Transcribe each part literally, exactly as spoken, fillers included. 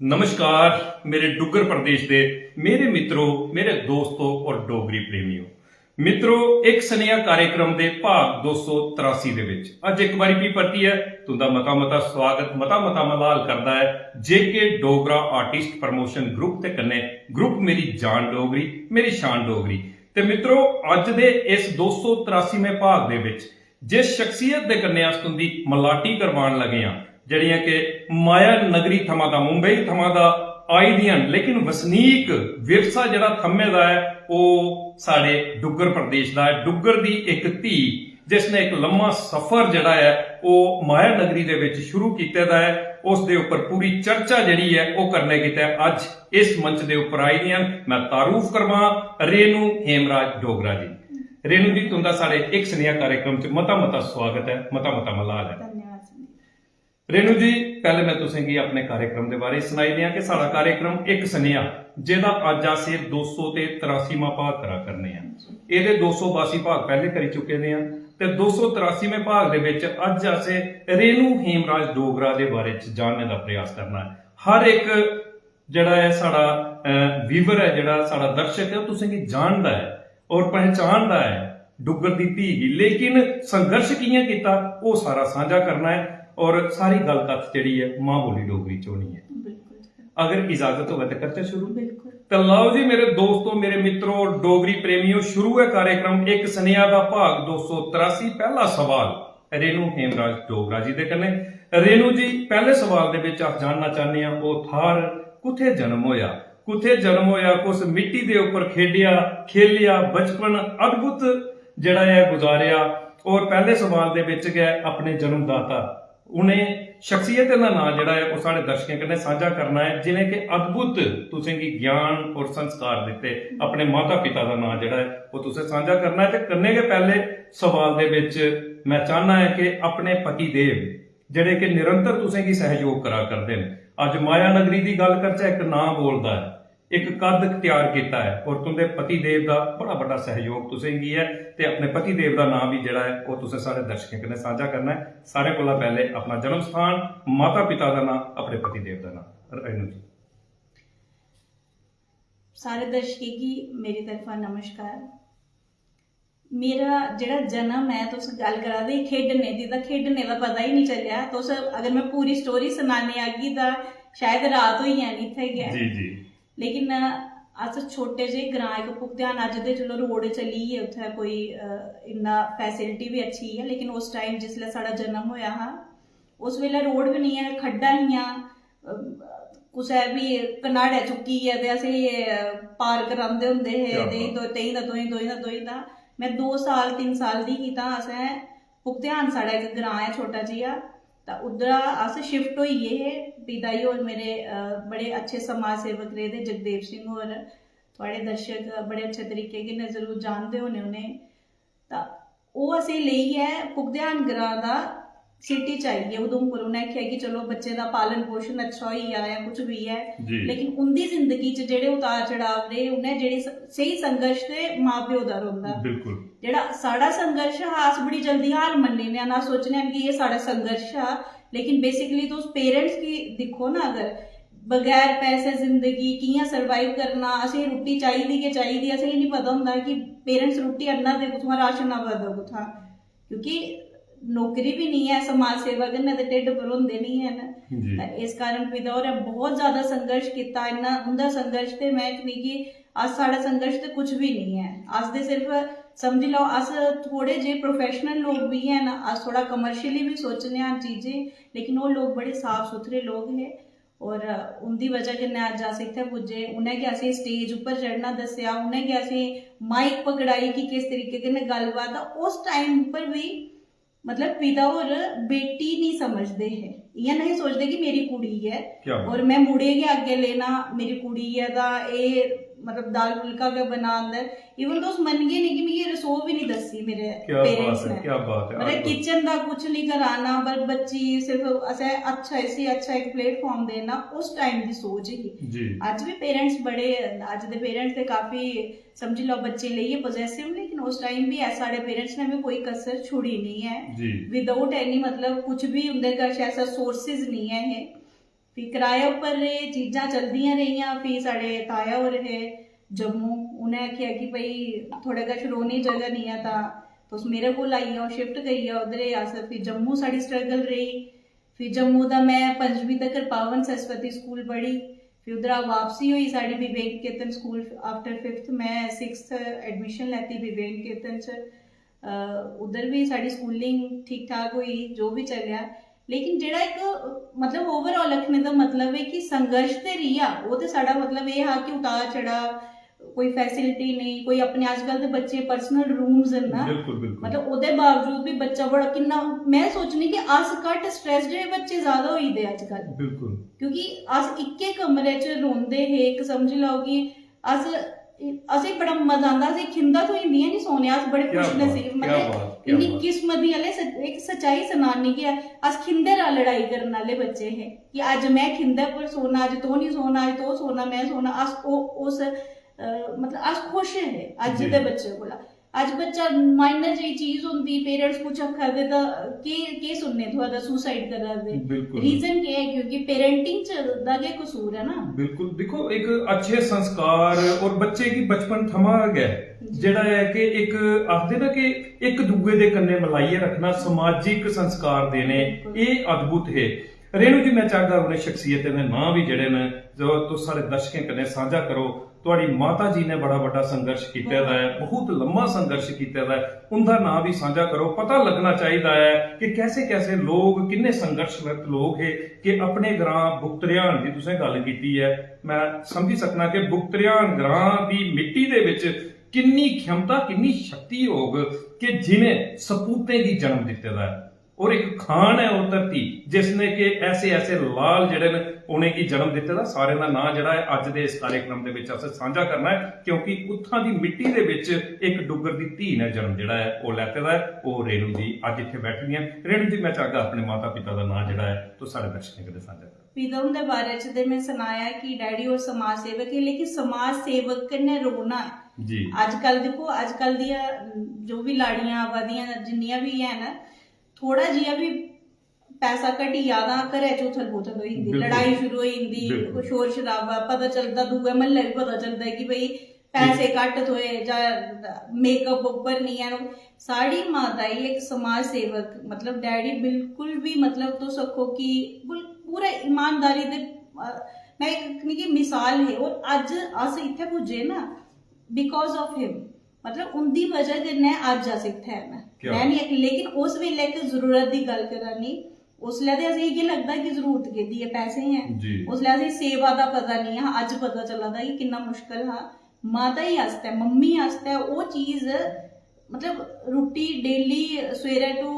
नमस्कार मेरे डुग्गर प्रदेश दे मेरे मित्रो, मेरे दोस्तो और डोगरी प्रेमियो। मित्रो, इक सनेहा कार्यक्रम दे भाग दो सौ त्रासी दे विच अज्ज इक बारी भी परतियै तुंदा मता मता स्वागत, मता मता मलाल करदा ऐ जेके डोगरा आर्टिस्ट प्रमोशन ग्रुप ते कन्नै ग्रुप मेरी जान डोगरी, मेरी शान डोगरी। ते मित्रो, अज्ज दे इस दो सौ त्रासीवें भाग दे विच जिस शख्सियत दे कन्नै अस तुंदी मलाटी करवान लगे आं, जेह्ड़ियां कि माया नगरी थमां दा, मुंबई थमां दा आई दियां न, लेकिन वसनीक विरसा जेह्ड़ा थम्मे दा ऐ, ओह् साढ़े डुग्गर प्रदेश दा ऐ। डुग्गर दी इक धी जिसने इक लम्मा सफर जेह्ड़ा ऐ, ओह् माया नगरी दे विच शुरू कीते दा ऐ, उस दे उप्पर पूरी चर्चा जेह्ड़ी ऐ, ओह् करने गितै अज्ज इस मंच दे उप्पर आई दियां न। मैं तारुफ करवां रेणु हेमराज डोगरा जी। रेणु जी, तुंदा साढ़े इक सनेहा कार्यक्रम च मता मता स्वागत ऐ, मता मता मलाल ऐ। धन्यवाद संदीप। रेणु जी, पैह्ले मैं तुसेंगी अपने कार्यक्रम दे बारे च सनाई दियां कि साढ़ा कार्यक्रम इक सनेहा, जेह्दा अज्ज अस एह् दो सौ ते त्रासीवां भाग करा करने आं। एह्दे दो सौ बासी भाग पैह्ले करी चुके दे आं ते दो सौ त्रासीवें भाग दे विच अज्ज अस रेणु हेमराज डोगरा दे बारे च जानने दा प्रयास करना ऐ। हर इक जेह्ड़ा ऐ साढ़ा व्यूअर ऐ, जेह्ड़ा साढ़ा दर्शक ऐ, ओह् तुसेंगी जानदा ऐ और पहचानदा ऐ डुग्गर दी धी गी, लेकिन संघर्ष कि'यां कीता, ओह् सारा सांझा करना ऐ और सारी गल्ल कत्थ जेह्ड़ी ऐ मां बोली डोगरी च होनी ऐ। बिल्कुल। अगर इजाजत होवे ते करचै शुरू। बिल्कुल। ते लाओ जी मेरे दोस्तो, मेरे मित्रो, डोगरी प्रेमियो, शुरू ऐ कार्यक्रम इक सनेहा दा भाग दो सौ त्रासी। पैह्ला सवाल रेणु हेमराज डोगरा जी दे कन्नै। रेणु जी, पैह्ले सवाल दे विच अस जानना चाह्ने आं, ओह् थाह्र कुत्थै जन्म होया, कुत्थै जन्म होया, कुस मिट्टी दे उप्पर खेडिया, खेलिया, बचपन अद्भुत जेह्ड़ा ऐ गुजारेआ। और पैह्ले सवाल दे विच गै अपने जन्मदाता उ'नें शख्सियतें दा नांऽ जेह्ड़ा ऐ, ओह् साढ़े दर्शकें कन्नै सांझा करना ऐ, जि'नें के अद्भुत तुसेंगी ज्ञान और संस्कार दित्ते। अपने माता पिता दा नांऽ जेह्ड़ा ऐ, ओह् तुसें सांझा करना ऐ। ते कन्नै गै पैह्ले सवाल दे विच मैं चाह्न्ना ऐ कि अपने पति देव जेह्ड़े कि निरंतर तुसेंगी सैहयोग करा करदे न, अज्ज माया नगरी दी गल्ल करचै, इक नांऽ बोलदा ऐ, इक कद त्यार कीता ऐ और तुंदे पति देव दा बड़ा बड्डा सैहयोग तुसेंगी ऐ। ते अपने पति देव दा नांऽ बी जेह्ड़ा ऐ, ओह् तुसें साढ़े दर्शकें कन्नै सांझा करना ऐ। सारें कोला पैह्ले अपना जन्म स्थान, माता पिता दा नांऽ, अपने पति देव दा नांऽ। रेणु जी। सारे दर्शकें गी मेरी तरफा नमस्कार। मेरा जेह्ड़ा जन्म ऐ, तुस गल्ल करा दे खेढने दी, तां खेढने दा पता ही निं चलेआ। तुस, अगर मैं पूरी स्टोरी सनाने आगी तां शायद रात होई जानी इत्थै गै। जी जी। लेकिन अस छोटे जेह् ग्रां इक पुगध्यान, अज्ज ते चलो रोड चली गे उत्थै, कोई अ, इन्ना फैसिलिटी बी अच्छी ऐ, लेकिन उस टाइम जिसलै साढ़ा जन्म होएआ हा, उस बेल्लै रोड बी निं ऐ, खड्डां हियां, अ, कुसै बी कनाड़ै चुक्कियै ते असें पार करांदे होंदे हे। क्या देहीं बात। दो तेहीं दा दोहीं दोहीं दा दोहीं दा। मैं दो साल तिन्न साल दी ही तां असें पुगध्यान, साढ़ा इक ग्रां ऐ छोटा जेहा, तां उद्धरा अस शिफ्ट होई गे हे। पिता जी होर मेरे अ, बड़े अच्छे समाज सेवक रेह्दे, जगदेव सिंह होर, थुआढ़े दर्शक बड़े अच्छे तरीके कन्नै जरूर जानदे होने उ'नें। तां ओह् असें लेइयै पुगध्यान ग्रां दा सिटी च आई गे उधमपुर। उ'नें आखेआ कि चलो बच्चें दा पालन पोषण अच्छा होई जा जां कुछ बी ऐ, जी। लेकिन उं'दी जिंदगी च जेह्ड़े उतार चढ़ाव रेह्, उ'नें जेह्ड़ी स-, स्हेई संघर्ष ते मां प्यो दा रौंह्दा। बिल्कुल। जेह्ड़ा साढ़ा संघर्ष हा, अस बड़ी जल्दी हार मन्नी लैने आं, अस सोचने आं कि एह् साढ़ा संघर्ष हा, लेकिन बेसिकली तुस पेरेंट्स गी दिक्खो ना, अगर बगैर पैसे जिंदगी कि'यां सर्वाइव करना, असेंगी रुट्टी चाहिदी गै चाहिदी, असेंगी निं पता होंदा कि पेरेंट्स रुट्टी आह्ना दे कुत्थुआं, राशन आवा दा कुत्थुआं, क्योंकि नौकरी बी निं ऐ, समाज सेवा कन्नै ते ढिड्ड भरोंदे निं हैन। जी। ते इस कारण पिता होरें बहुत ज्यादा संघर्ष कीता। इन्ना उं'दा संघर्ष ते में आखनी कि अस, साढ़ा संघर्ष ते कुछ बी निं ऐ। अस ते सिर्फ समझी लैओ, अस थोड़े जे प्रोफेशनल लोक बी हैन, अस थोड़ा कमर्शियली बी सोचने आं चीजें, लेकिन ओह् लोक बड़े साफ सुथरे लोक हे। और उं'दी बजह कन्नै अज्ज अस इत्थै पुज्जे। उ'नें गै असें स्टेज उप्पर चढ़ना दस्सेआ, उ'नें गै असें माइक पकड़ाई कि किस तरीके कन्नै गल्लबात। उस टाइम उप्पर बी मतलब पिता होर बेटी निं समझदे हे, इ'यां नेईं सोचदे कि मेरी कुड़ी ऐ। क्या बात। और में मुड़े गै अग्गें लेना, मेरी कुड़ी ऐ तां एह् मतलब दाल फुल्का गै बना अंदर। इवन तुस मनगे निं कि मिगी रसोऽ बी निं दस्सी मेरे क्या बात पेरेंट्स है, ने। क्या बात है, मतलब अद्भुत। किचन दा कुछ निं कराना, पर बच्ची सिर्फ असें अच्छा, इसी अच्छा इक प्लेटफार्म देना, उस टाइम दी सोच ही। जी। अज्ज बी पेरेंट्स बड़े, अज्ज दे पेरेंट्स ते काफी समझी लैओ बच्चे लेइयै पजेसिव, लेकिन उस टाइम बी ऐ, साढ़े पेरेंट्स ने बी कोई कसर छुड़ी निं ऐ। जी। विदाउट एनी, मतलब कुछ बी उं'दे कश ऐसा सोर्सेज निं ऐ हे। फ्ही किराए उप्पर रेह्, चीजां चलदियां रेहियां। फ्ही साढ़े ताया होर हे जम्मू, उ'नें आखेआ कि भई थुआढ़े कश रौह्ने दी जगह निं ऐ तां तुस मेरे कोल आई जाओ, शिफ्ट करी जाओ उद्धर। अस फ्ही जम्मू, साढ़ी स्ट्रगल रेही। फ्ही जम्मू दा में पंजमीं तक्कर पावन सरस्वती स्कूल पढ़ी। फ्ही उद्धरा बापसी होई साढ़ी Vivek Ketan school, after fifth में सिक्स्थ एडमिशन लैती विवेक केतन च। अ, उद्धर बी साढ़ी स्कूलिंग ठीक ठाक होई, जो बी चलेआ। लेकिन जेह्ड़ा इक, मतलब, ओवरऑल आखने दा मतलब ऐ कि संघर्ष ते रेहा, ओह् ते साढ़ा मतलब एह् हा कि उतार चढ़ाव, कोई फैसिलिटी नेईं, कोई अपने, अजकल दे बच्चे पर्सनल रूम्स न ना, बिल्कुल बिल्कुल मतलब ओह्दे बावजूद बी बच्चा बड़ा किन्ना, में सोचनी कि अस घट्ट स्ट्रेस्ड हे, बच्चे ज्यादा होई दे अजकल। बिल्कुल क्योंकि अस इक्के कमरे च रौंह्दे हे, इक समझी लैओ कि अस असें बड़ा मजा आंदा, असें खिंदा थ्होई जंदियां नी सोने, अस बड़े क्या खुश बात, नसीब, क्या मतलब बात, क्या इन्नी बात। किस्मत दी आह्ले स- इक सच्चाई सनानी कि अस खिंदे रा लड़ाई करन आह्ले बच्चे हे कि अज्ज में खिंदे पर सोना, अज्ज तोह नहीं सोना, अज्ज तोह सोना, में सोना। अस ओ- उस अ, मतलब अस खुश हे अज्ज जी। दे बच्चे कोला। अज्ज बच्चा माइनर जेही चीज होंदी, पेरेंट्स कुछ आखा दे तां केह् केह् सुनने थुआढ़ा सुसाइड करा दे। बिल्कुल रीजन केह् है? क्योंकि पेरेंटिंग च दा गै कसूर है ना। बिल्कुल, दिक्खो, इक अच्छे संस्कार और बच्चे गी बचपन थमां गै जेह्ड़ा ऐ कि इक आखदे ना कि इक दूए दे कन्नै मलाइयै रखना, समाजिक संस्कार देने, बिल्कुल। एह् अद्भुत हे। रेणु जी, मैं चाहगा उ'नें शख्सियतें दे नांऽ बी जेह्ड़े न, जो तुस साढ़े दर्शकें कन्नै सांझा करो। थुआढ़ी माता जी ने बड़ा बड्डा संघर्ष कीते दा ऐ, बहुत लम्मा संघर्ष कीते दा ऐ। उं'दा नांऽ बी सांझा करो, पता लगना चाहिदा ऐ कि कैसे कैसे लोग, किन्ने संघर्षरत लोग हे कि अपने ग्रां बुकतरियान दी तुसें गल्ल कीती ऐ। मैं समझी सकना कि बुकतरियान ग्रां दी मिट्टी दे विच किन्नी क्षमता, किन्नी शक्ति होग कि जिनें सपूतें गी जन्म दित्ते दा ऐ। और एक खान ऐ ओह् धरती जिसने कि ऐसे ऐसे लाल जेह्ड़े न उ'नेंगी जन्म दित्ते दा। सारें दा नांऽ जेह्ड़ा ऐ अज्ज दे इस कार्यक्रम दे विच अस सांझा करना ऐ, क्योंकि उत्थां दी मिट्टी दे विच इक डुग्गर दी धी ने जन्म जेह्ड़ा ऐ ओह् लैते दा ऐ। ओह् रेणु जी अज्ज इत्थै बैठी दियां। रेणु जी, मैं चाहगा अपने माता पिता दा नांऽ जेह्ड़ा ऐ तुस साढ़े दर्शकें कन्नै सांझा करो। पिता हुंदे बारे च ते में सनाया कि डैडी होर समाज सेवक हे, लेकिन समाज सेवक कन्नै रौह्ना, जी अजकल दिक्खो, अजकल दियां जो बी लाड़ियां आवा दियां, जिन्नियां बी हैन, थोड़ा जिहा बी पैसा घटी जा तां घरै च उथल पुथल होई जंदी, बिल्कुल। लड़ाई शुरू होई जंदी, बिल्कुल। शोर शराबा, पता चलदा, दूए म्हल्ले बी पता चलदा कि भई पैसे घट्ट थ्होए जां मेकअप उप्पर निं हैन। साढ़ी माता ही इक समाज सेवक, मतलब डैडी बिल्कुल बी, मतलब तुस आखो कि बिल-, पूरा ईमानदारी दे, अ, में इक आखनी कि मिसाल हे। और अज्ज अस इत्थै पुज्जे ना because of him, मतलब उं'दी वजह कन्नै अज्ज अस इत्थै न। क्या में निं आखनी, लेकिन उस बेल्लै इक जरूरत दी गल्ल करा नी, उसलै ते असें इ'यै लगदा कि जरूरत केह्दी ऐ, पैसे ही ऐ। जी। उसलै असें सेवा दा पता निं हा, अज्ज पता चला दा कि किन्ना मुश्कल हा। माता ही आस्तै, मम्मी आस्तै ओह् चीज, मतलब रुट्टी डेली सवेरै टू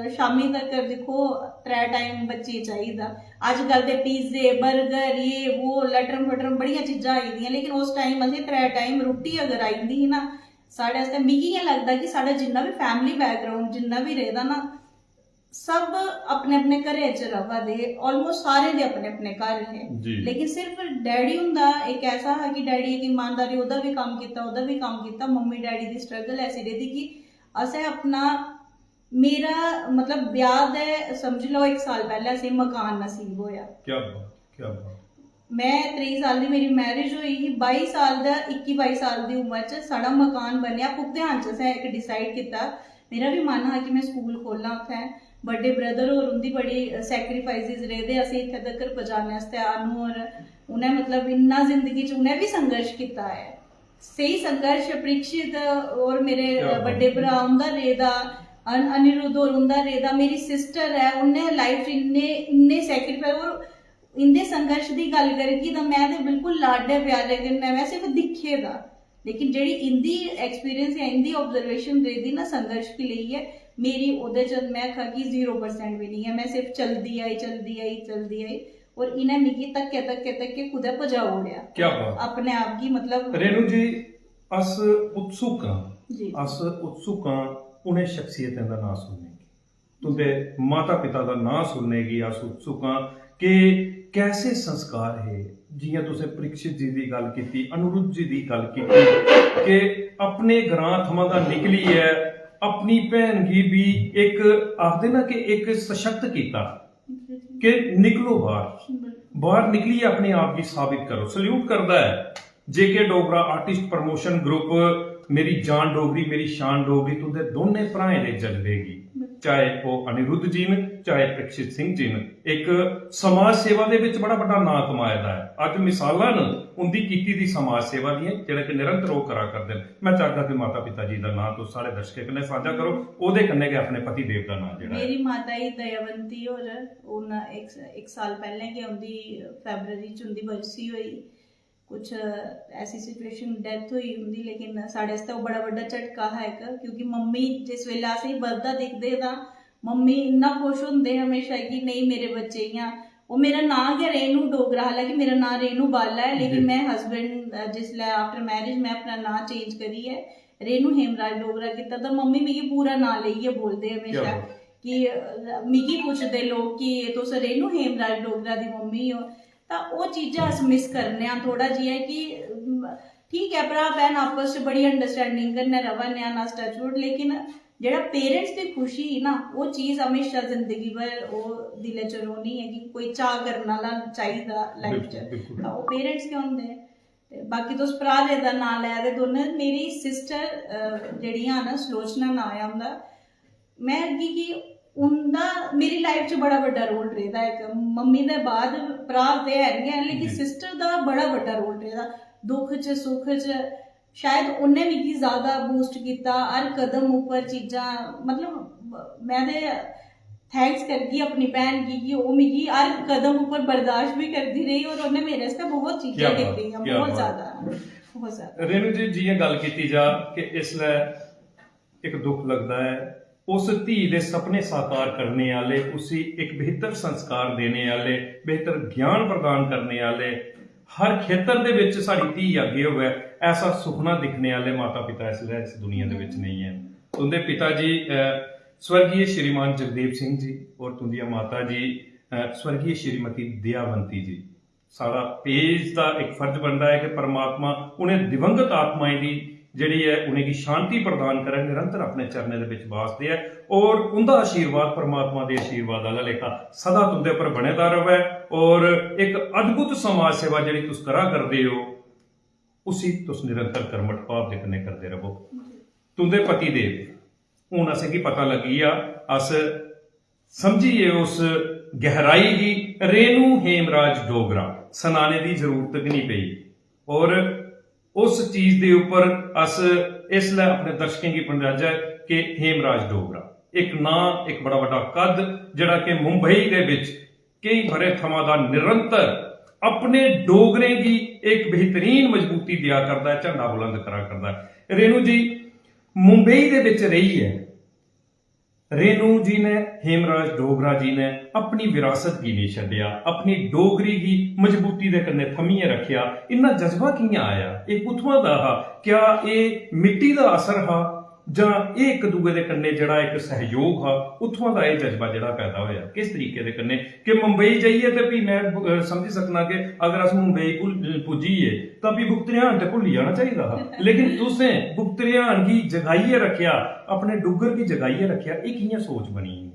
शामी तक दिक्खो, त्रै टाइम बच्चे गी चाहिदा। अजकल ते पिज्जे, बर्गर, ये वो, लटरम फटरम बड़ियां चीजां आई दियां, लेकिन उस टाइम असें त्रै टाइम रुट्टी अगर आई जंदी ही ना साढ़े आस्तै, मिगी इ'यां लगदा कि साढ़ा जिन्ना बी फैमिली बैकग्राउंड जिन्ना बी रेह्दा ना, सब अपने अपने घरें च र'वा दे हे, ऑलमोस्ट सारें दे अपने अपने घर हे। जी। लेकिन सिर्फ डैडी हुंदा इक ऐसा हा कि डैडी इक ईमानदारी, ओह्दा बी कम्म कीता, ओह्दा बी कम्म कीता, मम्मी डैडी दी स्ट्रगल ऐसी रेह्दी कि असें अपना, मेरा मतलब ब्याह दे समझी लैओ इक साल पैह्लें असें मकान नसीब होएआ। क्या बात, क्या बात। में त्रेई साल दी मेरी मैरिज होई ही, बाई साल दा, इक्की बाई साल दी उम्र च साढ़ा मकान बनेआ। भुगतेआन च असें इक डिसाइड कीता, मेरा बी मन हा कि में स्कूल खोलां उत्थै। बड्डे ब्रदर होर, उं'दी बड़ी सैक्रीफाइसेस रेह्दे असें इत्थै तक्कर पजाने आस्तै। अनु होर, उ'नें मतलब इन्ना जिंदगी च उ'नें बी संघर्ष कीता ऐ, स्हेई संघर्ष। परीक्षित होर मेरे क्या बात। बड्डे भ्राऽ, उं'दा रेह्दा, अन-, अनिरुद्ध होर उं'दा रेह्दा, मेरी सिस्टर ऐ, उ'न्नै लाइफ च इन्ने इन्ने सैक्रीफाइस। और इं'दे संघर्ष दी गल्ल करगी तां में ते बिल्कुल लाडे प्यारे कन्नै, में सिर्फ दिक्खे दा, लेकिन जेह्ड़ी इं'दी एक्सपीरियंस जां इं'दी ऑब्जर्वेशन रेह्दी ना संघर्ष गी लेइयै, मेरी ओह्दे च में आखां कि जीरो परसेंट बी निं ऐ। में सिर्फ चलदी आई, चलदी आई, चलदी आई, और इ'नें मिगी धक्के धक्के धक्के कुदै पजाई ओड़ेआ। क्या बात। अपने आप गी मतलब रेणु जी, अस उत्सुक आं, जी। अस उत्सुक आं उ'नें शख्सियतें दा नांऽ सुनने गी, तुं'दे माता पिता दा नांऽ सुनने गी अस उत्सुक आं कि कैसे संस्कार हे। जि'यां तुसें परीक्षित जी दी गल्ल कीती, अनिरुद्ध जी दी गल्ल कीती कि अपने ग्रां थमां दा निकलियै अपनी भैन गी बी इक, आखदे ना कि इक सशक्त कीता कि निकलो बाहर। बाहर निकलियै अपने आप गी साबित करो। सल्यूट करदा ऐ जेके डोगरा आर्टिस्ट प्रमोशन ग्रुप, मेरी जान डोगरी, मेरी शान डोगरी, तुंदे दोनें भ्राएं दे जज्बे गी, चाहे ओह् अनिरुद्ध जी न, चाहे प्रेक्षित सिंह जी न, इक समाज सेवा दे विच बड़ा बड्डा नां कमाए दा ऐ। अज्ज मिसालां न उंदी कीती दी समाज सेवा दियां, जेह्ड़ा कि निरंतर ओह् करा करदे न। मैं चाहगा कि माता पिता जी दा नां तुस साढ़े दर्शकें कन्नै सांझा करो, ओह्दे कन्नै गै अपने पति देव दा नां जेह्ड़ा ऐ। मेरी माता जी दयावंती होर, हून इक, इक साल पैह्लें गै उंदी फरवरी च उंदी बरसी होई। कुछ ऐसी सिचुएशन, डेथ होई उंदी, लेकिन साढ़े आस्तै ओह् बड़ा बड्डा झटका हा इक, क्योंकि मम्मी जिस बेल्लै असेंगी बधदा दिखदे तां मम्मी इन्ना खुश होंदे हमेशा कि नेईं, मेरे बच्चे इ'यां। ओह् मेरा नांऽ गै रेणु डोगरा, हालांकि मेरा नांऽ रेणु बाला ऐ, लेकिन जी। मैं हस्बैंड, अ, जिसलै after marriage मैं अपना नांऽ चेंज करियै रेणु हेमराज डोगरा कीता, तां मम्मी मिगी पूरा नांऽ लेइयै बोलदे क्या हमेशा बात। कि, अ, मिगी पुछदे लोक कि "तुस रेणु हेमराज डोगरा दी मम्मी ओ?" तां ओह् चीजां अस मिस करने आं थोह्ड़ा जिहा कि, अम, ठीक ऐ, भ्राऽ भैन आपस च बड़ी अंडरस्टैंडिंग कन्नै र'वा ने आं अस, टचवुड, लेकिन जेह्ड़ा पेरेंट्स दी खुशी ही ना, ओह् चीज हमेशा जिंदगी भर ओह् दिलै च रौह्नी ऐ कि कोई चाऽ करन आह्ला चाहिदा लाइफ च। बिल्कुल, बिल्कुल। तां ओह् पेरेंट्स गै होंदे। ते बाकी तुस भ्राऽ दा नांऽ लै दे दोनों, मेरी सिस्टर जेह्ड़ियां न, सुलोचना नांऽ ऐ उं'दा, मैं आखगी कि उं'दा मेरी लाइफ च बड़ा बड्डा रोल रेह्दा ऐ। इक मम्मी दे बाद भ्राऽ ते हैन गै, लेकिन जी। सिस्टर दा बड़ा बड्डा रोल रेह्दा, दुख च सुख च। शायद उन्नै मिगी ज्यादा बूस्ट कीता हर कदम उप्पर चीजां, मतलब, मैं ते थैंक्स करगी अपनी भैन गी कि ओह् मिगी हर कदम उप्पर बर्दाश्त बी करदी रेही और उन्नै मेरे आस्तै बहुत चीजां क्या बात, कीतियां, क्या बहुत बात। ज्यादा, बहुत ज्यादा। रेणु जी, जि'यां गल्ल कीती जा कि इसलै इक दुख लगदा ऐ, उस धी दे सपने साकार करने आह्ले, उसी इक बेहतर संस्कार देने आह्ले, बेहतर ज्ञान प्रदान करने आह्ले, हर खेतर दे विच साढ़ी धी अग्गें होऐ, ऐसा सुखना दिक्खने आह्ले माता पिता इसलै इस दुनिया दे विच नेईं हैन। तुं'दे पिता जी, अ, स्वर्गीय श्रीमान जगदेव सिंह जी और तुं'दियां माता जी, अ, स्वर्गीय श्रीमती दयावंती जी। साढ़ा पेज दा इक फर्ज बनदा ऐ कि परमात्मा उ'नें दिवंगत आत्माएं दी जेह्ड़ी ऐ, उ'नेंगी शांति प्रदान करै, निरंतर अपने चरणें दे बिच बास देऐ और उं'दा आशीर्वाद परमात्मा दे आशीर्वाद आह्ला लेखा सदा तुं'दे पर बने दा र'वै। और इक अद्भुत समाज सेवा जेह्ड़ी तुस करा करदे ओ, उसी तुस निरंतर कर्मठ भाव दे कन्नै करदे र'वो। तुं'दे पति देव, हून असेंगी पता लग्गी गेआ, अस समझी गे उस गैहराई गी। रेणु हेमराज डोगरा सनाने दी जरूरत गै निं पेई। और उस चीज दे उप्पर अस इसलै अपने दर्शकें गी पजाचै कि हेमराज डोगरा इक नांऽ, इक बड़ा बड्डा कद, जेह्ड़ा कि मुंबई दे बिच केई ब'रे थमां दा निरंतर अपने डोगरें गी इक बेहतरीन मजबूती देआ करदा ऐ, झंडा बुलंद करा करदा ऐ। रेणु जी, मुंबई दे बिच रेहियै रेणु जी ने, हेमराज डोगरा जी ने अपनी विरासत गी नेईं छड्डेआ, अपनी डोगरी गी मजबूती दे कन्नै थम्मियै रक्खेआ। इन्ना जज्बा कि'यां आया? एह् कुत्थुआं दा हा? क्या एह् मिट्टी दा असर हा जां एह् इक दूए दे कन्नै जेह्ड़ा इक सैहयोग हा, उत्थुआं दा एह् जज्बा जेह्ड़ा पैदा होएआ? किस तरीके दे कन्नै कि मुंबई जाइयै ते फ्ही मैं ब-, अ, समझी सकना कि अगर अस मुंबई भुल-, पुज्जी गे तां फ्ही बुकतरेहान ते भुल्ली जाना चाहिदा हा। लेकिन तुसें बुकतरेहान गी जगाइयै रक्खेआ, अपने डुग्गर गी जगाइयै रक्खेआ, एह् कि'यां सोच बनी?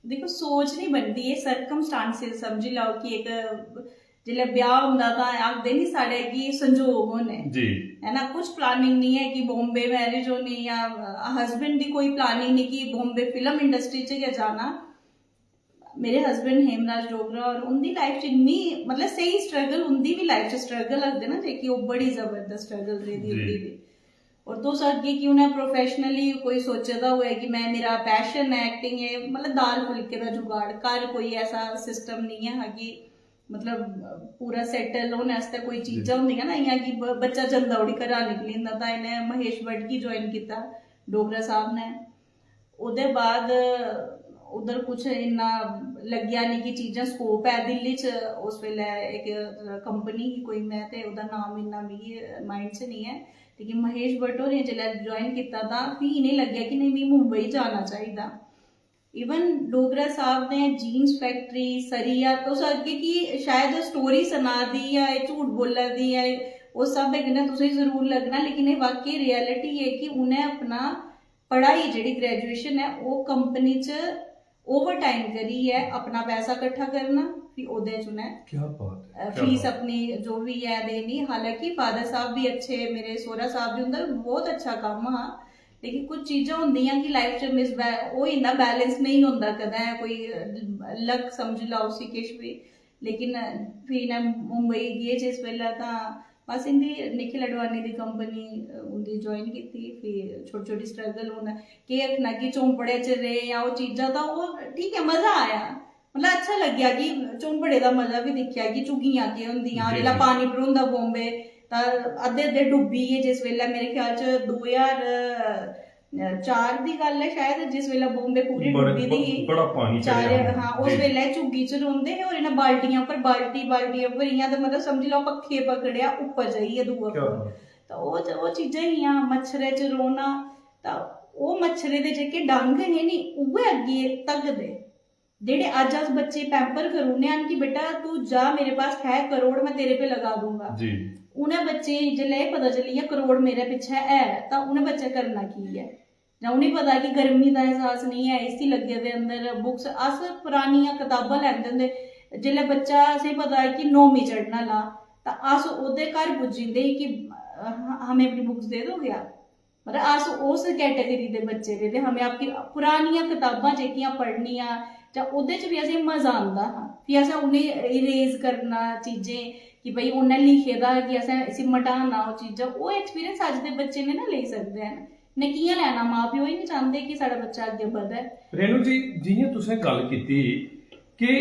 दिक्खो, सोच निं बनदी, एह् सर्कमस्टांसिस समझी लैओ कि इक जिसलै ब्याह् होंदा तां आखदे निं साढ़े कि संजोग होने, जी। है ना? कुछ प्लानिंग निं ऐ कि बॉम्बे मैरिज होनी जां, अ, हस्बैंड दी कोई प्लानिंग निं कि बॉम्बे फिल्म इंडस्ट्री च गै जाना। मेरे हस्बैंड हेमराज डोगरा और उं'दी लाइफ च इन्नी, मतलब, स्हेई स्ट्रगल, उं'दी बी लाइफ च स्ट्रगल आखदे ना जेह्की, ओह् बड़ी जबरदस्त स्ट्रगल रेह्दी जी। उं'दी बी। और तुस आखगे कि उ'नें प्रोफेशनली कोई सोचे दा होऐ कि मैं, मेरा पैशन ऐ एक्टिंग, ऐ, मतलब, दाल फुलके दा जुगाड़, घर कोई ऐसा सिस्टम निं ऐ हा कि, मतलब, पूरा सेटल होने आस्तै कोई जी। चीजां होंदियां ना, इ'यां कि ब-, बच्चा जंदा उठी घरा निकली जंदा, तां इ'नें महेश भट्ट गी ज्वाइन कीता डोगरा साहब ने। ओह्दे बाद उद्धर कुछ इन्ना लग्गेआ निं कि चीजां स्कोप ऐ दिल्ली च। उस बेल्लै इक कंपनी ही कोई, मैं ते ओह्दा नाम इन्ना मिगी माइंड च निं ऐ, लेकिन महेश भट्ट होरें जिसलै ज्वाइन कीता तां फ्ही इ'नें लग्गेआ कि नेईं, मिगी मुंबई जाना चाहिदा। इवन डोगरा साहब ने जीन्स फैक्ट्री, सरिया, तुस आखगे कि शायद ओह् स्टोरी सना दी ऐ, एह् झूठ बोला दी ऐ, उस स्हाबै कन्नै तुसेंगी जरूर लग्गना, लेकिन एह् वाकई रियलिटी ऐ कि उ'नें अपना पढ़ाई जेह्ड़ी ग्रेजुएशन ऐ, ओह् कंपनी च ओवर टाइम करियै अपना पैसा कट्ठा करना, फ्ही ओह्दे च उ'नें क्या बात है, फीस अपनी जो बी ऐ देनी। हालांकि फादर साहब बी अच्छे, मेरे सोहरा साहब बी, उं'दा बी बहुत अच्छा कम्म हा। लेकिन कुछ चीजां होंदियां कि लाइफ च मिस होई जंदा, बैलेंस नेईं होंदा, कदें कोई लक समझी लैओ उसी किश बी। लेकिन फ्ही इ'नें मुंबई गे जिस बेल्लै, तां बस इं'दी निखिल अडवाणी दी कंपनी उं'दी ज्वाइन कीती। फ्ही छोटी छोटी स्ट्रगल, हून केह् आखना कि झोंपड़े च रेह् जां ओह् चीजां, तां ओह् ठीक ऐ, मजा आया, मतलब अच्छा लग्गेआ कि झोंपड़े दा मजा बी दिक्खेआ कि झुग्गियां केह् होंदियां। जिसलै पानी भरोंदा बॉम्बे, तां अद्धे अद्धे डुब्बी गे जिस बेल्लै, मेरे ख्याल च दो ज्हार चार दी गल्ल ऐ शायद, जिस बेल्लै बॉम्बे पूरी डुब्बी दी ही। बड़ा पानी चार, हाँ, उस बेल्लै झुग्गी च रौंह्दे हे और इ'नें बाल्टियां उप्पर, बाल्टी बाल्टी उप्पर इ'यां ते मतलब समझी लैओ पक्खे पकड़ेआ उप्पर जाइयै दूआ उप्पर। तां ओह् ओह् चीजां हियां। मच्छरै च रौह्ना, तां ओह् मच्छरै दे जेह्के डंग हे नी, उ'ऐ अग्गें धगदे। जेह्ड़े अज्ज अस बच्चे पैम्पर करी ओड़ने आं कि बेटा तू जा, मेरे पास है करोड़, मैं तेरे पे लगा दूंगा। जी। उ'नें बच्चें गी जिसलै एह् पता चली गेआ करोड़ मेरे पिच्छे ऐ, तां उ'नें बच्चें करना की ऐ? जां उ'नेंगी पता कि गर्मी दा एहसास नेईं ऐ, एसी लग्गे दे अंदर, बुक्स, अस परानियां कताबां लैंदे होंदे। जिसलै बच्चा, असेंगी पता ऐ कि नौमीं चढ़ने आह्ला, तां अस ओह्दे घर पुज्जी जंदे हे कि "ह- हमें अपनी बुक्स दे दो क्या?" मतलब अस उस कैटेगरी दे बच्चे रेह् ते हमें आपकी पुरानियां कताबां जेह्कियां पढ़नियां, जां ओह्दे च बी असेंगी मजा आंदा हा। फ्ही असें उ'नेंगी इरेज करना चीजें कि भाई उ'न्नै लिखे दा कि असें इसी मटाना, ओह् चीजां, ओह् एक्सपीरियंस अज्ज दे बच्चे ने ना लेई सकदे हैन। ने कि'यां लैना? मां प्यो ही निं चांह्दे कि साढ़ा बच्चा अग्गें बधै। रेणु जी, जि'यां तुसें गल्ल कीती कि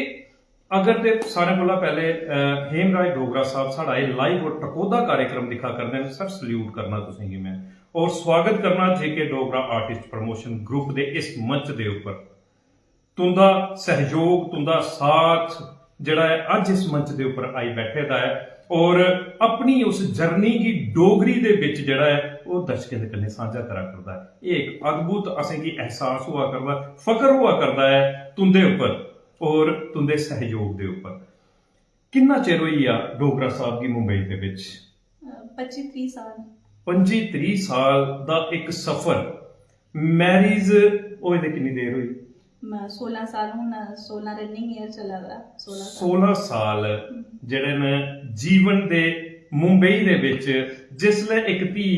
अगर ते सारें कोला पैह्ले, अ, हेमराज डोगरा साहब साढ़ा एह् लाइव और टकोह्दा कार्यक्रम दिक्खा करदे न, सर, सल्यूट करना तुसेंगी में, और स्वागत करना जेके डोगरा आर्टिस्ट प्रमोशन ग्रुप दे इस मंच दे उप्पर। तुंदा सैहयोग, तुंदा साथ जेह्ड़ा ऐ, अज्ज इस मंच दे उप्पर आई बैठे दा ऐ और अपनी उस जर्नी गी डोगरी दे बिच जेह्ड़ा ऐ, ओह् दर्शकें दे कन्नै सांझा करा करदा ऐ। एह् इक अद्भुत असेंगी एहसास होआ करदा, फकर होआ करदा ऐ तुंदे उप्पर और तुंदे सैहयोग दे उप्पर। किन्ना चिर होई गेआ डोगरा साहब गी मुंबई दे बिच? पच्ची त्रीह् साल। पंजी त्रीह् साल दा इक सफर। मैरिज होए दे किन्नी देर होई? सोलां साल, हून सोलां रनिंग ईयर चला दा। सोलां साल जेह्ड़े न जीवन दे, मुंबई दे बिच जिसलै इक धी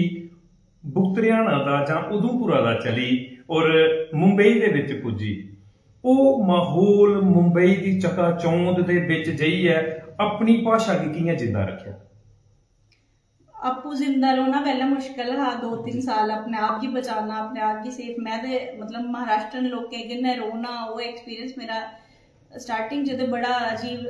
बुकतरियाना दा जां उधमपुरा दा चली और मुंबई दे बिच पुज्जी, ओह् माहौल, मुंबई दी चकाचौंध दे बिच जाइयै अपनी भाशा गी कि'यां जिंदा रक्खेआ? आपूं जिंदा रौह्ना पैह्लें मुश्कल हा, दो तिन्न साल अपने आप गी बचाना, अपने आप गी सेफ। में ते मतलब महाराष्ट्रन लोकें कन्नै रौह्ना, ओह् एक्सपीरियंस मेरा स्टार्टिंग च ते बड़ा अजीब।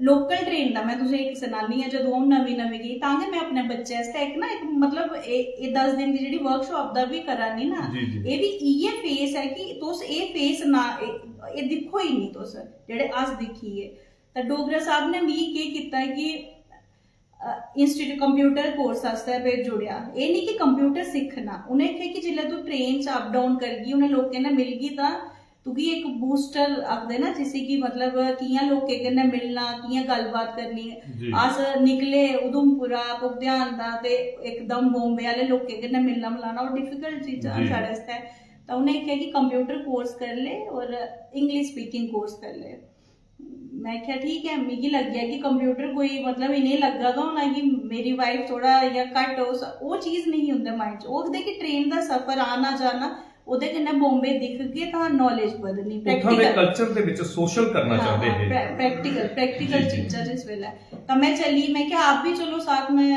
लोकल ट्रेन दा में तुसें इक सनानी आं, जदूं अ'ऊं नमीं नमीं गेई, तां गै में अपने बच्चे आस्तै इक ना, इक मतलब एह् दस दिन दी जेह्ड़ी वर्कशाप दा बी करा नी ना, एह् बी इ'यै फेस ऐ कि तुस एह् फेस ना, एह् दिक्खो ही निं तुस जेह्ड़े अस दिक्खियै। ते डोगरा साहब ने मिगी केह् कीता कि इंस्टीट्यूट कंप्यूटर कोर्स आस्तै भेजी ओड़ेआ। एह् निं कि कंप्यूटर सिक्खना, उ'नें आखेआ कि जिसलै तूं ट्रेन च अप डाउन करगी, उ'नें लोकें नै मिलगी, तां तुगी इक बूस्टर आखदे ना जिसी, कि मतलब कि'यां लोकें कन्नै मिलना, कि'यां गल्लबात करनी। अस निकले उधमपुरा, भुगतेआन दा, ते इकदम बॉम्बे आह्ले लोकें कन्नै मिलना मलाना, ओह् डिफिकल्ट चीजां न साढ़े आस्तै। तां उ'नें आखेआ कि कंप्यूटर कोर्स करी ले और इंग्लिश स्पीकिंग कोर्स करी ले। में आखेआ ठीक ऐ। मिगी लग्गेआ कि कंप्यूटर कोई मतलब इ'नेंगी लग्गा दा होना कि मेरी वाइफ थोह्ड़ा इ'यां घट्ट, ओह् चीज नेईं ही उं'दे माइंड च। ओह् आखदे कि ट्रेन दा सफर, आना जाना, ओह्दे कन्नै बॉम्बे दिखगे तां नॉलेज बधनी। उत्थां दे कल्चर दे बिच सोशल करना चांह्दे हे। प्रैक्टिकल प्रैक्टिकल चीजां जिस बेल्लै। तां में चली, में आखेआ आप भी चलो साथ में।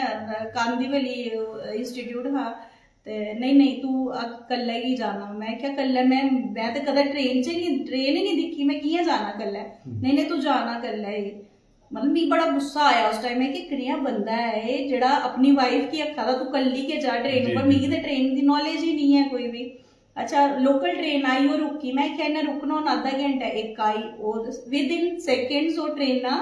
कांदीवली इंस्टीट्यूट हा, ते नेईं नेईं, तू कल्लै गै जाना। में आखेआ कल्लै में में ते कदें ट्रेन च निं, ट्रेन गै निं दिक्खी, में कि'यां जाना कल्लै? नेईं नेईं, तू जाना कल्लै गै। मतलब मिगी बड़ा गुस्सा आया उस टाइम कि कनेहा बंदा ऐ एह् जेह्ड़ा अपनी वाइफ गी आखा दा तू कल्ली गै जा ट्रेन उप्पर। मिगी ते ट्रेन दी नॉलेज ही निं ऐ कोई बी। अच्छा, लोकल ट्रेन आई, ओह् रुकी, में आखेआ इ'न्नै रुकना हून अद्धा घैंटा, इक आई, ओह् विद इन सेकेंड्स ओह् ट्रेनां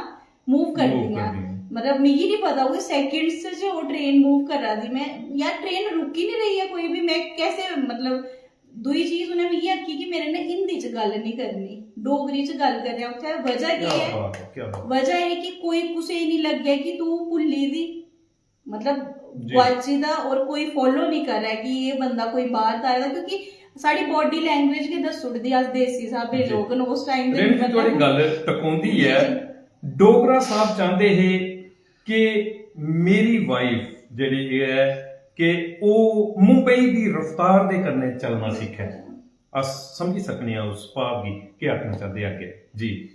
मूव करदियां। मतलब मिगी निं पता ओह् सेकेंड्स च ओह् ट्रेन मूव करा दी। में यार, ट्रेन रुकी निं रही है कोई भी, में कैसे, मतलब दूई चीज उ'नें मिगी आखी कि मेरे ने हिंदी च गल्ल निं करनी, डोगरी च गल्ल करेआं। उत्थै वजह केह् ऐ? वजह एह् कि कोई कुसै गी निं लग्गै कि तूं भुल्ली दी, मतलब गुआची दा, और कोई फॉलो निं करै कि एह् बंदा कोई बाहर दा आए दा, क्योंकि साढ़ी बॉडी लैंग्वेज गै दस्सी ओड़दी अस देसी स्हाबै लोक न उस टाइम दे। रेणु जी, थुआढ़ी गल्ल टकोंदी ऐ। डोगरा साहब चांह्दे हे कि मेरी वाइफ जेह्ड़ी ऐ कि ओह् मुंबई दी रफ्तार दे कन्नै चलना सिक्खै। अस समझी सकने आं उस भाव गी, केह् आखना चांह्दे अग्गें। जी।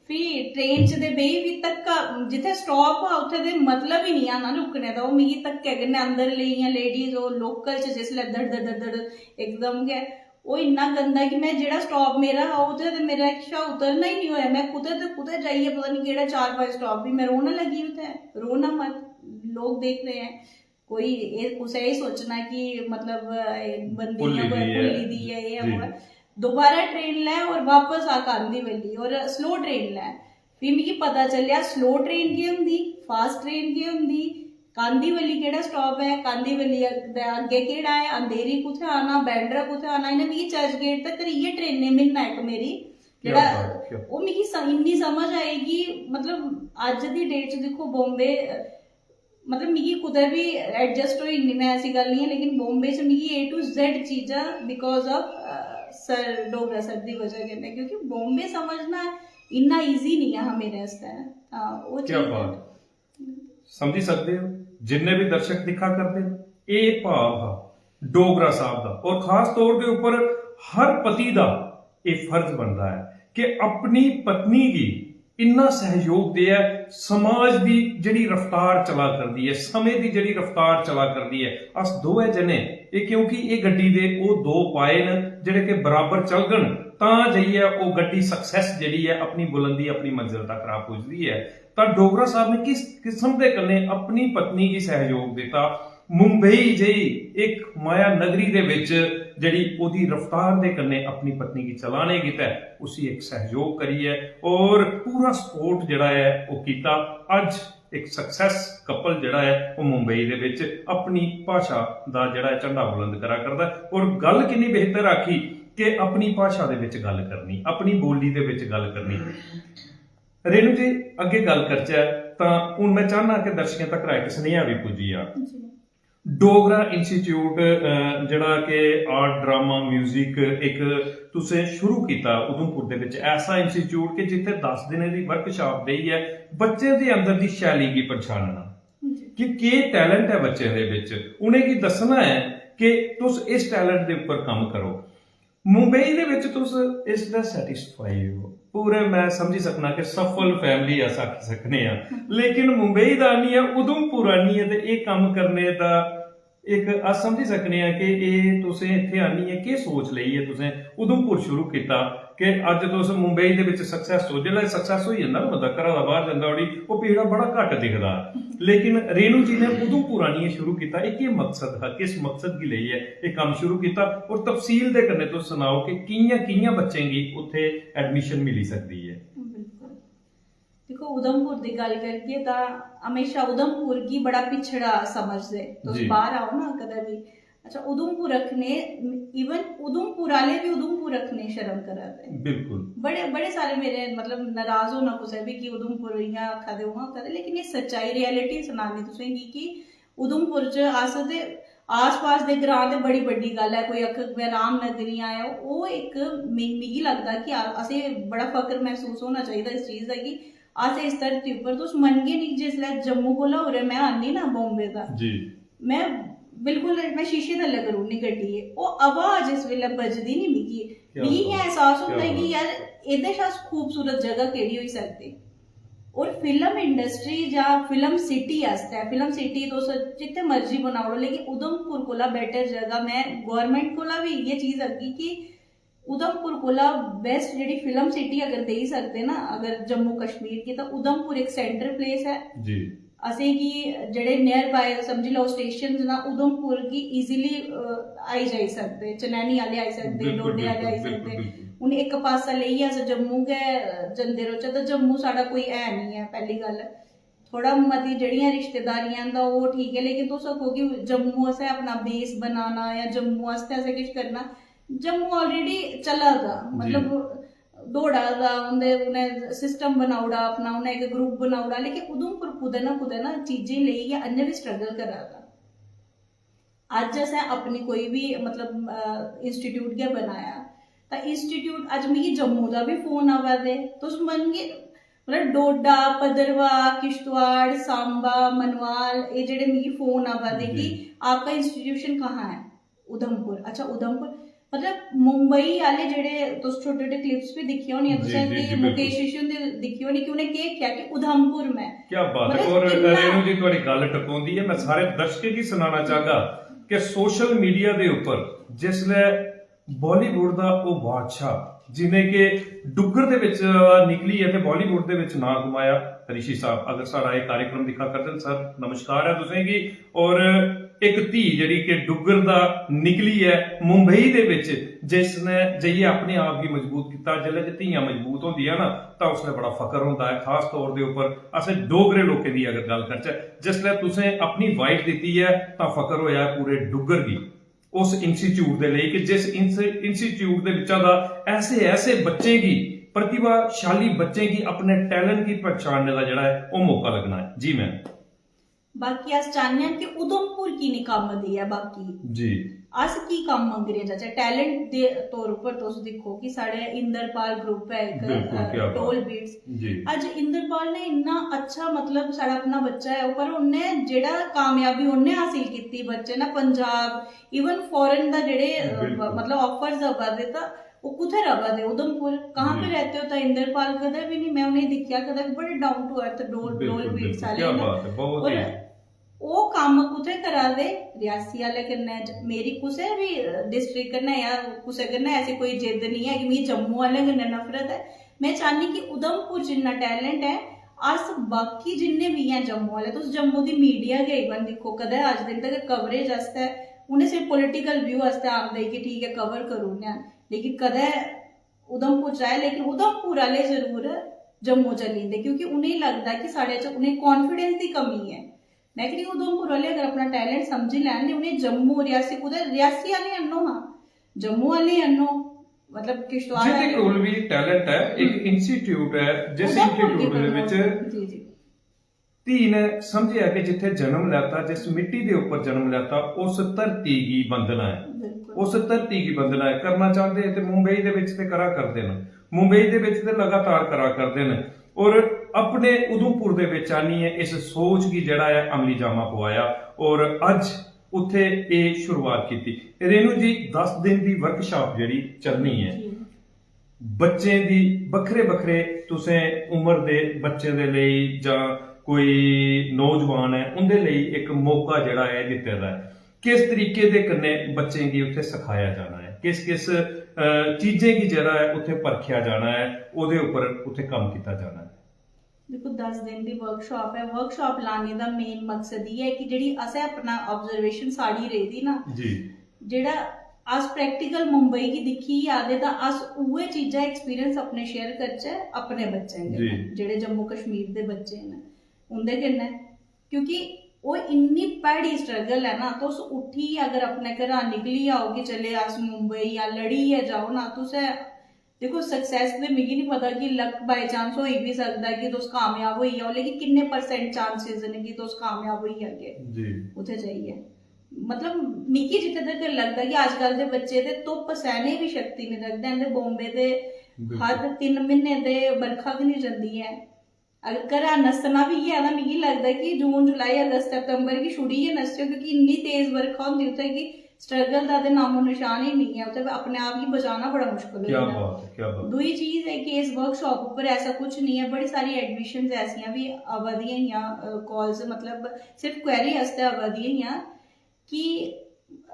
फ्ही ट्रेन च ते बेही, फ्ही धक्का, जित्थै स्टॉप हा उत्थै ते मतलब ही निं हा ना रुकने दा। ओह् मिगी धक्के कन्नै अंदर लेइयां, लेडीज ओह् लोकल च जिसलै दड़ दड़ दड़ दड़ इकदम गै, ओह् इन्ना गंदा कि में जेह्ड़ा स्टॉप मेरा हा उत्थै ते मेरा कशा उतरना ही निं होएआ। में कुतै ते कुतै जाइयै पता निं केह्ड़ा चार पंज स्टॉप, फ्ही में रोना लगी उत्थै, रोना मत, लोग देख रहे हैं। कोई एह् कुसै एह् सोचना कि मतलब एह् बंदी भुल्ली इ'यां दी ऐ। भुल्ली दी ऐ, एह् जी। ऐ वो ऐ। दोबारा ट्रेन लै और बापस आ कांदीवली, और स्लो ट्रेन लै। फ्ही मिगी पता चलेआ स्लो ट्रेन केह् होंदी, फास्ट ट्रेन केह् होंदी, कांदीवली केह्ड़ा स्टॉप ऐ, कांदीवली दे अग्गें केह्ड़ा ऐ, अंधेरी कुत्थै आना, बांद्रा कुत्थै आना। इ'नें मिगी चर्च गेट तक्कर इ'यै ट्रेनें म्हीना इक मेरी क्या जेह्ड़ा बात, क्या ओह् मिगी स- इन्नी समझ आई कि मतलब अज्ज दी डेट च दिक्खो बॉम्बे, मतलब मिगी कुतै बी एडजस्ट होई जन्नी में, ऐसी गल्ल निं ऐ, लेकिन बॉम्बे च मिगी A to Z चीजां because of sir Dogra sir दी बजह कन्नै, क्योंकि बॉम्बे समझना इन्ना ईजी निं हा मेरे आस्तै। तां ओह् क्या चीज बात। समझी सकदे ओ, जिन्ने बी दर्शक दिक्खा करदे न, एह् भाव हा डोगरा साहब दा, और खास तौर दे उप्पर हर पति दा एह् फर्ज बनदा ऐ कि अपनी पत्नी गी इन्ना सैह्योग देऐ। समाज दी जेह्ड़ी रफ्तार चला करदी ऐ, समें दी जेह्ड़ी रफ्तार चला करदी ऐ, अस दोऐ जने एह्, क्योंकि एह् गड्डी दे ओह् दो पाए न जेह्ड़े कि बराबर चलगन, तां जाइयै ओह् गड्डी सक्सैस जेह्ड़ी ऐ अपनी बुलंदी, अपनी मंजिल तक आ पुजदी ऐ। तां डोगरा साहब ने किस किस्म दे कन्नै अपनी पत्नी गी सैह्योग दित्ता। मुंबई जेही इक माया नगरी दे बिच जेह्ड़ी ओह्दी रफ्तार दे कन्नै अपनी पत्नी गी चलाने गितै उसी इक सैह्योग करियै और पूरा सपोर्ट जेह्ड़ा ऐ ओह् कीता। अज्ज इक सक्सैस कपल जेह्ड़ा ऐ ओह् मुंबई दे बिच अपनी भाशा दा जेह्ड़ा ऐ झंडा बुलंद करा करदा ऐ। और गल्ल किन्नी बेहतर आखी कि अपनी भाशा दे बिच गल्ल करनी, अपनी बोली दे बिच गल्ल करनी। रेणु जी, अग्गें गल्ल करचै तां हून में चाह्न्नां कि दर्शकें तक्कर इक सनेहा बी पुज्जी जा। जी। डोगरा इंस्टीट्यूट, अ, जेह्ड़ा कि आर्ट, ड्रामा, म्यूजिक इक तुसें शुरू कीता उधमपुर दे बिच, ऐसा इंस्टीट्यूट कि जित्थै दस दिनें दी वर्कशाप देइयै बच्चें दे अंदर दी शैली गी पन्छानना जी। कि केह् टैलेंट ऐ बच्चें दे बिच, उ'नेंगी दस्सना ऐ कि तुस इस टैलेंट दे उप्पर कम्म करो। मुंबई दे बिच तुस इसलै सैटिस्फाई हो, पूरे, में समझी सकना कि सफल फैमिली अस आखी सकने आं, लेकिन मुंबई दा आनियै, उधमपुर आनियै ते एह् कम्म करने दा इक अस समझी सकने आं कि एह् तुसें इत्थै आनियै केह् सोच लेइयै तुसें उधमपुर शुरू कीता कि अज्ज तुस मुंबई दे बिच सक्सैस हो। जिसलै सक्सैस होई जंदा ना बंदा, घरा दा बाहर जंदा उठी, ओह् पीड़ा बड़ा घट्ट दिखदा। लेकिन रेणु जी ने उधमपुर आनियै शुरू कीता, एह् केह् मकसद हा, किस मकसद गी लेइयै एह् कम्म शुरू कीता? और तफसील दे कन्नै तुस सनाओ कि कि'यां कि'यां बच्चें गी उत्थै एडमिशन मिली सकदी ऐ? बिल्कुल। दिक्खो, उधमपुर दी गल्ल करगे तां हमेशा उधमपुर गी बड़ा पिछड़ा समझदे। तुस जी। बाहर आओ ना कदें बी, अच्छा, उधमपुर रखने, इवन उधमपुर आह्ले बी उधमपुर रखने शर्म करा दे। बिल्कुल। बड़े, बड़े सारे मेरे, मतलब, नाराज होना कुसै बी कि उधमपुर इ'यां आखा दे, उ'आं आखा दे, लेकिन एह् सच्चाई, रियलिटी सनानी तुसेंगी कि उधमपुर च अस ते आस-पास दे ग्रांऽ ते बड़ी बड्डी गल्ल ऐ, कोई आखग में रामनगरी आया, ओह् इक मि-, मिगी लगदा कि अ-, असें बड़ा फख्र मसूस होना चाहिदा इस चीज दा कि अस इस धरती उप्पर, तुस मनगे निं, जिसलै जम्मू कोला होरें में आन्नी ना बॉम्बे दा, जी। में बिल्कुल, में शीशे थल्लै करी ओड़नी गड्डी। ओह् आवाज इस बेल्लै बजदी निं मिगी, क्या मिगी बात, इ'यां एहसास क्या होंदा कि बात। यार, एह्दे शा खूबसूरत जगह केह्ड़ी होई सकदी? और फिल्म इंडस्ट्री जां फिल्म सिटी आस्तै, फिल्म सिटी तुस जित्थै मर्जी बनाई ओड़ो, लेकिन उधमपुर कोला बेटर जगह, में गौरमेंट कोला बी इ'यै चीज आखगी कि उधमपुर कोला बेस्ट जेह्ड़ी फिल्म सिटी अगर देई सकदे ना, अगर जम्मू कश्मीर गी, तां उधमपुर इक सेंटर प्लेस ऐ। जी। असेंगी जेह्ड़े नियर बाय, समझी लैओ, स्टेशन न, उधमपुर गी ईजीली आई जाई सकदे, चनैनी आह्ले आई सकदे, बिल्कुल, डोडे आह्ले आई बिल्कुल, सकदे। बिल्कुल। हून इक पासा लेइयै अस जम्मू गै, अ, जंदे रौह्चै तां जम्मू साढ़ा कोई है निं ऐ, पैह्ली गल्ल। थोह्ड़ा मती जेह्ड़ियां रिश्तेदारियां न तां ओह् ठीक ऐ, लेकिन तुस आखो कि जम्मू असें अपना बेस बनाना जां जम्मू आस्तै असें किश करना, जम्मू already चला दा, जी। मतलब दौड़ा दा, उं'दे, उ'नें सिस्टम बनाई ओड़ा अपना, उ'नें इक ग्रुप बनाई ओड़ा, लेकिन उधमपुर कुतै ना कुतै ना चीजें लेइयै अजें बी स्ट्रगल करा दा। अज्ज असें अपनी कोई बी, मतलब, इंस्टीट्यूट गै बनाया, तां इंस्टीट्यूट, अज्ज मिगी जम्मू दा बी फोन आवा दे, तुस मनगे, मतलब डोडा, भद्रवाह, किश्तवाड़, सांबा, मनवाल, ये जेह्ड़े मिगी फोन आवा दे कि आपका इंस्टीट्यूशन कहाँ है? उधमपुर। अच्छा, उधमपुर। मतलब मुंबई आह्ले जेह्ड़े, तुस छोटे छोटे क्लिप्स भी दिक्खियां होनियां, तुसें कि मुकेश ऋषि हुंदे दिक्खियां होनियां कि उ'नें केह् आखेआ कि उधमपुर में। क्या बात है। मतलब और रेणु जी, थुआढ़ी गल्ल टकोंदी ऐ। मैं सारे दर्शकें गी सनाना चाहगा कि सोशल मीडिया दे उप्पर जिसलै बालीवुड दा ओह् बादशाह, जि'नें के डुग्गर दे बिच निकली ऐ ते बालीवुड दे बिच नां कमाया, ऋषि साहब अगर साढ़ा एह् कार्यक्रम दिक्खा करदे न, सर, नमस्कार ऐ तुसेंगी। और इक धी जेह्ड़ी कि डुग्गर दा निकली ऐ मुंबई दे बिच, जिसने जाइयै अपने आप गी मजबूत कीता। जिसलै जे धियां मजबूत होंदियां ना, तां उसलै बड़ा फकर होंदा ऐ। खास तौर दे उप्पर असें डोगरे लोकें दी अगर गल्ल करचै, जिसलै तुसें अपनी वाइफ दित्ती ऐ, तां फकर होया ऐ पूरे डुग्गर गी उस इंस्टीट्यूट दे लेई कि जिस इंस्टीट्यूट दे बिच्चा दा ऐसे ऐसे बच्चें गी, प्रतिभाशाली बच्चें गी अपने टैलेंट गी पहचानने दा जेह्ड़ा ऐ ओह् मौका लगना ऐ। जी मैम। बाकी अस चाह्न्ने आं कि उधमपुर की निं कम्म देऐ बाकी। जी। अस की कम्म मंगने जाचै? टैलेंट दे तौर उप्पर तुस दिक्खो कि साढ़े इंद्रपाल ग्रुप ऐ इक, बिल्कुल, अ, क्या बात। टोल बीट्स। जी। अज्ज इंद्रपाल ने इन्ना अच्छा, मतलब, साढ़ा अपना बच्चा ऐ, पर उन्नै जेह्ड़ा कामयाबी उन्नै हासिल कीती बच्चे ने पंजाब, इवन फॉरेन दा जेह्ड़े, अ, बिल्कुल। मतलब, ऑफर्स आवा दे, तां ओह् कुत्थै र'वा दे? उधमपुर। कहाँ पे जी। रहते हो? तां इंद्रपाल कदें बी निं, में उ'नेंगी दिक्खेआ कदें बी, बड़े डाउन टू अर्थ, डोल, बिल्कुल, डोल बीट्स बिल्कुल। आह्ले क्या न। बात है, बहुत और ही। ओह् कम्म कुत्थै करा दे? रियासी आह्ले कन्नै, ज-, मेरी कुसै बी डिस्ट्रिक्ट कन्नै या कुसै कन्नै ऐसी कोई जिद्द निं ऐ कि मिगी जम्मू आह्लें कन्नै नफरत ऐ। में चाह्न्नी कि उधमपुर जिन्ना टैलेंट ऐ, अस बाकी जिन्ने बी हैन जम्मू आह्ले, तुस जम्मू दी मीडिया गै इवन दिक्खो, कदें अज्ज दिन तक कवरेज आस्तै उ'नें सिर्फ पॉलिटिकल व्यू आस्तै आंदे कि ठीक ऐ, कवर करी ओड़ने आं, लेकिन कदें उधमपुर च आए, लेकिन उधमपुर आह्ले जरूर जम्मू चली जंदे, क्योंकि उ'नेंगी लगदा कि साढ़े च, उ'नेंगी कॉन्फिडेंस दी कमी ऐ। में आखनी उधमपुर आह्ले अगर अपना टैलेंट समझी लैन ते उ'नें जम्मू, रियासी, कुतै रियासी आह्ले आह्नो हां, जम्मू आह्ले आह्नो, मतलब किश्तवाड़ जेह्दे आह्ले। कोल बी टैलेंट ऐ, इक हम्म। इंस्टीट्यूट ऐ, जिस उधमपुर गी इंस्टीट्यूट दे promote, बिच जी, जी। धी ने समझेआ कि जित्थै जन्म लैता, जिस मिट्टी दे उप्पर जन्म लैता, उस धरती गी बंदना ऐ। बिल्कुल। उस धरती गी बंदना ऐ। करना चांह्दे ते मुंबई दे बिच ते करा करदे न, मुंबई दे बिच ते लगातार करा करदे न। और अपने उधमपुर दे बिच आनियै इस सोच गी जेह्ड़ा ऐ अमली जामा पवाया और अज्ज उत्थे एह् शुरुआत कीती। रेणु जी, दस दिन दी वर्कशॉप जेह्ड़ी चलनी ऐ, जी। बच्चें दी बक्खरे-बक्खरे, तुसें उम्र दे बच्चें दे लेई जां कोई नौजवान ऐ, उं'दे लेई इक मौका जेह्ड़ा ऐ दित्ते दा ऐ। किस तरीके दे कन्नै बच्चें गी उत्थे सखाया जाना ऐ, किस-किस, अ, चीजें गी जेह्ड़ा ऐ उत्थे परखेआ जाना ऐ, ओह्दे उप्पर उत्थे कम्म कीता जाना ऐ? दिक्खो, दस दिन दी वर्कशॉप ऐ। वर्कशॉप लाने दा मेन मकसद इ'यै ऐ कि जेह्ड़ी असें अपना ऑब्जर्वेशन साढ़ी रेह्दी ना, जी। जेह्ड़ा अस प्रैक्टिकल मुंबई गी दिक्खियै आए दे, तां अस उ'ऐ चीजां, एक्सपीरियंस अपने शेयर करचै अपने बच्चें कन्नै, जी। जेह्ड़े जम्मू कश्मीर दे बच्चे न उं'दे कन्नै, क्योंकि ओह् इन्नी भैड़ी स्ट्रगल ऐ ना। तुस उट्ठियै अगर अपने घरा निकली जाओ कि चले अस मुंबई, जां लड़ियै जाओ ना, तुसें दिक्खो, सक्सेस ते मिगी निं पता कि लक बाय चांस होई बी सकदा ऐ कि तुस कामयाब होई जाओ, लेकिन किन्ने परसेंट चांसेस न कि तुस कामयाब होई जागे जी। उत्थै जाइयै? मतलब, मिगी जित्थै तक लगदा कि अजकल दे बच्चे ते धुप्प सैह्ने दी शक्ति निं रखदे हैन, ते बॉम्बे ते बिल्कुल। हद तिन्न म्हीने ते बरखा गै निं जंदी ऐ। अगर घरा नस्सना बी ऐ, तां मिगी लगदा कि जून, जुलाई, अगस्त, सितंबर गी छुड़ियै नस्सेओ, क्योंकि इन्नी तेज बरखा होंदी उत्थै कि स्ट्रगल दा ते नामो निशान ही निं ऐ। उत्थै अपने आप गी बचाना बड़ा मुश्कल होई क्या जंदा। बात है, क्या बात है। दूई चीज ऐ कि इस वर्कशॉप उप्पर ऐसा कुछ निं ऐ, बड़ी सारी एडमिशंस ऐसियां बी आवा दियां हियां, अ, कॉल्स, मतलब सिर्फ क्वेरी आस्तै आवा दियां हियां कि,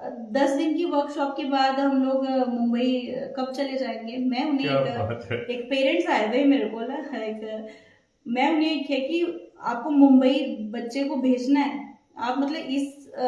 अ, दस दिन की वर्कशॉप के बाद हम लोग, अ, मुंबई, अ, कब चले जाएंगे? मैं उ'नें क्या इक, बात है। इक पेरेंट्स आए दे हे मेरे कोल, इक में उ'नेंगी आखेआ कि आपको मुंबई बच्चे को भेजना है, आप मतलब इस, अ,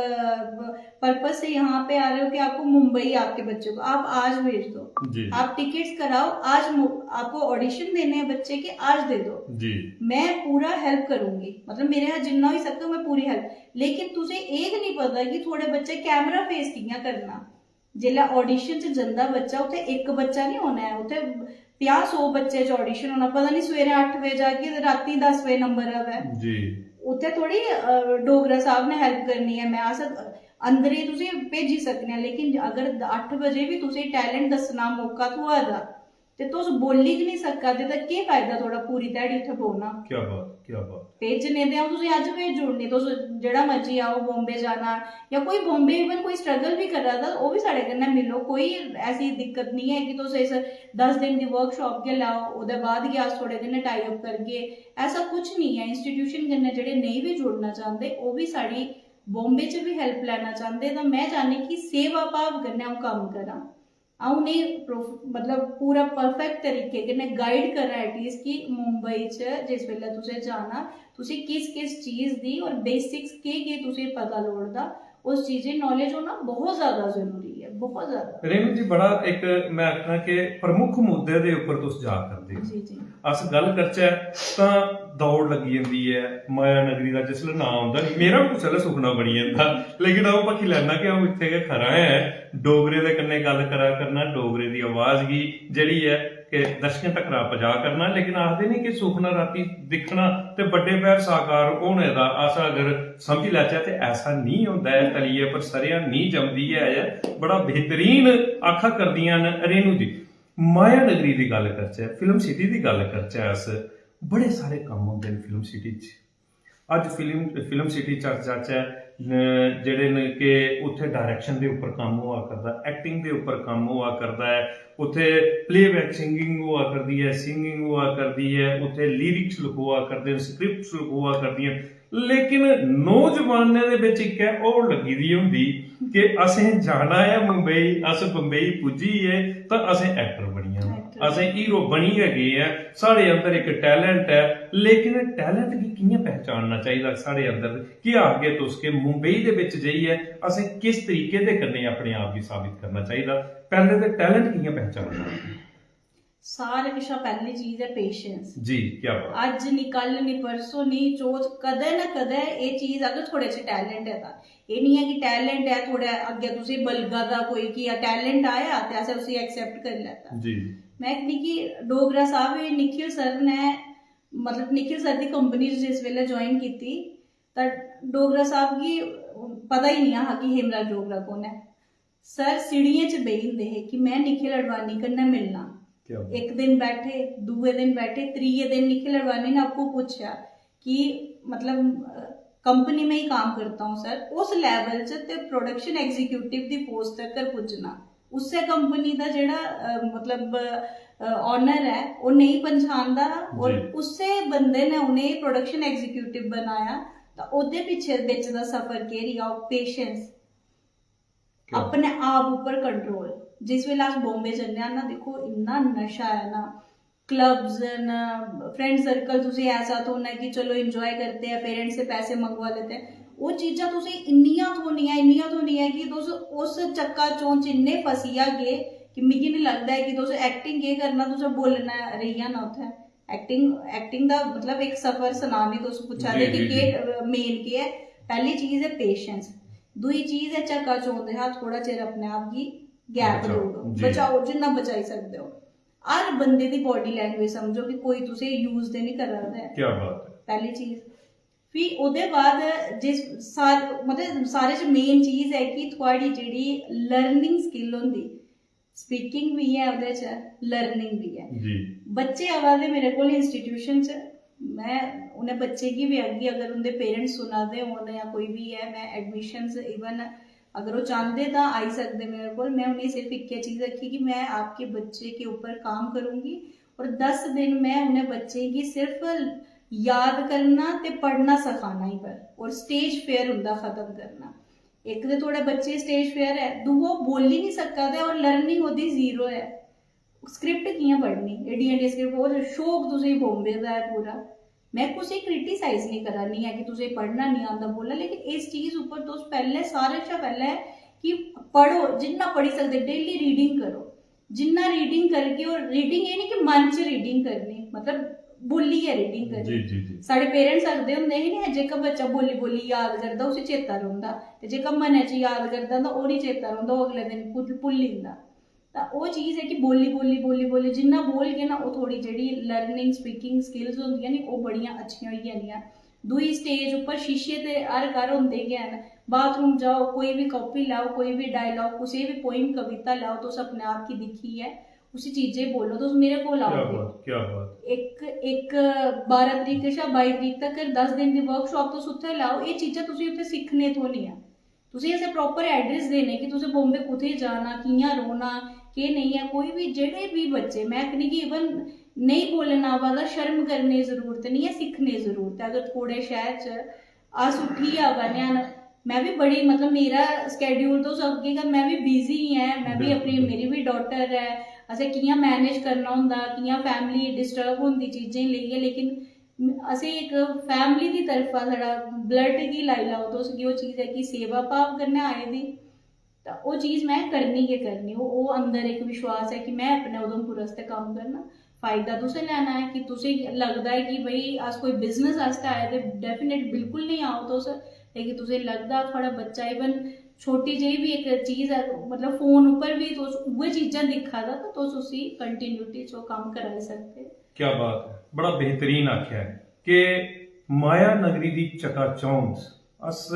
पर्पस से यहाँ पे आ रहे हो कि आपको मुंबई आपके बच्चे को, आप आज भेज दो। जी। आप टिकट्स कराओ, आज मु-, आपको ऑडिशन देने हैं बच्चे के, आज दे दो। जी। मैं पूरा हेल्प करूंगी, मतलब मेरे शा जिन्ना होई सकदा मैं पूरी हेल्प, लेकिन तुसें एह् ते निं पता कि थुआढ़े बच्चे कैमरा फेस कि'यां करना। जिसलै ऑडिशन च जंदा बच्चा, उत्थै इक बच्चा निं होना ऐ, उत्थै पंजाह् सौ बच्चे च ऑडिशन होना। पता निं सवेरै अट्ठ बजे जागे ते रातीं दस बजे नंबर आवै। जी। उत्थै थोह्ड़ी, अ, डोगरा साह्ब ने हेल्प करनी ऐ। में, अस अंदरै तुसें भेजी सकने आं, लेकिन अगर अट्ठ बजे बी तुसें टैलेंट दस्सना मौका थ्होआ दा, ते तुस बोली गै निं सका दे, तां केह् फायदा थुआढ़ा पूरी ध्याड़ी उत्थै बौह्ना? क्या बात, क्या बात। भेजने ते अ'ऊं तुसें अज्ज भेजी ओड़नी, तुस जेह्ड़ा मर्जी आओ, बॉम्बे जाना जां कोई बॉम्बे even कोई स्ट्रगल बी करा दा, ओह् बी साढ़े कन्नै मिलो, कोई ऐसी दिक्कत निं ऐ कि तुस इस दस दिन दी वर्कशॉप गै लैओ, ओह्दे बाद गै अस थुआढ़े कन्नै टाई अप करगे, ऐसा कुछ निं ऐ। इंस्टीट्यूशन कन्नै जेह्ड़े नेईं बी जुड़ना चांह्दे, ओह् बी साढ़ी बॉम्बे च बी हेल्प लैना चांह्दे, तां में चाह्न्नी कि सेवा भाव कन्नै अ'ऊं कम्म करां। अ'ऊं उ'नेंगी प्रोफ- मतलब पूरा परफेक्ट तरीके कन्नै गाइड करां एटलीस्ट कि मुंबई च जिस बेल्लै तुसें जाना, तुसें किस किस चीज़ दी और बेसिक्स केह् केह् तुसें पता लोड़दा, उस चीज़ दी नॉलेज होना बहुत ज़्यादा ज़रूरी ऐ, बहुत ज़्यादा। रेणु जी, बड़ा इक मैं आखना कि प्रमुख मुद्दे दे उप्पर तुस जा करदे ओ। जी जी। अस गल्ल करचै तां दौड़ लग्गी जंदी ऐ माया नगरी दा, जिसलै नांऽ औंदा नी, मेरा बी कुसै बेल्लै सुखना बनी जंदा, लेकिन अ'ऊं भक्खी लैना कि अ'ऊं इत्थै गै खरा ऐ, डोगरे दे कन्नै गल्ल करा करना, डोगरे दी आवाज गी जेह्ड़ी ऐ कि दर्शकें तक्कर पजा करना। लेकिन आखदे नी कि सुखना रातीं दिक्खना ते बड्डे पैह्र साकार होने दा अस अगर समझी लैचै ते ऐसा निं होंदा ऐ, तलियै पर सरेआं निं जमदी ऐ। बड़ा बेहतरीन आखा करदियां न रेणु जी। माया नगरी दी गल्ल करचै, फिल्म सिटी दी गल्ल करचै अस, बड़े सारे कम्म होंदे न फिल्म सिटी च। अज्ज फिल्म फिल्म सिटी च अस जाचै, न- जेह्ड़े न कि उत्थै डायरेक्शन दे उप्पर कम्म होआ करदा, एक्टिंग दे उप्पर कम्म होआ करदा ऐ, उत्थै प्लेबैक सिंगिंग होआ करदी ऐ, सिंगिंग होआ करदी ऐ, उत्थै लिरिक्स लखोआ करदे न, स्क्रिप्ट्स लखोआ करदियां न। लेकिन नौजवानें दे बिच इक्कै होड़ लग्गी दी होंदी कि असें जाना ऐ मुंबई, अस बंबई पुज्जी गे तां असें एक्टर बनी जाना, Actor। असें हीरो बनी गै गे ऐ। साढ़े अंदर इक टैलेंट ऐ, लेकिन टैलेंट गी कि'यां पहचानना चाहिदा साढ़े अंदर? केह् आखगे तुस कि मुंबई दे बिच जाइयै असें किस तरीके दे कन्नै अपने आप गी साबित करना चाहिदा? पैह्ले ते टैलेंट कि'यां पहचानना? सारे कशा पैह्ली चीज ऐ पेशेंस। जी, क्या बात। अज्ज निं, कल निं, परसों निं, चौथ, कदें ना कदें एह् चीज अगर थुआढ़े च टैलेंट ऐ तां, एह् निं ऐ कि टैलेंट ऐ थुआढ़े अग्गें, तुसें बलगा दा कोई कि टैलेंट आया ते असें उसी एक्सेप्ट करी लैता। जी। में आखनी कि डोगरा साहब, एह् निखिल सर ने, मतलब निखिल सर दी कंपनी च जिस बेल्लै ज्वाइन कीती तां डोगरा साहब गी पता ही निं हा कि हेमराज डोगरा कौन ऐ। सर सीढ़ियें च बेही जंदे हे कि में निखिल अडवाणी कन्नै मिलना। क्या बात। इक दिन बैठे, दूए दिन बैठे, त्रिये दिन निखिल अडवाणी ने आपको पूछेआ कि मतलब, अ, कंपनी में ही काम करता हूँ सर, उस लेवल च ते प्रोडक्शन एग्जीक्यूटिव दी पोस्ट तकर पुज्जना, उस्सै कंपनी दा जेह्ड़ा, अ, मतलब, अ, ऑनर ऐ, ओह् नेईं पन्छानदा और जी। उस्सै बंदे ने उ'नें प्रोडक्शन एग्जीक्यूटिव बनाया। तां ओह्दे पिच्छे बिच दा सफर केह् रेहा? ओह् पेशेंस, क्या? अपने आप उप्पर कंट्रोल। जिस बेल्लै अस बॉम्बे जन्ने आं ना, दिक्खो इन्ना नशा ऐ ना, क्लब्स न, फ्रेंड सर्कल तुसें ऐसा थ्होना कि चलो एंजॉय करते हैं, पेरेंट्स से पैसे मंगवा लेते हैं, ओह् चीज़ां तुसें इन्नियां थ्होनियां, इन्नियां थ्होनियां कि तुस उस चक्का चौंध च इन्ने फसी जागे कि मिगी निं लगदा ऐ कि तुस एक्टिंग केह् करना, तुसें बोलना रेही जाना उत्थै। एक्टिंग, एक्टिंग दा मतलब इक सफर सनानी, तुस पुच्छा दे जी, कि जी, केह् मेन केह् ऐ। पैह्ली चीज ऐ पेशेंस, दूई चीज ऐ झक्का चौंद हा, थोड़ा चिर अपने आप गी गैप बचाओ, देई ओड़ो, जी। बचाओ जिन्ना बचाई सकदे हो। हर बंदे दी बॉडी लैंग्वेज समझो कि कोई तुसें यूज ते नहीं करा दा ऐ। क्या बात है। पैह्ली चीज। फ्ही ओह्दे बाद जिस सार-, मतलब सारे च मेन चीज ऐ कि थुआढ़ी जेह्ड़ी लर्निंग स्किल होंदी, स्पीकिंग बी ऐ ओह्दे च, लर्निंग बी ऐ। जी। बच्चे आवा दे मेरे कोल इंस्टीट्यूशन च, में उ'नें बच्चे गी बी आखगी, अगर उं'दे पेरेंट्स सुना दे होन जां कोई बी ऐ, में एडमिशंस इवन अगर ओह् चांह्दे तां आई सकदे मेरे कोल। में उ'नेंगी सिर्फ इक्कै चीज आखी कि मैं आपके बच्चे के ऊपर काम करूंगी और दस दिन मैं उ'नें बच्चें गी सिर्फ याद करना ते पढ़ना सखाना ही पर, और स्टेज फियर उं'दा खत्म करना। इक ते थुआढ़े बच्चे स्टेज फियर ऐ, दूआ ओह् बोली निं सका दा ऐ और लर्निंग ओह्दी जीरो ऐ। स्क्रिप्ट कि'यां पढ़नी, एड्डियां एड्डियां स्क्रिप्ट, और शौक तुसेंगी बॉम्बे दा ऐ पूरा। में कुसै क्रिटिसाइज निं करा नी ऐ कि तुसेंगी पढ़ना निं आंदा बोलना, लेकिन इस चीज उप्पर तुस पैह्लें, सारें शा पैह्लें कि पढ़ो, जिन्ना पढ़ी सकदे, डेली रीडिंग करो। जिन्ना रीडिंग करगे, और रीडिंग एह् निं कि मन च रीडिंग करनी, मतलब बोलियै रीडिंग करनी। जी, जी, जी। साढ़े पेरेंट्स आखदे होंदे हे ना, जेह्का बच्चा बोली बोली याद करदा उसी चेता रौंह्दा, ते जेह्का मनै च याद करदा तां ओह् निं चेता रौंह्दा, ओह् अगले दिन भुल-, भुल्ली जंदा। तां ओह् चीज ऐ कि बोली बोली बोली बोली जिन्ना बोलगे ना, ओह् थुआढ़ी जेह्ड़ी लर्निंग स्पीकिंग स्किल्स होंदियां नी, ओह् बड़ियां अच्छियां होई जानियां। दूई स्टेज उप्पर शीशे ते हर घर होंदे गै न, बाथरूम जाओ, कोई बी कापी लैओ, कोई बी डायलॉग, कुसै बी पोइम कविता लैओ, तुस अपने आप गी दिक्खियै उसी चीजै गी बोलो, तुस मेरे कोल क्या आओगे। बात, क्या बात। इक इक बारां तरीक कशा बाई तरीक तक दस दिन दी वर्कशाप तुस उत्थै लाओ। एह् चीजां तुसें उत्थै सिक्खने थ्होनियां। तुसें असें प्रॉपर एड्रेस देने कि तुसें बॉम्बे कुत्थै जाना, कि'यां रौह्ना, केह् नेईं ऐ। कोई बी, जेह्ड़े बी बच्चे, में आखनी कि इवन नेईं बोलन आवा दा, शर्म करने दी जरूरत निं ऐ, सिक्खने दी जरूरत ऐ। अगर थुआढ़े शैह्र च अस उट्ठियै आवा ने आं, में बी बड़ी, मतलब, मेरा स्कैड्यूल, तुस आखगे कि में बी बिजी ऐ, में बी अपनी, बिल्कुल। मेरी बी डॉटर ऐ, असें कि'यां मैनेज करना होंदा, कि'यां फैमिली डिस्टर्ब होंदी चीजें गी लेइयै, लेकिन असें इक फैमिली दी तरफा साढ़ा ब्लड गी लाई लैओ तुस, कि ओह् चीज ऐ कि सेवा भाव कन्नै आए दी, तां ओह् चीज में करनी गै करनी। ओह् ओह् अंदर इक विश्वास ऐ कि में अपने उधमपुर आस्तै कम्म करना। फायदा तुसें लैना ऐ कि तुसें गी लगदा ऐ कि भाई अस कोई बिजनेस आस्तै आए दे, डेफिनेट बिल्कुल नेईं आओ तुस, लेकिन तुसें गी लगदा थुआढ़ा बच्चा इवन छोटी जेही बी इक चीज ऐ, मतलब फोन उप्पर बी तुस उ'ऐ चीजां दिक्खा दा, तां तुस उसी कंटिन्यूटी च ओह् कम्म कराई सकदे। क्या बात है, बड़ा बेहतरीन आख्या है कि माया नगरी दी चकाचौंध। अस,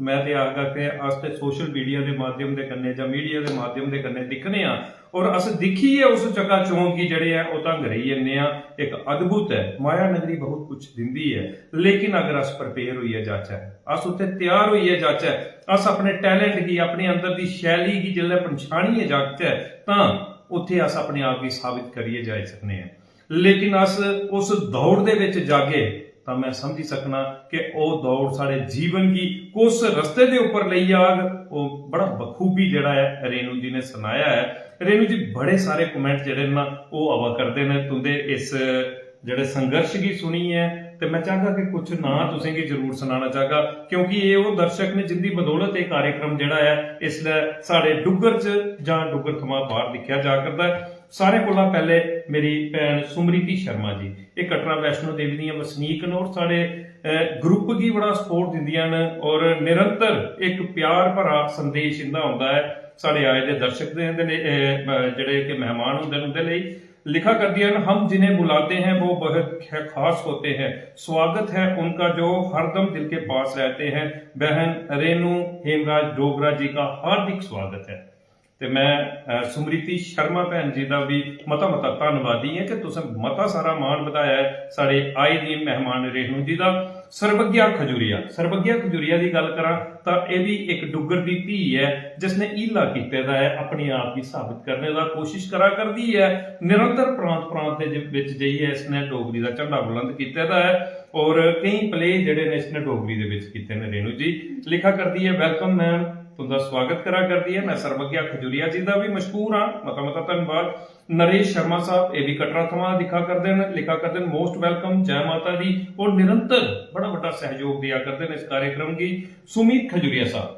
में ते आखगा कि अस ते सोशल मीडिया दे माध्यम दे कन्नै जां मीडिया दे माध्यम दे कन्नै दिक्खने आं, और अस दिक्खियै उस चकाचौंध गी जेह्ड़े ऐ ओह् ढंग रेही जन्ने आं। इक अद्भुत ऐ, माया नगरी बहुत कुछ दिंदी ऐ, लेकिन अगर अस प्रिपेयर होइयै जाचै, अस उत्थै त्यार होइयै जाचै, अस अपने टैलेंट गी, अपने अंदर दी शैली गी जिसलै पंछानियै जाचै, तां उत्थै अस अपने आप गी साबित करियै जाई सकने आं। लेकिन अस उस दौड़ दे बिच जागे तां मैं समझी सकना कि ओह् दौड़ साढ़े जीवन गी कुस रस्ते दे उप्पर लेई जाग। ओह् बड़ा बखूबी जेह्ड़ा ऐ रेणु जी ने सनाया ऐ। रेणु जी, बड़े सारे कमेंट जेह्ड़े न ओह् आवा करदे न तुंदे इस जेह्ड़े संघर्ष गी सुनियै, ते मैं चाहगा कि कुछ नांऽ तुसेंगी जरूर सनाना चाहगा, क्योंकि एह् ओह् दर्शक ने जिंदी बदौलत एह् कार्यक्रम जेह्ड़ा ऐ इसलै साढ़े डुग्गर च जां डुग्गर थमां बाहर दिक्खेआ जा करदा ऐ। सारें कोला पैह्ले मेरी भैन सुमृति शर्मा जी, एह् कटरा वैष्णो देवी दियां वसनीक न और साढ़े, अ, ग्रुप गी बड़ा सपोर्ट दिंदियां न और निरंतर इक प्यार भरा संदेश इंदा होंदा ऐ साढ़े आए दे दर्शक दे, दे लेई, अ, जेह्ड़े कि मेहमान होंदे न उंदे लेई। लिखा करदियां न, "हम जिन्हें बुलाते हैं वो बहुत ख-, खास होते हैं, स्वागत है उनका जो हरदम दिल के पास रहते हैं, बहन रेणु हेमराज डोगरा जी का हार्दिक स्वागत है।" ते मैं, अ, सुमृति शर्मा भैन जी दा भी मता मता धन्नवादी ऐ कि तुसें मता सारा मान बधाया ऐ साढ़े आए दे मेहमान रेणु जी दा। सर्वज्ञा खजूरिया, सर्वज्ञा खजूरिया दी गल्ल करां तां एह् भी इक डुग्गर दी धी ऐ जिसने हीला कीते दा ऐ, अपने आप गी साबित करने दा कोशिश करा करदी ऐ। निरंतर प्रांत प्रांत दे ज-, बिच जाइयै इसने डोगरी दा झंडा बुलंद कीते दा ऐ और केईं प्ले जेह्ड़े ने इसने डोगरी दे बिच कीते न। रेणु जी लिखा करदी ऐ, "Welcome ma'am, तुंदा स्वागत करा करदी ऐ।" मैं सर्वज्ञा खजूरिया जी दा भी मशहूर हां, मता मता धन्नवाद। नरेश शर्मा साहब, एह् बी कटरा थमां दिक्खा करदे न, लिखा करदे न, "Most welcome, जय माता दी।" और निरंतर बड़ा बड्डा सहयोग देआ करदे न इस कार्यक्रम गी। सुमित खजूरिया साहब,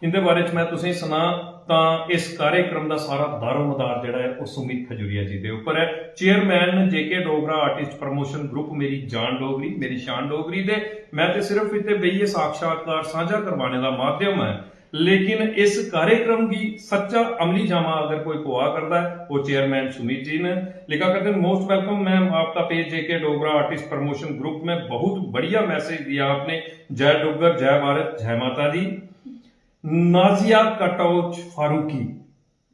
इंदे बारे च मैं तुसेंगी सनां तां इस कार्यक्रम दा सारा दारोमदार जेह्ड़ा ऐ ओह् सुमित खजूरिया जी दे उप्पर ऐ। चेयरमैन न जे के डोगरा आर्टिस्ट प्रमोशन ग्रुप, मेरी जान डोगरी, मेरी शान डोगरी दे। मैं ते सिर्फ इत्थै बेहियै साक्षात्कार सांझा करवाने दा माध्यम ऐ, लेकिन इस कार्यक्रम गी सच्चा अमली जामा अगर कोई पवा करदा ऐ, ओह् चेयरमैन सुमित जी न। लिखा करदे न, "Most welcome ma'am, आपका पेज जे के डोगरा आर्टिस्ट प्रमोशन ग्रुप में बहुत बढ़िया मैसेज दिया आपने। जय डुग्गर, जय भारत, जय माता दी।" नाजिया कटौच फारूकी,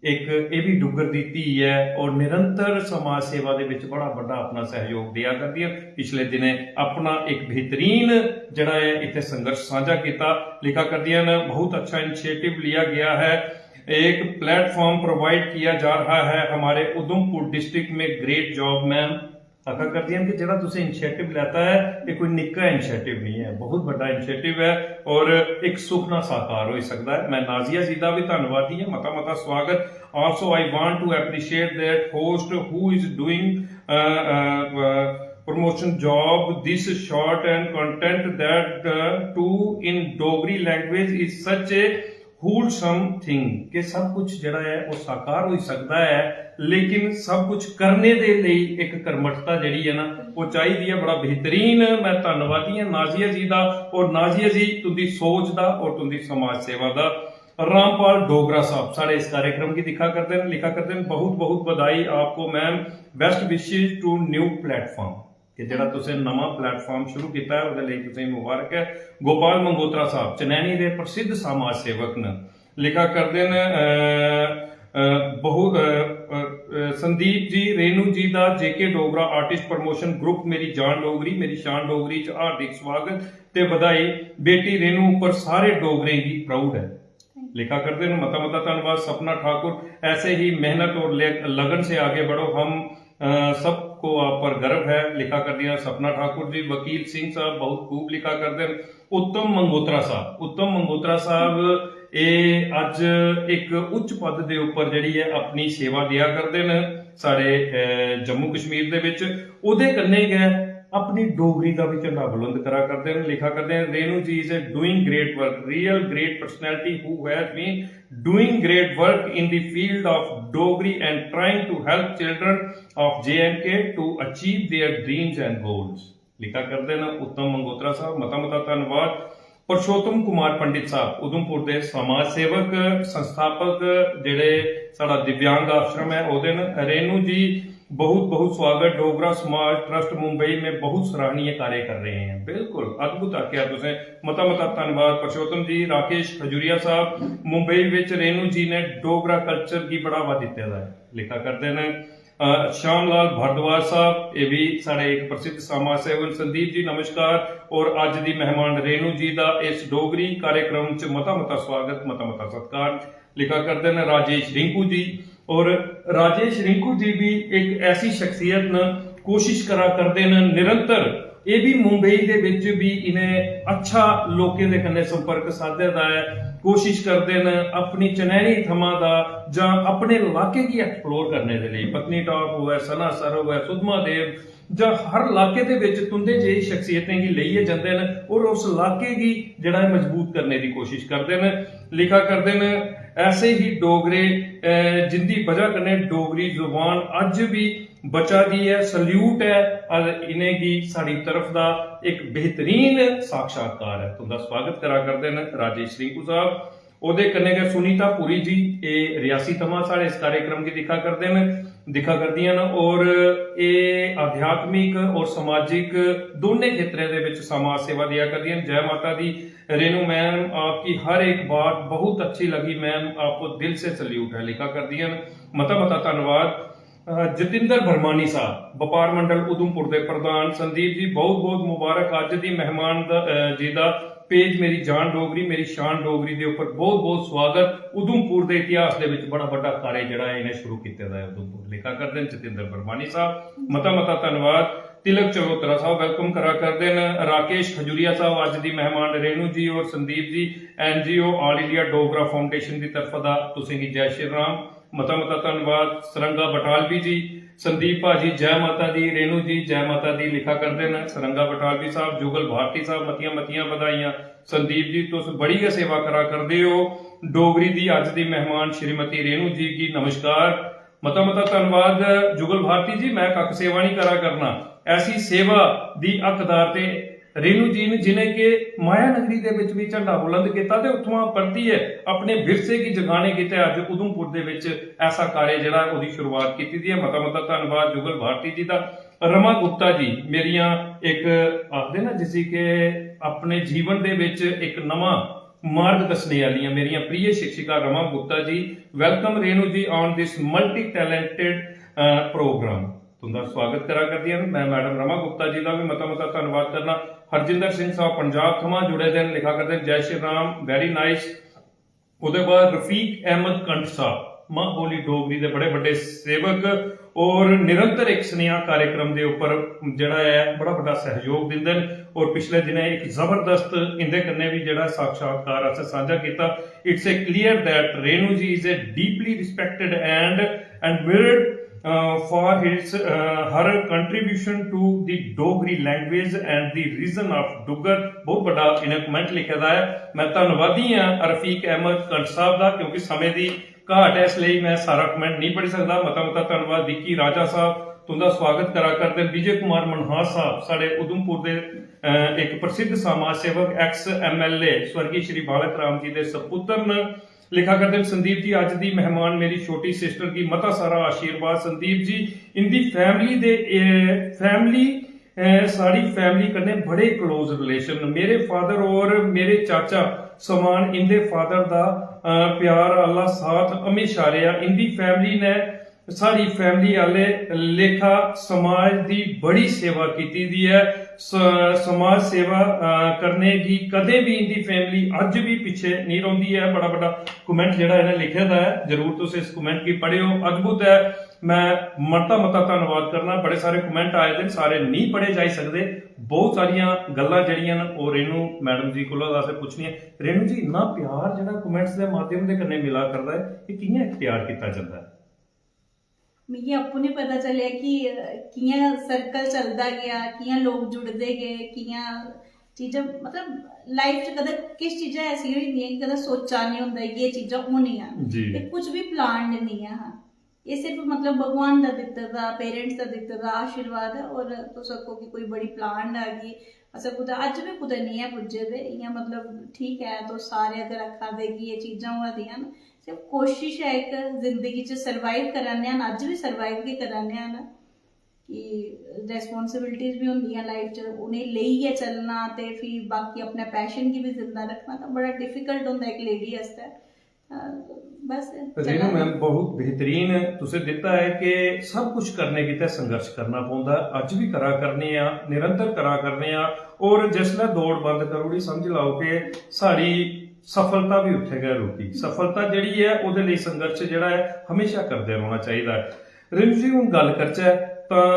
इक एह् बी डुग्गर दी धी ऐ और निरंतर समाज सेवा दे विच बड़ा बड्डा अपना सहयोग देआ करदी ऐ। पिछले दिनें अपना इक बेहतरीन जेह्ड़ा ऐ इत्थै संघर्ष सांझा कीता। लिखा करदियां न, "बहुत अच्छा इनिशिएटिव लिया गया है, एक प्लेटफॉर्म प्रोवाइड किया जा रहा है हमारे उधमपुर डिस्ट्रिक्ट में, ग्रेट जॉब मैम।" आखा करदियां न कि जेह्ड़ा तुसें इनिशिएटिव लैता ऐ, एह् कोई निक्का इनिशिएटिव नहीं ऐ, बहुत बड्डा इनिशिएटिव ऐ और इक सुखना साकार होई सकदा ऐ। मैं नाजिया जी दा भी धन्नवादी आं, मता मता स्वागत। Also, I want to appreciate that host who is doing, uh, uh, uh, promotion job, this short and content that, uh, too in Dogri language is such a wholesome thing, कि सब कुछ जेह्ड़ा ऐ ओह् साकार होई सकदा ऐ, लेकिन सब कुछ करने दे लेई इक कर्मठता जेह्ड़ी ऐ ना, ओह् चाहिदी ऐ। बड़ा बेहतरीन, मैं धन्नवादी आं नाजिया जी दा, और नाजिया जी, तुंदी सोच दा और तुंदी समाज सेवा दा। रामपाल डोगरा साहब साढ़े इस कार्यक्रम गी दिक्खा करदे न, लिखा करदे न, "बहुत बहुत बधाई आपको ma'am, best wishes to new platform।" कि जेह्ड़ा तुसें नमां प्लेटफॉर्म शुरू कीता ऐ, ओह्दे लेई तुसें मुबारक ऐ। गोपाल मंगोत्रा साहब चनैनी दे प्रसिद्ध समाज सेवक न, लिखा करदे न, अ, अ, बहु-, अ, अ, अ, संदीप जी, रेणु जी दा जेके डोगरा आर्टिस्ट प्रमोशन ग्रुप मेरी जान डोगरी, मेरी शान डोगरी च हार्दिक स्वागत ते बधाई। बेटी रेणु उप्पर सारे डोगरें गी प्राउड ऐ। लिखा करदे न, मता मता धन्नवाद सपना ठाकुर। ऐसे ही मेहनत और ले-, लगन से आगे बढ़ो। हम, अ, सबको आप पर गर्व है। लिखा करदियां सपना ठाकुर जी। वकील सिंह साहब बहुत खूब लिखा करदे न। उत्तम मंगोत्रा साहब, उत्तम मंगोत्रा साहब, ए अज एक उच्च पद दे उप्पर जेह्ड़ी ऐ अपनी सेवा देआ करदे न साढ़े, अ, जम्मू कश्मीर दे बिच। ओह्दे कन्नै गै अपनी डोगरी दा बी झंडा बुलंद करा करदे न। लिखा करदे न, रेणु जी is a doing great work, real great personality who has been doing great work in the field of Dogri and trying to help children of J and K to achieve their dreams and goals। लिखा करदे न उत्तम मंगोत्रा साहब, मता मता धन्नवाद। पुरुषोत्तम कुमार पंडित साहब, उधमपुर दे समाज सेवक, संस्थापक, जेह्ड़े साढ़ा दिव्यांग आश्रम ऐ, ओह्दे न। रेणु जी, बहुत बहुत स्वागत। डोगरा समाज ट्रस्ट मुंबई में बहुत सराहनीय कार्य कर रहे हैं। बिल्कुल अद्भुत आखेआ तुसें, मता मता धन्नवाद पुरुषोत्तम जी। राकेश खजूरिया साहब, मुंबई विच रेणु जी ने डोगरा कल्चर गी बढ़ावा दित्ते दा ऐ। लिखा करदे न। अ, श्याम लाल भारद्वाज साहब, ये भी साढ़े एक प्रसिद्ध समाज सेवक। संदीप जी नमस्कार, और अज दी मेहमान रेणु जी दा इस डोगरी कार्यक्रम च मता मता स्वागत, मता मता सत्कार। लिखा करदे न राजेश रिंकू जी, और राजेश रिंकू जी भी एक ऐसी शख्सियत न, कोशिश करा करदे न निरंतर। ये भी मुंबई दे विच भी इन्हें अच्छा लोकें दे कन्नै संपर्क साधे दा ऐ, कोशिश करदे न अपनी चनैनी थमां दा जां अपने इलाके गी एक्सप्लोर करने दे लेई, पत्नीटाप होऐ, सनासर होऐ, सुद्धमहादेव जां हर इलाके दे विच तुंदे जेही शख्सियतें गी लेइयै जंदे न और उस इलाके गी जेह्ड़ा ऐ मजबूत करने दी कोशिश करदे न। लिखा करदे न, ऐसे ही डोगरे, अ, जिंदी बजह कन्नै डोगरी जुबान अज्ज बी बचा दी ऐ। सल्यूट ऐ, और इ'नेंगी साढ़ी तरफ दा इक बेहतरीन साक्षात्कार ऐ। तुं'दा स्वागत करा करदे न राजेश रिंकू साहब। ओह्दे कन्नै गै सुनीता पुरी जी, एह् रियासी थमां साढ़े इस कार्यक्रम गी दिक्खा करदे न, दिक्खा करदियां न, और एह् आध्यात्मिक और समाजिक दोनें खेत्तरें दे विच समाज सेवा देआ करदियां न। जय माता दी रेणु मैम, आपकी हर एक बात बहुत अच्छी लगी मैम, आपको दिल से सल्यूट है। लिखा करदियां न, मता मता धन्नवाद। अ, जतिंदर भरमानी साहब, बपार मंडल उधमपुर दे प्रधान। संदीप जी, बहुत बहुत मुबारक अज्ज दी मेहमान दा, अ, जी दा पेज मेरी जान डोगरी, मेरी शान डोगरी दे उप्पर बहुत बहुत स्वागत। उधमपुर दे इतिहास दे विच बड़ा बड्डा कार्य जेह्ड़ा ऐ इ'नें शुरू कीते दा ऐ उधमपुर। लिखा करदे न जतिंदर भरमानी साहब, मता मता धन्नवाद। तिलक चरोत्रा साहब welcome करा करदे न। राकेश खजूरिया साहब अज्ज दी मेहमान, रेणु जी और Sandeep ji, NGO All India Dogra Foundation दी तरफा दा तुसेंगी जय श्री राम। मता मता धन्नवाद। सरंगा बटालवी जी, संदीप भाजी, जय माता दी। रेणु जी, जय माता दी लिखा करदे न। सरंगा बटालवी साहब, जुगल भारती साहब, मतियां मतियां बधाइयां। संदीप जी, तुस बड़ी गै सेवा करा करदे ओ। डोगरी दी अज्ज दी मेहमान श्रीमती रेणु जी गी नमस्कार। मता मता धन्नवाद जुगल भारती जी। मैं कक्ख सेवा नहीं करा करना, ऐसी सेवा दी हकदार ते रेणु जी न, जिनें के माया नगरी दे विच भी झंडा बुलंद कीता ते उत्थुआं परतियै अपने विरसे गी जगाने गितै अज्ज उधमपुर दे विच ऐसा कार्य जेह्ड़ा ओह्दी शुरुआत कीती दी ऐ। मता मता धन्नवाद जुगल भारती जी दा। रमा गुप्ता जी, मेरियां, इक आखदे ना जिसी के अपने जीवन दे विच इक नमां मार्ग दस्सने आह्लियां मेरियां प्रिय शिक्षिका Rama Gupta ji, welcome Renu ji on this multi talented, uh, program। तुं'दा स्वागत करा करदियां न। मैं मैडम रमा गुप्ता जी दा भी मता मता धन्नवाद करना। हरजिंदर सिंह साहब पंजाब थमां जुड़े दे न, लिखा करदे न, "जय श्री राम, very nice।" ओह्दे बाद रफीक अहमद कंठ साहब, मां बोली डोगरी दे बड़े बड्डे सेवक और निरंतर इक सनेहा कार्यक्रम दे उप्पर जेह्ड़ा ऐ बड़ा बड्डा सहयोग दिंदे न और पिछले दिनें इक जबरदस्त इंदे कन्नै भी जेह्ड़ा साक्षात्कार असें सांझा कीता। It's a clear that Renu ji is a deeply respected and admired, uh, for his, uh, her contribution to the Dogri language and the region of Duggar। बहुत बड्डा इ'नें कमेंट लिखे दा ऐ। मैं धन्नवादी आं रफीक अहमद कंठ साहब दा, क्योंकि समें दी घाट ऐ, इस लेई मैं सारा कमेंट नहीं पढ़ी सकदा। मता मता धन्नवाद। विक्की राजा साहब तुं'दा स्वागत करा करदे न। विजय कुमार मनहास साहब साढ़े उधमपुर दे, अ, इक प्रसिद्ध समाज सेवक, एक्स एमएलए स्वर्गीय श्री बालक राम जी दे सपुत्र न। लिखा करदे न, "संदीप जी, अज्ज दी मेहमान मेरी छोटी सिस्टर गी मता सारा आशीर्वाद।" संदीप जी, इंदी फैमिली दे, ए, फैमिली, ए, साढ़ी फैमिली कन्नै बड़े क्लोज रिलेशन न। मेरे फादर और मेरे चाचा समान इंदे फादर दा प्यार आह्ला साथ म्हेशा रेहा। इंदी फैमिली ने साढ़ी फैमिली आह्ले लेखा समाज दी बड़ी सेवा कीती दी ऐ। समाज सेवा करने गी कदें बी इंदी फैमिली अज्ज बी पिच्छे नेईं रौंह्दी ऐ। बड़ा बड्डा कमेंट जेह्ड़ा इ'नें लिखे दा ऐ, जरूर तुस इस कमेंट गी पढ़ेओ, अद्भुत ऐ। मैं मता मता धन्नवाद करना। बड़े सारे कमेंट आए दे न, सारे नेईं पढ़े जाई सकदे। बहुत सारियां गल्लां जेह्ड़ियां न, ओह् रेणु मैडम जी कोला असें पुच्छनियां। रेणु जी, इन्ना प्यार जेह्ड़ा कमेंट्स दे माध्यम दे कन्नै मिला करदा ऐ, एह् कि'यां इख्तियार कीता जंदा ऐ? मिगी आपूं निं पता चलेआ कि कि'यां सर्कल चलदा गेआ, कि'यां लोक जुड़दे गे, कि'यां चीजां, मतलब, लाइफ च कदें किश चीजां ऐसियां होई जंदियां कि कदें सोचा निं होंदा कि एह् चीजां होनियां। ते कुछ बी प्लान निं ऐ हा। एह् सिर्फ, मतलब, भगवान दा दित्ते दा, पेरेंट्स दा दित्ते दा आशीर्वाद ऐ। और तुस आखो कि कोई बड़ी प्लान ऐ कि असें कुतै, अज्ज बी कुतै निं ऐ पुज्जे दे इ'यां, मतलब, ठीक ऐ, तुस सारे अगर आखा दे कि एह् चीजां होआ दियां न, सिर्फ कोशिश ऐ इक, जिंदगी च सर्वाइव करा ने आं, अज्ज बी सर्वाइव गै करा ने आं कि रिस्पांसिबिलिटीज बी होंदियां लाइफ च, उ'नेंगी लेइयै चलना ते फ्ही बाकी अपने पैशन गी बी जिंदा रक्खना तां बड़ा डिफिकल्ट होंदा इक लेडी आस्तै। बस रेणु मैम, बहुत बेहतरीन तुसें दित्ता ऐ कि सब कुछ करने गितै संघर्ष करना पौंदा। अज्ज बी करा करने आं, निरंतर करा करने आं, और जिसलै दौड़ बंद करी ओड़ी, समझ लैओ कि साढ़ी सफलता बी उत्थै गै रुकी। सफलता जेह्ड़ी ऐ, ओह्दे लेई संघर्ष जेह्ड़ा ऐ, हमेशा करदे रौह्ना चाहिदा ऐ। रेणु जी, हून गल्ल करचै तां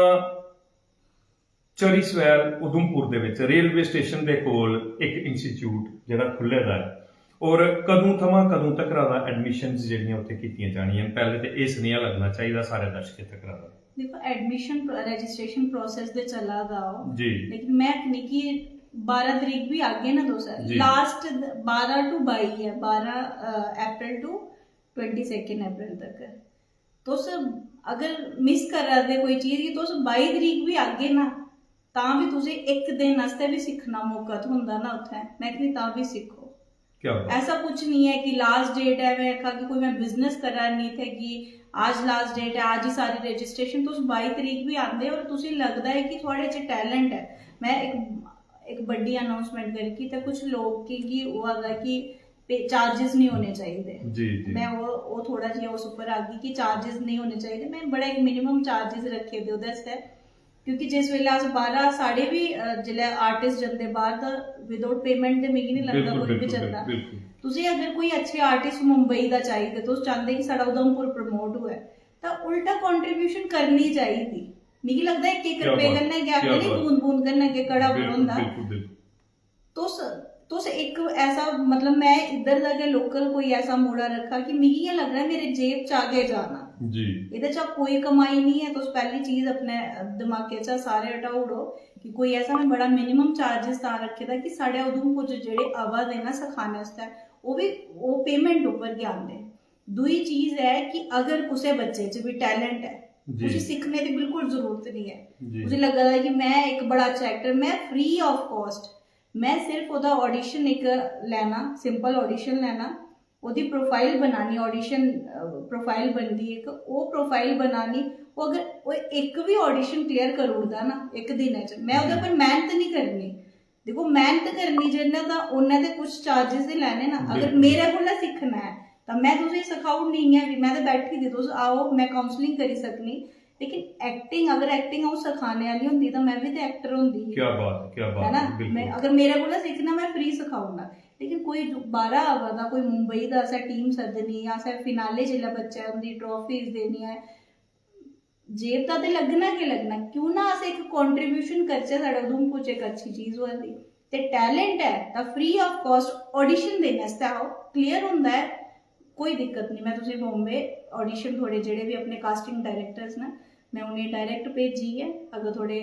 चरी स्वैल उधमपुर दे बिच रेलवे स्टेशन दे कोल इक इंस्टीट्यूट जेह्ड़ा खु'ल्ले दा ऐ, और कदूं थमां कदूं तक्करा दा एडमिशंस जेह्ड़ियां उत्थै कीतियां जानियां न? पैह्ले ते एह् सनेहा लगना चाहिदा सारे दर्शकें तक्करा दा। दिक्खो, एडमिशन रजिस्ट्रेशन प्रोसेस ते चला दा ओह्, जी। लेकिन में आखनी कि बारां तरीक बी आगे ना तुस, जी। लास्ट बारां टू बाई ऐ, बारां अप्रैल टू ट्वेंटी सेकेंड अप्रैल तक। तुस अगर मिस करा दे कोई चीज गी, तुस बाई तरीक बी आगे ना, तां बी तुसें इक दिन आस्तै बी सिक्खना मौका थ्होंदा ना उत्थै, में आखनी तां बी सिक्खो। क्या बात। ऐसा कुछ नहीं है कि लास्ट डेट है, मैं आखा कि कोई मैं बिजनेस करा नी थे कि आज लास्ट डेट है, आज ही सारी रजिस्ट्रेशन। तुस बाई तरीक भी आंदे और तुसें लगदा है कि थुआढ़े च टैलेंट है। मैं इक इक बड्डी अनाउंसमेंट करगी ते कुछ लोकें गी होआ दा कि पे चार्जेस नहीं होने चाहिए। जी, जी। मैं वो वो थोड़ा जिहा उस उप्पर आगी कि चार्जेस नहीं होने चाहिए। मैं बड़ा इक मिनिमम चार्जेस रखे दे ओह्दे आस्तै, क्योंकि जिस बेल्लै अस बाह्रा, साढ़े बी अ, जिसलै आर्टिस्ट जंदे बाह्र तां विदाउट पेमेंट ते मिगी निं लगदा बिल्कुल, कोई बी बिल्कुल, जंदा। बिल्कुल। तुसें अगर कोई अच्छे आर्टिस्ट मुंबई दा चाहिदे, तुस चांह्दे कि साढ़ा उधमपुर प्रमोट होऐ, तां उल्टा कंट्रीब्यूशन करनी चाहिदी। मिगी लगदा इक इक क्या रपेऽ बात, कन्नै गै क्या आखदे नी, बात। बूंद बूंद कन्नै गै घड़ा बिल्कुल, भरोंदा। बिल्कुल, बिल्कुल। तुस तुस इक ऐसा, मतलब, मैं इद्धर दा गै लोकल कोई ऐसा मुड़ा रक्खा कि मिगी इ'यां लग्गना मेरे जेब चा गै जाना। जी। एह्दे चा कोई कमाई निं ऐ। तुस पैह्ली चीज अपने दमाकै चा सारे हटाई ओड़ो कि कोई ऐसा, में बड़ा मिनिमम चार्जेस तां रक्खे दा कि साढ़े उधमपुर च जेह्ड़े आवा दे न सखाने आस्तै, ओह् बी ओह् पेमेंट उप्पर गै आंदे। दूई चीज ऐ कि अगर कुसै बच्चे च बी टैलेंट ऐ, जी। उसी सिक्खने दी बिल्कुल जरूरत निं ऐ। जी। उसी लग्गा दा कि मैं इक बड़ा अच्छा एक्टर, मैं फ्री ऑफ कॉस्ट, मैं सिर्फ ओह्दा ऑडिशन इक लैना, सिंपल ऑडिशन लैना, ओह्दी प्रोफाइल बनानी, ऑडिशन प्रोफाइल बनदी इक, ओह् प्रोफाइल बनानी। ओह् अगर ओह् इक बी ऑडिशन क्लियर करी ओड़दा ना इक दिनै च, मैं ओह्दे पर मेहनत निं करनी। दिक्खो, मेहनत करनी जिन्ना तां उन्ना ते कुछ चार्जेस ते लैने ना। अगर बिल्कुल। मेरे कोला सिक्खना ऐ तां मैं तुसेंगी सखाई ओड़नी ऐ, फ्ही मैं ते बैठी दी, तुस आओ, मैं काउंसलिंग करी सकनी। लेकिन एक्टिंग, अगर एक्टिंग अ'ऊं सखाने आह्ली होंदी तां मैं बी ते एक्टर होंदी ही। क्या बात है, क्या बात है ना? है, बिल्कुल। मैं, अगर मेरे कोला सिक्खना, मैं फ्री सखाई ओड़ना। लेकिन कोई जो बाह्रा आवा दा, कोई मुंबई दा, असें टीम सद्दनी, असें फिनाले जिसलै बच्चा ऐ उं'दी ट्रॉफीज देनियां ऐ, जेब दा ते लग्गना गै लग्गना। क्यों ना अस इक कंट्रीब्यूशन करचै, साढ़े उधमपुर च इक अच्छी चीज होआ दी। ते टैलेंट ऐ तां फ्री ऑफ कॉस्ट ऑडिशन देने आस्तै आओ, क्लियर होंदा ऐ, कोई दिक्कत निं। मैं तुसें बॉम्बे ऑडिशन, थुआढ़े जेह्ड़े बी अपने कास्टिंग डायरेक्टर्स न, मैं उ'नेंगी डायरेक्ट भेजियै, अगर थुआढ़े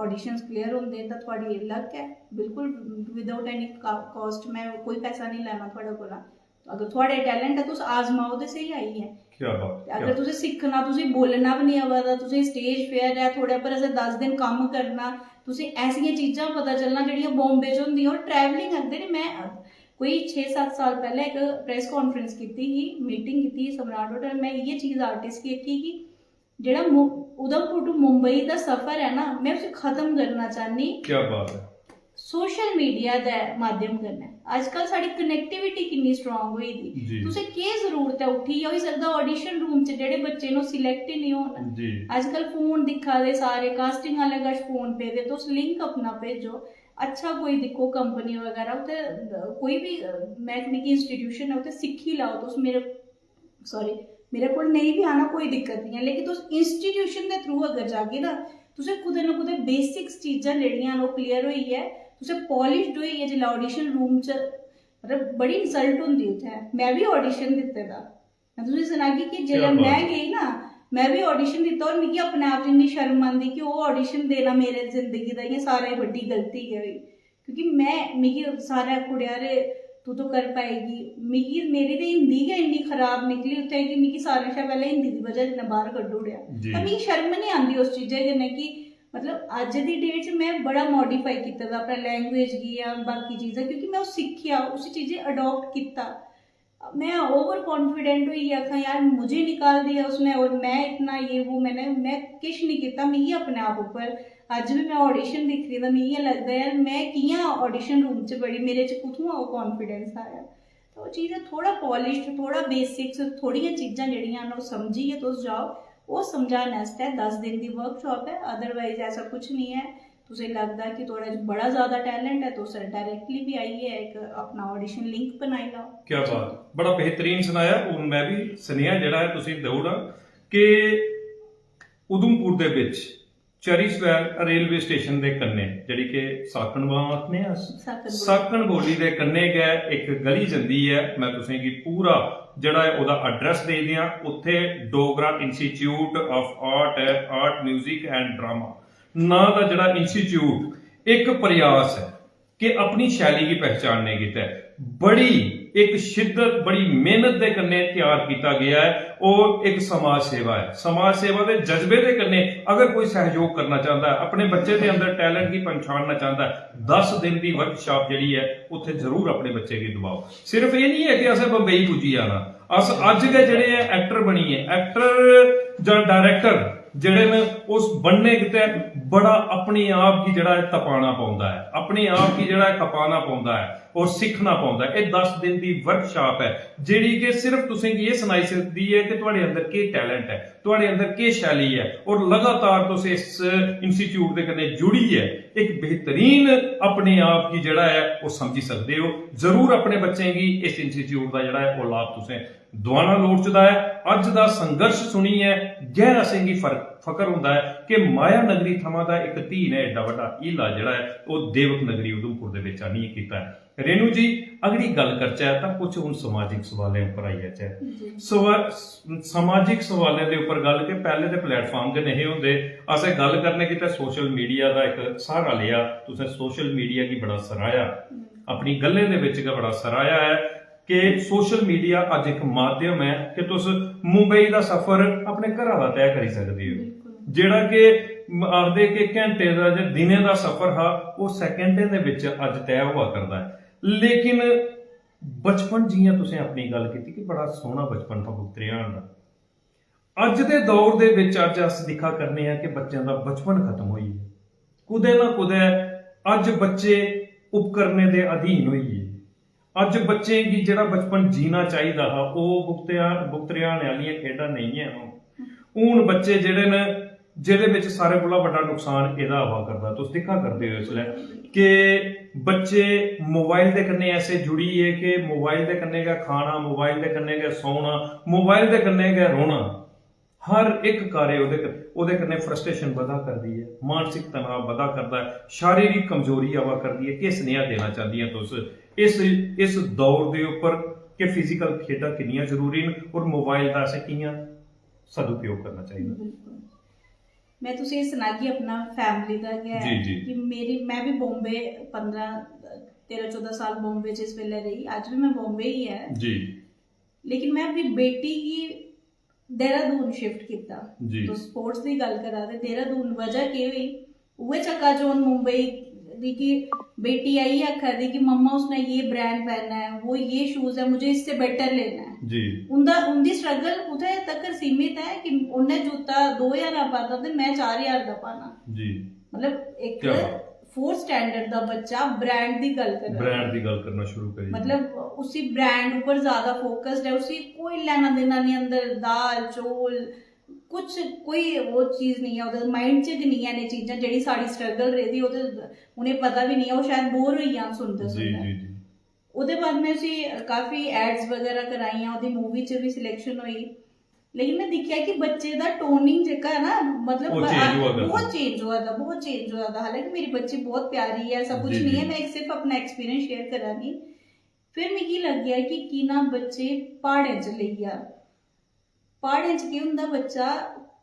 ऑडिशंस क्लियर होंदे तां थुआढ़ी लक ऐ, बिल्कुल विदाउट एनी कॉस्ट। मैं कोई पैसा निं लैना थुआढ़े कोला। अगर थुआढ़े टैलेंट ऐ, तुस आजमाओ ते स्हेई आइयै। क्या बात, ते अगर क्या तुसें सिक्खना, तुसें बोलना बी निं आवा दा, तुसें स्टेज फेयर ऐ, थुआढ़े उप्पर असें दस दिन कम्म करना, तुसें ऐसियां चीजां पता चलना जेह्ड़ियां बॉम्बे च होंदियां। और ट्रैवलिंग आखदे नी, मैं कोई छे सत्त साल पैह्लें इक प्रेस कॉन्फ्रेंस कीती ही, मीटिंग कीती ही सम्राट होटल। मैं इ'यै चीज आर्टिस्ट गी आखी कि जेह्ड़ा मु-, उधमपुर टू मुंबई दा सफर ऐ ना, मैं उसी खत्म करना चाह्न्नी। क्या बात है। सोशल मीडिया दे माध्यम कन्नै अजकल साढ़ी कनेक्टिविटी किन्नी स्ट्रांग होई दी। जी। तुसें केह् जरूरत ऐ उट्ठियै, होई सकदा ऑडिशन रूम च जेह्ड़े बच्चे न ओह् सिलेक्ट ही निं होन। जी। अजकल फोन दिक्खा दे सारे, कास्टिंग आह्ले कश फोन पेदे, तुस लिंक अपना भेजो, अच्छा कोई दिक्खो कंपनी बगैरा, उत्थै कोई बी, अ, में मिगी इंस्टीट्यूशन ऐ उत्थै सिक्खी लैओ तुस। मेरे सॉरी, मेरे कोल नेईं बी आना कोई दिक्कत निं ऐ, लेकिन तुस इंस्टीट्यूशन दे थ्रू अगर जागे ना, तुसें कुतै ना कुतै बेसिक्स चीजां जेह्ड़ियां न ओह् क्लियर होइयै, तुसें पॉलिश्ड होइयै जिसलै ऑडिशन रूम च, मतलब बड़ी इंसल्ट होंदी उत्थै। में बी ऑडिशन दित्ते दा, में तुसें सनागी कि जिसलै क्या बात में है। गेई ना, में बी ऑडिशन दित्ता और मिगी अपने आप च इन्नी शर्म आंदी कि ओह् ऑडिशन देना मेरे जिंदगी दा इ'यां सारें कोला बड्डी गलती गै होई। क्योंकि में, मिगी सारे आखू ओड़ेआ, "अरे, तू तो कर पाएगी।" मिगी, मेरी ते हिंदी गै इन्नी खराब निकली उत्थै कि मिगी सारें शा पैह्लें हिंदी दी बजह कन्नै बाहर कड्ढी ओड़ेआ। जी। पर मिगी शर्म निं आंदी उस चीजै कन्नै कि, मतलब, अज्ज दी डेट च में बड़ा मॉडिफाई कीते दा अपने लैंग्वेज गी जां बाकी चीजां, क्योंकि में ओह् सिक्खेआ, उस चीजै गी अडाप्ट कीता। मैं ओवर कॉन्फिडेंट होई गेई, आखां, "यार, मुझे निकाल दिया उसने और मैं इतना ये वो।" मैंने, मैं किश नहीं कीता। मिगी अपने आप उप्पर अज्ज बी मैं ऑडिशन दिक्खनी तां मिगी इ'यां लगदा, "यार, मैं कि'यां ऑडिशन रूम च बड़ी, मेरे च कुत्थुआं ओह् कॉन्फिडेंस आया?" तो ओह् चीज़ ऐ, थोह्ड़ा पॉलिश्ड, थोह्ड़ा बेसिक्स, थोह्ड़ियां चीजां जेह्ड़ियां न ओह् समझियै तुस जाओ। ओह् समझाने आस्तै दस दिन दी वर्कशॉप ऐ, अदरवाइज ऐसा कुछ नहीं ऐ। तुसें लगदा कि थुआढ़े च बड़ा ज्यादा टैलेंट ऐ, तुस डायरेक्टली बी आइयै इक अपना ऑडिशन लिंक बनाई लैओ। क्या बात, बड़ा बेहतरीन सनाया। हून मैं भी सनेहा जेह्ड़ा ऐ तुसें देई ओड़ां कि उधमपुर दे बिच चरी स्क्वायर रेलवे स्टेशन दे कन्नै, जेह्ड़ी कि साकन बां आखने आं अस, साकन बोली। साकन बोली दे कन्नै गै इक गली जंदी ऐ। मैं तुसें गी पूरा जेह्ड़ा ऐ ओह्दा एड्रेस देई देआं। उत्थै डोगरा इंस्टीट्यूट ऑफ आर्ट ऐ, आर्ट, म्यूजिक एंड ड्रामा नां दा जेह्ड़ा इंस्टीट्यूट इक प्रयास ऐ कि अपनी शैली गी पहचानने गितै बड़ी इक शिद्दत, बड़ी मेहनत दे कन्नै त्यार कीता गेआ ऐ। ओह् इक समाज सेवा ऐ। समाज सेवा दे जज्बे दे कन्नै अगर कोई सैहयोग करना चांह्दा ऐ, अपने बच्चे दे अंदर टैलेंट गी पन्छानना चांह्दा ऐ, दस दिन दी वर्कशॉप जेह्ड़ी ऐ, उत्थै जरूर अपने बच्चे गी दबाओ। सिर्फ एह् निं ऐ कि असें बंबई पुज्जी जाना, अस अज्ज गै जेह्ड़े ऐ एक्टर बनियै, एक्टर जां डायरेक्टर जेह्ड़े न, उस बनने गितै बड़ा अपने आप गी जेह्ड़ा ऐ तपाना पौंदा ऐ, अपने आप गी जेह्ड़ा ऐ खपाना पौंदा ऐ और सिक्खना पौंदा ऐ। एह् दस दिन दी वर्कशॉप ऐ जेह्ड़ी कि सिर्फ तुसें गी एह् सनाई सकदी ऐ कि थुआढ़े अंदर केह् टैलेंट ऐ, थुआढ़े अंदर केह् शैली ऐ, और लगातार तुस इस इंस्टीट्यूट दे कन्नै जुड़ियै इक बेहतरीन अपने आप गी जेह्ड़ा ऐ ओह् समझी सकदे ओ। जरूर अपने बच्चें गी इस इंस्टीट्यूट दा जेह्ड़ा ऐ ओह् लाभ तुसें दुआना लोड़चदा ऐ। अज्ज दा संघर्ष सुनियै गै असेंगी फर्क, फकर होंदा ऐ कि माया नगरी थमां दा इक धी ने एड्डा बड्डा हीला जेह्ड़ा ऐ ओह् देवक नगरी उधमपुर दे बिच आनियै कीता ऐ। रेणु जी, अगली गल्ल करचै तां कुछ हून समाजिक सवालें उप्पर आई जाचै। जी। सवा-, समाजिक सवालें दे उप्पर गल्ल के पैह्ले ते प्लेटफार्म गै नेहे होंदे। असें गल्ल करने गितै सोशल मीडिया दा इक स्हारा लेआ। तुसें सोशल मीडिया गी बड़ा सराहेआ, हम्म। अपनी गल्लें दे बिच गै बड़ा सराहेआ ऐ कि सोशल मीडिया अज्ज इक माध्यम ऐ कि तुस मुंबई दा सफर अपने घरा दा तय करी सकदे ओ। बिल्कुल। जेह्ड़ा कि म-, आखदे कि घैंटे दा जां दिनें दा सफर हा, ओह् सैकेंडें दे बिच अज्ज तय होआ करदा ऐ। लेकिन बचपन, जि'यां तुसें अपनी गल्ल कीती कि बड़ा सोह्ना बचपन हा पुत्तरेआन दा, अज्ज दे दौर दे बिच अज्ज अस दिक्खा करने आं कि बच्चें दा बचपन खत्म होई गेआ। कुतै ना कुतै अज्ज बच्चे उपकरणें दे अधीन होई गे। अज्ज बच्चें गी जेह्ड़ा बचपन जीना चाहिदा हा, ओह् बुक्तरिया-, बुक्तरियाने आह्लियां खेढां नेईं हैन हून। हून बच्चे जेह्ड़े न, जेह्दे बिच सारें कोला बड्डा नुकसान एह्दा आवा करदा, तुस दिक्खा करदे ओ इसलै कि बच्चे मोबाइल दे कन्नै ऐसे जुड़ी गे कि मोबाइल दे कन्नै गै खाना, मोबाइल दे कन्नै गै सौना, मोबाइल दे कन्नै गै रौह्ना। हर इक कार्य ओह्दे क-, ओह्दे कन्नै फ्रस्ट्रेशन बधा करदी ऐ, मानसिक तनाव बधा करदा ऐ, शारीरिक कमजोरी आवा करदी ऐ। किस नेहा देना चांह्दियां तुस इस, इस दौर दे उप्पर कि फिजिकल खेढां किन्नियां जरूरी न और मोबाइल दा असें कि'यां सदुपयोग करना चाहिदा? बिल्कुल। में तुसें गी सनागी अपना फैमिली दा गै जी, जी। कि मेरी, में बी बॉम्बे पंदरां, तेरां चौदां साल बॉम्बे च इस बेल्लै रेही, अज्ज बी में बॉम्बे ही ऐ। जी। लेकिन में अपनी बेटी गी देहरादून शिफ्ट कीता। जी। तुस स्पोर्ट्स दी गल्ल करा दे, देहरादून वजह केह् होई? उ'ऐ चकाचौंध मुंबई दी कि बेटी आई आखा दी कि मम्मा उसने ये ब्रांड पहना है, वो ये शूज है, मुझे इससे बेटर लेना है। जी। उंदा, उंदी स्ट्रगल कुत्थै तकर सीमित ऐ कि उन्नै जूता दो ज्हार दा पाता ते में चार ज्हार दा पाना। जी। मतलब इक क्या बात। फोर्थ स्टैंडर्ड दा बच्चा ब्रांड दी गल्ल करना ब्रांड दी गल्ल करना शुरू करी मतलब उसी ब्रांड उप्पर ज्यादा फोकस्ड है, उसी कोई लेना देना नहीं अंदर दाल चौल कुछ कोई वो चीज नहीं है, ओह्दे माइंड च गै नहीं है एह् चीजां जेह्ड़ी साढ़ी स्ट्रगल रेह्दी ओह्दे उ'नेंगी पता बी नहीं है, ओह् शायद बोर होई जान सुनदे जी सुनदे। जी जी ओह्दे बाद में उसी काफी एड्स बगैरह कराइयां, ओह्दी मूवी च बी सिलेक्शन होई, लेकिन में दिक्खेआ कि बच्चे दा टोनिंग जेह्का है ना मतलब ओह् change होआ दा। बहुत चेंज होआ दा, बहुत चेंज होआ दा। हालांकि मेरी बच्ची बहुत प्यारी है, ऐसा कुछ जी, नहीं जी। है, मैं सिर्फ अपना एक्सपीरियंस शेयर करा नी। फिर मिगी लग्गेआ कि किना बच्चे प्हाड़ें च लेई जा, प्हाड़ें च केह् होंदा, बच्चा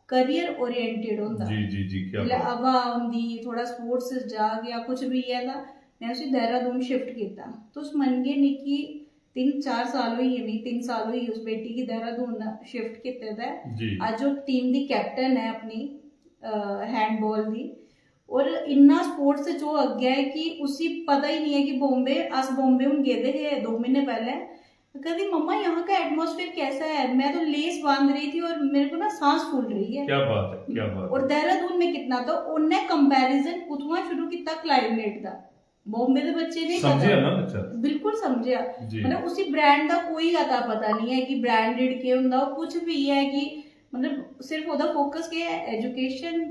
करियर ओरिएंटेड होंदा। जी जी जी क्या जिसलै बात। हवा औंदी, थोह्ड़ा स्पोर्ट्स च जाग जां कुछ बी ऐ तां में उसी देहरादून शिफ्ट कीता। तुस मनगे निं कि तिन्न चार साल होई गे, मिगी तिन्न साल होई गे उस बेटी गी देहरादून शिफ्ट कीते दा ऐ। जी अज्ज ओह् टीम दी कैप्टन ऐ अपनी हैंडबॉल दी। और इन्ना स्पोर्ट्स च ओह् अग्गें ऐ कि उसी पता ही नहीं है कि बॉम्बे, अस बॉम्बे हून गेदे हे दो म्हीने पैह्लें, कदी मम्मा यहाँ का एटमॉस्फेयर कैसा है, मैं तो लेस बांध रही थी और मेरे को ना सांस फूल रही है। क्या बात है क्या बात और है। देहरादून में कितना था, उनने कंपैरिजन कुथुआं शुरू किया क्लाइमेट दा। बॉम्बे दे बच्चे नहीं समझेआ पता। ना बच्चा। बिल्कुल समझेआ। जी मतलब उसी ब्रांड दा कोई अता पता नहीं है कि ब्रांडेड केह् होंदा, ओह् कुछ भी है कि मतलब सिर्फ ओह्दा फोकस केह् है, एजुकेशन,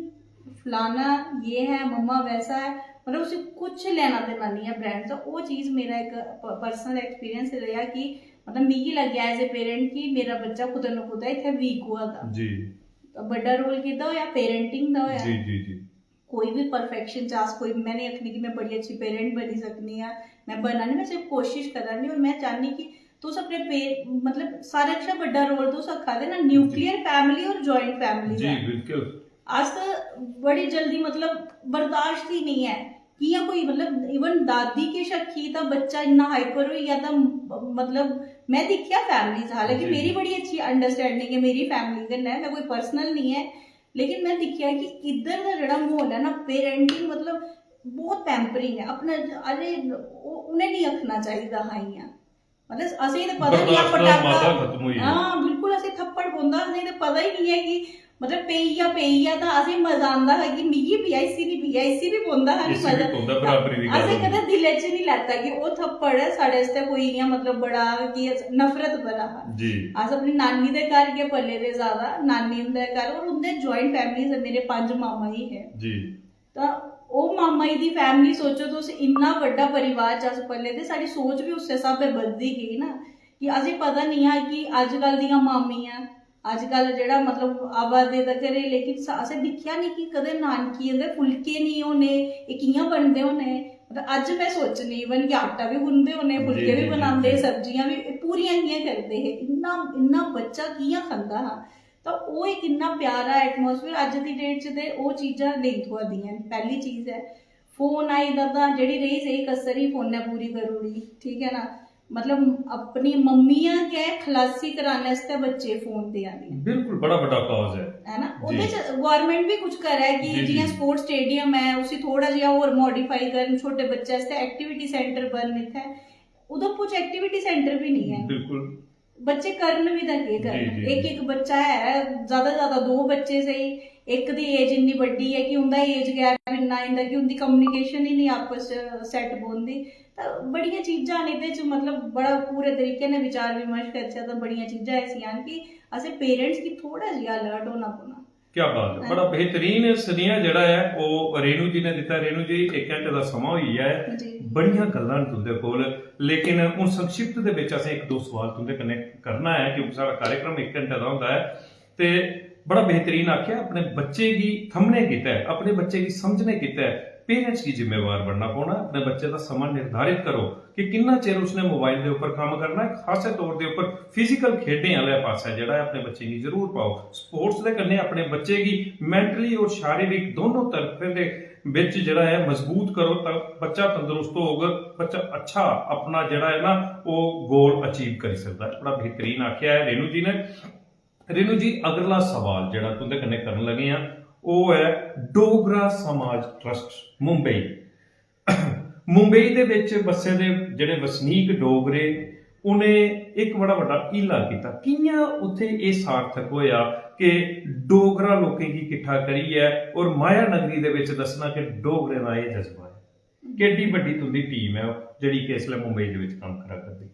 फलाना ये है, मम्मा वैसा है, मतलब उसी कुछ लेना देना नहीं है ब्रांड दा। ओह् चीज मेरा इक पर्सनल एक्सपीरियंस रेहा कि मतलब मिगी लग्गेआ एज ए पेरेंट कि मेरा बच्चा कुतै ना कुतै इत्थै वीक होआ दा। जी बड्डा रोल किदा होया, पेरेंटिंग दा होया। जी जी जी कोई भी परफेक्शन च अस कोई, मैं नहीं आखनी कि मैं बड़ी अच्छी पेरेंट बनी सकनी आं, मैं बनना नहीं, मैं सिर्फ कोशिश करा नी। और मैं चाहनी कि तुस अपने पे मतलब सारे कशा बड्डा रोल तुस आखा दे ना, न्यूक्लियर फैमिली और ज्वाइंट फैमिली जी दा। बिल्कुल। अस बड़ी जल्दी मतलब बर्दाश्त ही नहीं है, कियां कोई मतलब इवन दादी किश आखी तां बच्चा इन्ना हाइपर होई गेआ तां मतलब मैं दिक्खेआ फैमिली च, हालांकि जी। मेरी बड़ी अच्छी अंडरस्टैंडिंग है मेरी फैमिली कन्नै, मैं कोई पर्सनल नहीं है, लेकिन मैं दिक्खेआ कि इद्धर दा जेह्ड़ा म्हौल ऐ ना पेरेंटिंग मतलब बहुत पैम्परिंग ऐ अपने। अरे ओह्- उ'नें नहीं आखना चाहिदा हा इ'यां, मतलब असें ते पता नहीं बर्दाश्त दा पटाका मादा खत्म होई गेआ। हां बिल्कुल असें थप्पड़ पौंदा, असें ते पता ही नहीं है कि मतलब पेई गेआ पेई गेआ तां असें मजा आंदा हा कि मिगी पेआ इसी नहीं पेआ, इसी बी पौंदा हा कि इसी बी मजा पौंदा बराबरी दी गल्ल असें होंदी। कदें दिलै च नहीं लैता कि ओह् थप्पड़ ऐ साढ़े आस्तै कोई इ'यां मतलब बड़ा कि नफरत भरा हा। जी अस अपनी नानी दे घर गै पले दे ज्यादा, नानी हुंदे घर, और उं'दे ज्वाइंट फैमिली मेरे पंज मामा ही हे। जी तां ओह् मामा जी दी फैमिली सोचो तुस, इन्ना बड्डा परिवार च अस पले दे, साढ़ी सोच बी उस्सै स्हाबै बधदी गेई ना कि असें पता निं हा कि अजकल दियां मामियां अजकल जेह्ड़ा मतलब आवा दे ते घरे, लेकिन स- असें दिक्खेआ निं कि कदें नानकियें दे फुलके निं होने, एह् कि'यां बनदे होने। मतलब अज्ज में सोचनी इवन कि आटा बी गुनदे होने, जी, फुलके जी, बी जी, बनांदे, जी। सब्जियां बी, एह् पूरियां कि'यां करदे हे, इन्ना इन्ना बच्चा कि'यां खंदा हा। तां ओह् इक इन्ना प्यारा एटमोसफियर अज्ज दी डेट च ते ओह् चीजां नेईं थ्होआ दियां न। पैह्ली चीज ऐ फोन आई दा तां जेह्ड़ी रेही सेही कसर ही फोनै पूरी करी ओड़ी, ठीक ऐ ना। मतलब अपनी मम्मियां गै खलासी कराने आस्तै बच्चे फोन देआ दे। बिल्कुल बड़ा बड्डा काज ऐ। है ना, जी। ओह्दे च गवर्नमेंट बी कुछ करै कि जी, जी। जि'यां स्पोर्ट्स स्टेडियम ऐ उसी थोह्ड़ा जेहा होर मॉडिफाई करन, छोटे बच्चे आस्तै एक्टिविटी सेंटर बनन इत्थै। उधमपुर च एक्टिविटी सेंटर बी निं ऐ। बिल्कुल बच्चे करन बी तां केह् करन? जी, जी, इक जी। इक बच्चा ऐ, ज्यादा ज्यादा दो बच्चे स्हेई, इक दी एज इन्नी बड्डी ऐ कि उं'दा एज गैप इन्ना आई जंदा कि उं'दी कम्युनिकेशन ही निं आपस च सैट बौंह्दी। तां बड़ियां चीजां न एह्दे च, मतलब बड़ा पूरे तरीके नै विचार विमर्श करचै तां बड़ियां चीजां ऐसियां न कि असें पेरेंट्स गी थोह्ड़ा जेहा अलर्ट होना पौना। क्या बात है, बड़ा बेहतरीन सनेहा जेह्ड़ा ऐ ओह् रेणु जी ने दित्ता। रेणु जी, इक घैंटे दा समां होई गेआ ऐ, जी। बड़ियां गल्लां न तुं'दे कोल, लेकिन हून संक्षिप्त दे बिच असें इक दो सवाल तुं'दे कन्नै करना ऐ क्योंकि साढ़ा कार्यक्रम इक घैंटे दा होंदा ऐ। ते बड़ा बेहतरीन आखेआ, अपने बच्चे गी थम्मने गितै, अपने बच्चे गी समझने गितै पेरेंट्स गी जिम्मेवार बनना पौना। अपने बच्चे दा समां निर्धारित करो कि किन्ना चिर उसने मोबाइल दे उप्पर कम्म करना ऐ, खासै तौर दे उप्पर फिजिकल खेढें आह्ले पासै जेह्ड़ा ऐ अपने बच्चें गी जरूर पाओ। स्पोर्ट्स दे कन्नै अपने बच्चे गी मैंटली और शारीरिक दोनों तरफे दे बिच जेह्ड़ा ऐ मजबूत करो तां बच्चा तंदरुस्त होग, बच्चा अच्छा अपना जेह्ड़ा ऐ ना ओह् गोल अचीव करी सकदा ऐ। बड़ा बेहतरीन आखेआ ऐ रेणु जी ने। रेणु जी, अगला सवाल जेह्ड़ा तुं'दे कन्नै करन लगे आं ओह् ऐ डोगरा समाज ट्रस्ट मुंबई। मुंबई दे बिच बस्से दे जेह्ड़े वसनीक डोगरे, उ'नें इक बड़ा बड्डा हीला कीता। कि'यां उत्थै एह् सार्थक होएआ कि डोगरा लोकें गी किट्ठा करियै और माया नगरी दे बिच दस्सना कि डोगरें दा एह् जज्बा ऐ? केड्डी बड्डी तुं'दी टीम ऐ जेह्ड़ी कि इसलै मुंबई दे बिच कम्म करा करदी?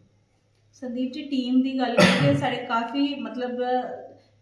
संदीप जी, टीम दी गल्ल करिए, साढ़े काफी, मतलब,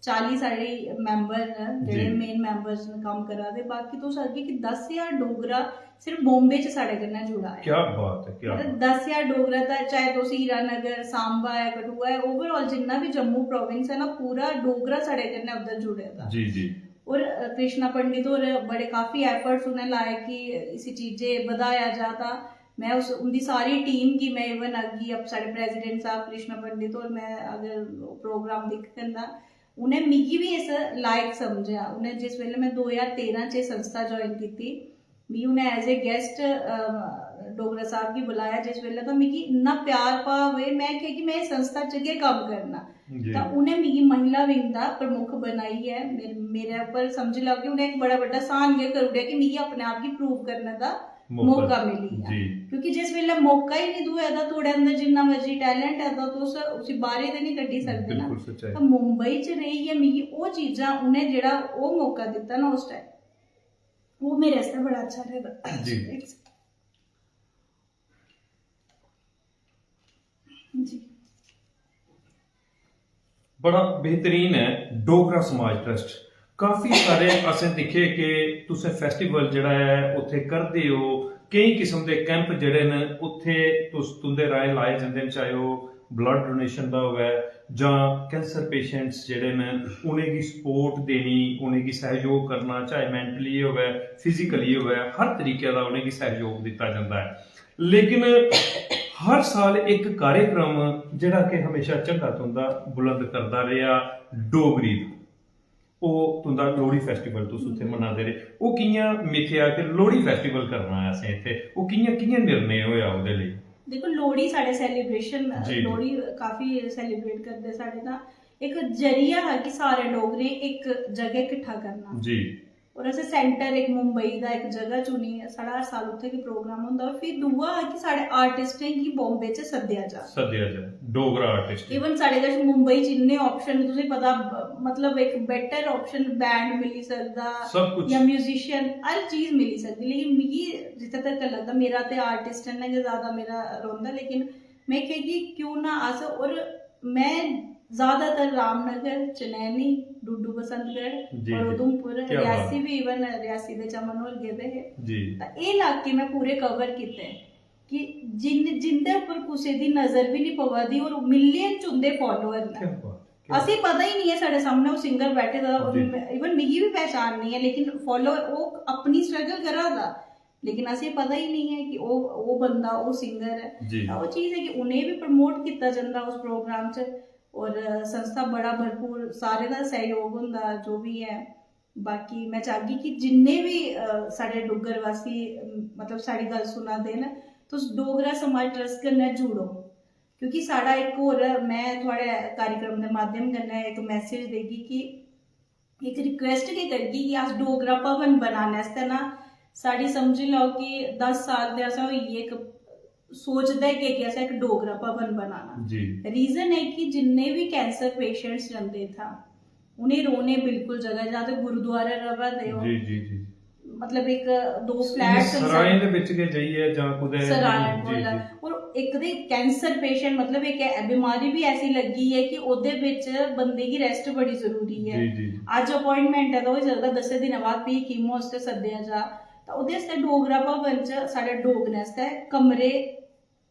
चाली साढ़े मैंबर न जेह्ड़े जी। मेन मैंबर्स न कम्म करा दे। बाकी तुस आखगे कि दस ज्हार डोगरा सिर्फ बॉम्बे च साढ़े कन्नै जुड़ा ऐ। क्या बात है, क्या मतलब बात। दस ज्हार डोगरा दा, चाहे तुस हीरानगर, सांबा ऐ, कठुआ ऐ, ओवरऑल जिन्ना बी जम्मू प्रोविंस ऐ ना, पूरा डोगरा साढ़े कन्नै उद्धर जुड़े दा। जी जी। और अ, कृष्णा पंडित होर बड़े काफी एफर्ट्स उ'नें लाए कि इसी चीजें बधाया जा। तां में उस उंदी सारी टीम गी, में इवन अग्गी अप साढ़े प्रेसिडेंट साहब कृष्णा पंडित होर, में अगर प्रोग्राम दिक्खङन तां उ'नें मिगी बी इस लायक समझेआ। उ'नें जिस बेल्लै में दो ज्हार तेरां च एह् संस्था ज्वाइन कीती, मी उ'नें एज ए गैस्ट डोगरा साहब गी बुलाया जिस बेल्लै, तां मिगी इन्ना प्यार भाव होए, में आखेआ कि में इस संस्था च गै कम्म करना। जी। तां उ'नें मिगी महिला विंग दा प्रमुख बनाइयै मेरे, मेरे उप्पर समझी लैओ कि उ'नें इक बड़ा बड्डा स्हान गै करी ओड़ेआ कि मिगी अपने आप गी प्रूव करने दा मौका। मौका मिली गेआ। जी। क्योंकि जिस बेल्लै मौका ही नहीं थ्होऐ तां थुआढ़े अंदर जिन्ना मर्जी टैलेंट ऐ तां तुस उसी बाहरे ते नहीं कड्ढी सकदे ना। बिल्कुल सच्चाई। तां मुंबई च रेहियै मिगी ओह् चीजां उ'नें जेह्ड़ा ओह् मौका दित्ता ना उस टाइम, ओह् मेरे आस्तै बड़ा अच्छा रेहा। जी। जी। बड़ा बेहतरीन ऐ डोगरा समाज ट्रस्ट। काफी सारे असें दिक्खे कि तुसें फेस्टिवल जेह्ड़ा ऐ उत्थे करदे ओ, केई किस्म दे कैंप जेह्ड़े न उत्थे तुस, तुंदे राहें लाए जंदे न, चाहे ओह् ब्लड डोनेशन दा होऐ जां कैंसर पेशेंट्स जेह्ड़े न उ'नेंगी सपोर्ट देनी, उ'नेंगी सैहयोग करना, चाहे मैंटली होऐ, फिजिकली होऐ, हर तरीके दा उ'नेंगी सैहयोग दित्ता जंदा ऐ। लेकिन हर साल इक कार्यक्रम जेह्ड़ा कि हमेशा झंडा तुंदा बुलंद करदा रेहा डोगरी दा, ओह् तुंदा लोहड़ी फेस्टिवल तुस उत्थे मनांदे रेह्, ओह् कि'यां मिथेआ कि लोहड़ी फेस्टिवल करना ऐ असें इत्थे, ओह् कि'यां, कि'यां निर्णय होएआ ओह्दे लेई? देखो, लोहड़ी साढ़े सेलिब्रेशन, जी, जी। लोहड़ी काफी सेलिब्रेट करदे साढ़े, तां इक जरिया हा कि सारे डोगरे इक जगह किट्ठा करना। जी। और असें सेंटर इक मुंबई दा इक जगह चुनी, साढ़ा हर साल उत्थे गै प्रोग्राम होंदा। और फिर दूआ हा कि साढ़े आर्टिस्टें गी बॉम्बे च सद्देआ जा। सद्देआ जा, डोगरा आर्टिस्ट। इवन साढ़े कश मुंबई च इन्ने ऑप्शन न, तुसें पता, ब-, मतलब इक बेटर ऑप्शन बैंड मिली सकदा सब कुछ। या म्यूजिशियन, हर चीज मिली सकदी। लेकिन मिगी जित्थै तक लगदा, मेरा ते आर्टिस्ट ने गै ज्यादा मेरा रौंह्दा, लेकिन में आखेआ कि क्यों ना अस, और में ज्यादातर रामनगर, चनैनी, डुड्डू बसंतगढ़ जी, और जी। उधमपुर, क्या बात। रियासी भी, इवन रियासी दे चमन होर गेदे हे। जी। तां एह् इलाके में पूरे कवर कीते कि जिन-, जिंदे उप्पर कुसै दी नजर बी निं पवा दी और मिलियन च उंदे फॉलोअर न। क्या बात, क्या असें पता ही नहीं ऐ साढ़े सामने ओह् सिंगर बैठे दा, जी। इवन मिगी बी पहचान नहीं ऐ, लेकिन फॉलोअर ओह् अपनी स्ट्रगल करा दा, लेकिन असें पता ही नहीं ऐ कि ओह्, ओह् बंदा, ओह् सिंगर ऐ। जी। तां ओह् चीज ऐ कि उ'नें बी प्रमोट कीता जंदा उस प्रोग्राम च, और संस्था बड़ा भरपूर सारे दा सैह्योग होंदा जो बी ऐ। बाकी में चाह्गी कि जिन्ने बी, अ, साढ़े डुग्गर वासी, अम, मतलब साढ़ी गल्ल सुना दे न, तुस डोगरा समाज ट्रस्ट कन्नै जुड़ो, क्योंकि साढ़ा इक होर, में थुआढ़े कार्यक्रम दे माध्यम कन्नै इक मैसेज देगी कि इक रिक्वेस्ट गै करगी कि अस डोगरा भवन बनाने आस्तै ना, साढ़ी समझी लैओ कि दस साल दे असें होई गे इक सोचदे गै कि असें इक डोगरा भवन बनाना। जी। रीजन ऐ कि जिन्ने बी कैंसर पेशेंट्स जंदे इत्थां, उ'नें रौह्ने बिल्कुल जगह, जां ते गुरुद्वारे र'वा दे ओ, जी, जी, जी। मतलब इक दो फ्लैट्स न सराएं दे बिच गै जाइयै जां कुतै सराएं जी, कोल। जी। और इक ते कैंसर पेशेंट, मतलब इक ऐ-, बीमारी बी ऐसी लग्गी ऐ कि ओह्दे बिच बंदे गी रेस्ट बड़ी जरूरी ऐ। जी, जी, जी। अज्ज अपॉइंटमेंट ऐ तां होई सकदा दस्सें दिनें बाद फ्ही कीमो आस्तै सद्देआ जा। तां ओह्दे आस्तै डोगरा भवन च साढ़े डोगरें आस्तै कमरे,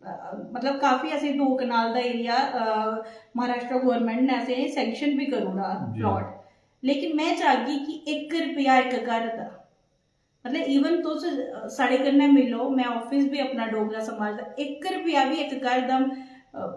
अ, मतलब काफी असें दो कनाल दा एरिया, अ, महाराष्ट्र गवर्नमेंट ने असें सैंक्शन बी करी ओड़ा जी। प्लाट। लेकिन में चाह्गी कि इक रपेआ इक घर दा, मतलब इवन तुस, अ, साढ़े कन्नै मिलो, में ऑफिस बी अपना डोगरा समाज दा, इक रपेआ बी इक घर दा, अ,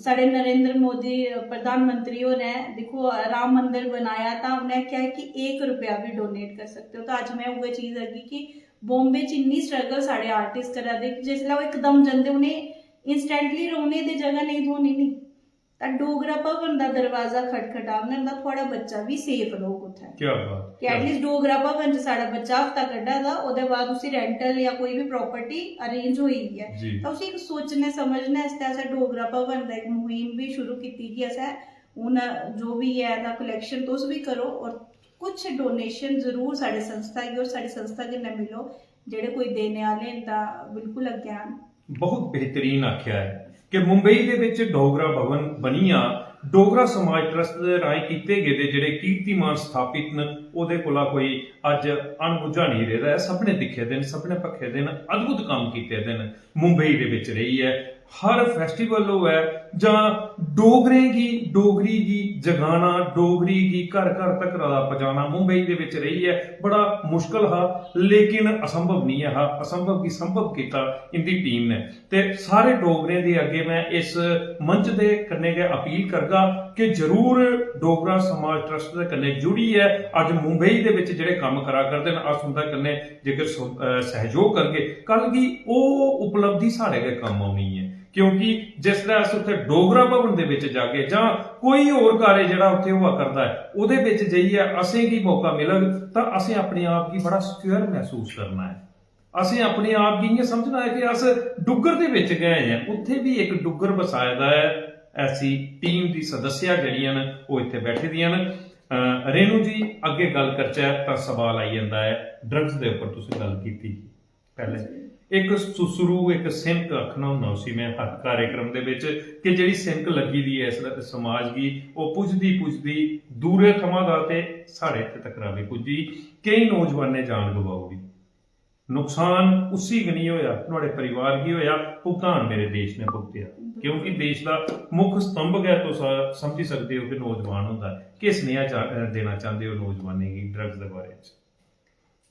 साढ़े नरेंद्र मोदी, अ, प्रधानमंत्री होरें दिक्खो, अ, राम मंदिर बनाया तां उ'नें आखेआ कि इक रपेआ बी डोनेट करी सकदे ओ। तां अज्ज में उ'ऐ चीज आखगी कि बॉम्बे च इन्नी स्ट्रगल साढ़े आर्टिस्ट करा दे कि जिसलै ओह् इकदम जंदे उ'नें इंस्टेंटली रौह्ने दी जगह नेईं थ्होनी नी। तां डोगरा भवन दा दरवाजा खटखटाङन तां थुआढ़ा बच्चा बी सेफ रौह्ग उत्थै। क्या बात, कि क्या एटलीस्ट डोगरा भवन च साढ़ा बच्चा हफ्ता कड्ढा दा, ओह्दे बाद उसी रेंटल जां कोई बी प्रॉपर्टी अरेंज होई गेई ऐ। जी। तां उसी इक सोचने समझने आस्तै असें डोगरा भवन दा इक मुहिम बी शुरू कीती कि असें हून जो बी ऐ एह्दा कलैक्शन तुस बी करो और कुछ डोनेशन जरूर साढ़े संस्था गी और साढ़ी संस्था कन्नै मिलो। जेह्ड़े कोई देने आह्ले न तां बिल्कुल अग्गें आन। बहुत बेहतरीन आखेआ ऐ कि मुंबई दे बिच डोगरा भवन बनिया डोगरा समाज ट्रस्ट दे राहें कीते गेदे जेह्ड़े कीर्तिमान स्थापित न, ओह्दे कोला कोई अज्ज अनबुझा नेईं रेह्दा ऐ। सभनें दिक्खे दे न, सभनें भक्खे दे न, अद्भुत कम्म कीते दे न। मुंबई दे बिच रेहियै हर festival होऐ जां डोगरें गी, डोगरी गी जगाना, डोगरी गी घर घर तक पजाना मुंबई दे बिच रेहियै बड़ा मुश्कल हा, लेकिन असंभव निं ऐ हा। असंभव गी संभव कीता इंदी टीम ने। ते सारे डोगरें दे अग्गें में इस मंच दे कन्नै गै अपील करगा कि जरूर डोगरा समाज ट्रस्ट दे कन्नै जुड़ियै अज्ज मुंबई दे बिच जेह्ड़े कम्म करा करदे न, अस उं'दे कन्नै जेकर सो- अ, सैह्जोग करगे, कल गी ओह् उपलब्धि साढ़े गै कम्म औनी ऐ। क्योंकि जिसलै अस उत्थै डोगरा भवन दे बिच जागे जां कोई होर कार्य जेह्ड़ा उत्थै होआ करदा ऐ, ओह्दे बिच जाइयै असेंगी मौका मिलग तां असें अपने आप गी बड़ा सिक्योर मसूस करना ऐ। असें अपने आप गी इ'यां समझना ऐ कि अस डुग्गर दे बिच गै आए आं, उत्थै बी इक डुग्गर बसाए दा ऐ। ऐसी टीम दी सदस्या जेह्ड़ियां न, ओह् इत्थै बैठी दियां न। अ, रेणु जी, अग्गें गल्ल करचै तां सवाल आई जंदा ऐ ड्रग्स दे उप्पर तुसें गल्ल कीती पैह्ले। इक सुसरू, इक सिनक आखना होन्ना उसी में हर कार्यक्रम दे बिच, कि जेह्ड़ी सिनक लग्गी दी ऐ इस समाज गी, ओह् पुजदी पुजदी दूरै थमां दा ते साढ़े इत्थै तक्कर बी पुज्जी। केईं नौजवानें जान गवाई ओड़ी। नुकसान उसी गै निं होआ, नुहाड़े परिवार गी होआ, भुगतान मेरे देश ने भुगतेआ। क्योंकि देश दा मुक्ख स्तंभ गै तुस समझी सकदे ओ कि नौजवान होंदा ऐ, किस नेहा चा- देना चांह्दे ओ नौजवानें गी ड्रग्स दे बारे च?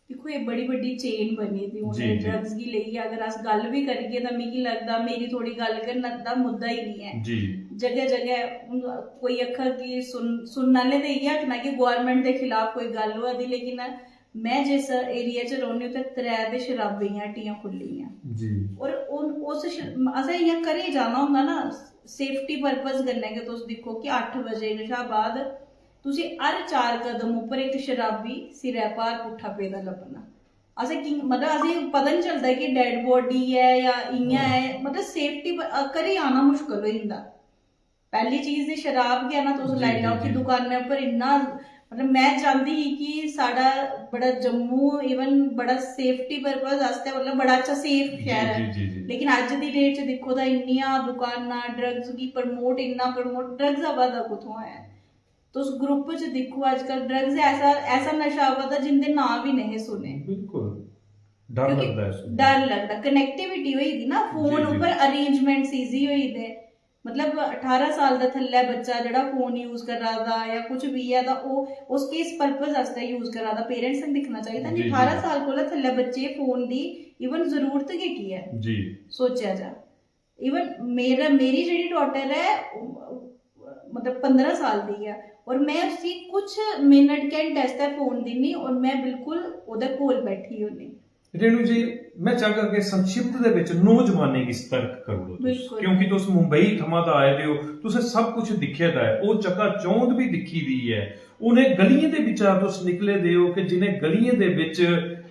दिक्खो, एह् बड़ी बड्डी चेन बनी दी हून। ड्रग्स गी लेइयै अगर अस गल्ल बी करगे तां मिगी लगदा मेरी थोड़ी गल्ल करना दा मुद्दा ही निं ऐ। जगह जगह हून कोई आखग कि सुन सुनने आह्ले ते इ'यै आखना कि गौरमैंट दे खिलाफ कोई गल्ल होआ दी, लेकिन में जिस एरिया च रौह्न्नी उत्थै त्रै ते शराबें दियां हट्टियां खु'ल्ली दियां। और उस असें इ'यां घरै गी जाना होंदा ना, सेफ्टी पर्पज कन्नै गै तुस दिक्खो कि अट्ठ बजे कशा बाद तुसें हर चार कदम उप्पर इक शराबी सिरै भार पुट्ठा पेदा लब्भना। असें कि मतलब असें पता निं चलदा कि डेड बॉडी ऐ जां इ'यां ऐ, मतलब सेफ्टी पर घरै आना मुश्कल होई जंदा। पैह्ली चीज ते शराब गै ना, तुस लाई लैओ कि दुकानें उप्पर इन्ना, मतलब में चांह्दी ही कि साढ़ा बड़ा जम्मू इवन बड़ा सेफ्टी पर्पज आस्तै मतलब बड़ा अच्छा सेफ शैह्र ऐ। लेकिन अज्ज दी डेट च दिक्खो तां इन्नियां दुकानां, ड्रग्स गी प्रमोट, इन्ना प्रमोट, ड्रग्स आवा दा कुत्थुआं ऐ? तुस ग्रुप च दिक्खो अजकल ड्रग्स ऐसा ऐसा नशा आवा दा जिंदे नांऽ बी नेहे सुने। बिल्कुल। डर लगदा ऐ सुनियै। डर लगदा। कनेक्टिविटी होई दी ना, फोन उप्पर अरेंजमेंट्स ईजी होई दे। मतलब अठारां साल दा थल्लै बच्चा जेह्ड़ा फोन यूज करा दा जां कुछ बी ऐ तां ओह् उस किस पर्पज आस्तै यूज करा दा, पेरेंट्स ने दिक्खना चाहिदा। ठारां साल कोला थल्लै बच्चे फोन दी इवन जरूरत गै की ऐ? सोचेआ जा। इवन मेरा मेरी जेह्ड़ी डॉटर ऐ, मतलब पंदरां साल दी ऐ, और में उसी कुछ मिनट घैंटे आस्तै फोन दिन्नी और में बिल्कुल ओह्दे कोल बैठी होनी। रेणु जी, में चाहगा कि संक्षिप्त दे विच नौजवानें गी सतर्क करी ओड़ो तुस, क्योंकि तुस मुंबई थमां दा आए दे ओ, तुसें सब कुछ दिक्खे दा ऐ, ओह् चकाचौंध भी दिक्खी दी ऐ। उ'नें गलियें दे बिच्चा तुस निकले दे ओ कि जि'नें गलियें दे बिच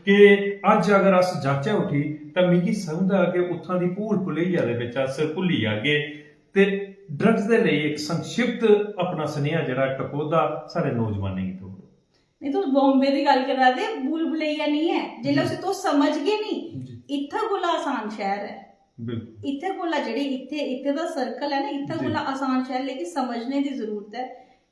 कि अज्ज अगर अस जाचै उठी तां मिगी समझदा कि उत्थां दी भूल भुलेइया दे बिच अस भुल्ली जागे। ते ड्रग्स दे लेई इक संक्षिप्त अपना सनेहा जेह्ड़ा टकोह्दा साढ़े नौजवानें गी देओ। नहीं, तुस बॉम्बे दी गल्ल करा दे, भूल भुलेइया नहीं ऐ। जिसलै उसी तुस समझगे नहीं, इत्थै कोला आसान शैह्र ऐ। इत्थै कोला जेह्ड़ी इत्थै इत्थै दा सर्कल ऐ ना, इत्थै कोला आसान शैह्र, लेकिन समझने दी जरूरत ऐ।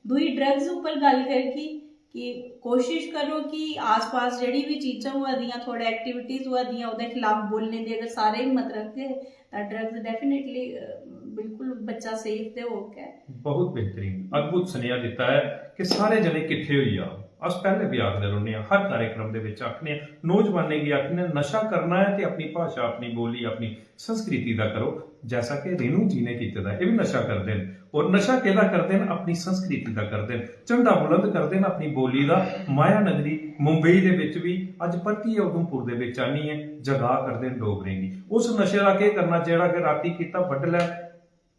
दूई ड्रग्स उप्पर गल्ल करगी कि कोशिश करो कि आसपास जेह्ड़ी बी चीजां होआ दियां, थुआढ़े एक्टिविटीज होआ दियां, ओह्दे खिलाफ बोलने दी अगर सारे हिम्मत रखगे तां ड्रग्स डेफिनेटली बिल्कुल बच्चा सेफ ते होग गै। बहुत बेहतरीन, अद्भुत सनेहा दित्ता ऐ कि सारे जने किट्ठे होई जाओ। अस पैह्ले बी आखदे रौह्ने आं, हर कार्यक्रम दे बिच आखने आं, नौजवानें गी आखने आं, नशा करना ऐ ते अपनी भाशा, अपनी बोली, अपनी संस्कृति दा करो, जैसा कि रेणु जी ने कीते दा। एह् बी नशा करदे न, और नशा केह्दा करदे न? अपनी संस्कृति दा करदे न, झंडा बुलंद करदे न अपनी बोली दा। माया नगरी मुंबई दे बिच बी अज्ज परतियै उधमपुर दे बिच आनियै जगा करदे न डोगरें गी। उस नशे दा केह् करना जेह्ड़ा कि रातीं कीता बडलै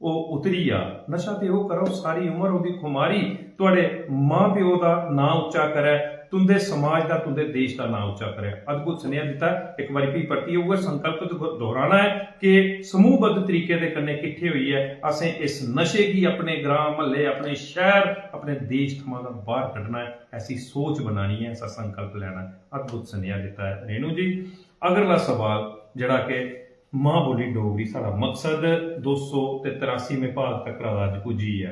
ओह् उतरी जा। नशा ते ओह् करो सारी उमर ओह्दी खुमारी, थुआढ़े मां प्यो दा नांऽ उच्चा करै, तुं'दे समाज दा, तुं'दे देश दा नांऽ उच्चा करै। अद्भुत सनेहा दित्ता। इक बारी फ्ही परतियै उ'ऐ संकल्प दोह-, दोहराना ऐ कि समूहबद्ध तरीके दे कन्नै किट्ठे होइयै असें इस नशे गी अपने ग्रां, म्हल्ले, अपने शैह्र, अपने देश थमां दा बाह्र कड्ढना ऐ। ऐसी सोच बनानी ऐ, ऐसा संकल्प लैना ऐ। अद्भुत सनेहा दित्ता ऐ रेणु जी। अगला सवाल जेह्ड़ा कि मां बोली डोगरी साढ़ा मकसद दो सौ ते तिरासीवें भाग तक दा अज्ज पुज्जी ऐ।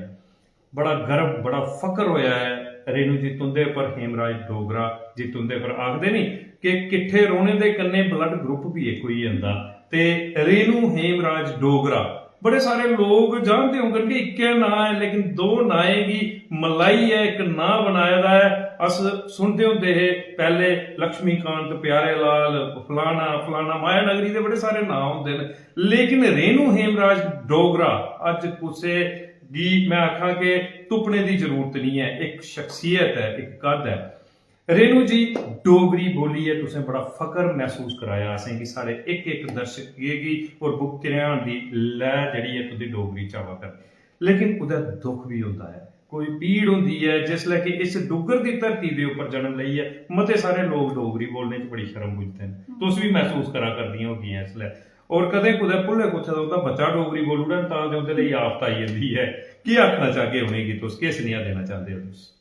बड़ा गर्व, बड़ा फकर होया ऐ रेणु जी तुंदे पर, हेमराज डोगरा जी तुंदे पर। आखदे नी कि किट्ठे रौह्ने दे कन्नै blood group भी इक होई जंदा। ते रेणु हेमराज डोगरा, बड़े सारे लोग जानदे होङन कि इक्कै नांऽ ऐ, लेकिन दो नांएं गी मलाइयै इक नांऽ बनाए दा ऐ। अस सुनदे होंदे हे पैह्ले लक्ष्मीकांत प्यारेलाल, फलाना फलाना, माया नगरी दे बड़े सारे नांऽ होंदे न, लेकिन रेणु हेमराज डोगरा अज्ज कुसै गी, मैं आखां कि, तुप्पने दी जरूरत नहीं ऐ। इक शख्सियत ऐ, इक कद ऐ। रेणु जी, डोगरी बोलियै तुसें बड़ा फकर महसूस कराया असेंगी, साढ़े इक इक दर्शक गी और भुगतरेआन दी लय जेह्ड़ी ऐ तुंदी डोगरी च आवा करदी। लेकिन कुतै दुख बी होंदा ऐ, कोई पीड़ होंदी ऐ, जिसलै कि इस डुग्गर दी धरती दे उप्पर जन्म लेइयै मते सारे लोक डोगरी बोलने च बड़ी शर्म बुझदे न। तुस बी महसूस करा करदियां होगियां इसलै। और कदें कुतै भुल्ले कुत्थे दा उं'दा बच्चा डोगरी बोली ओड़ै तां ते उं'दे लेई आफत आई जंदी ऐ। केह् आखना चाहगे उ'नेंगी तुस, केह् सनेहा देना चांह्दे ओ तुस?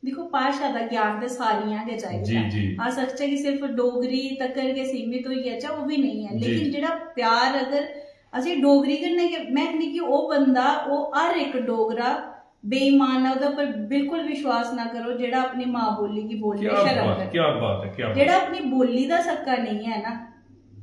दिक्खो, भाशा दा ज्ञान ते सारियां गै चाहिदा। जी, जी। अस आखचै कि सिर्फ डोगरी तक्कर गै सीमित होई जाचै, ओह् बी नेईं ऐ। जी। लेकिन जेह्ड़ा प्यार, अगर असें डोगरी कन्नै गै, में आखनी कि ओह् बंदा, ओह् हर इक डोगरा बेईमान ऐ, ओह्दे पर बिल्कुल विश्वास ना करो, जेह्ड़ा अपनी मां बोली गी बोलने क्या शर्म बात, करे। क्या बात है, क्या बात जेह्ड़ा है। अपनी बोली दा सक्का नेईं ऐ ना,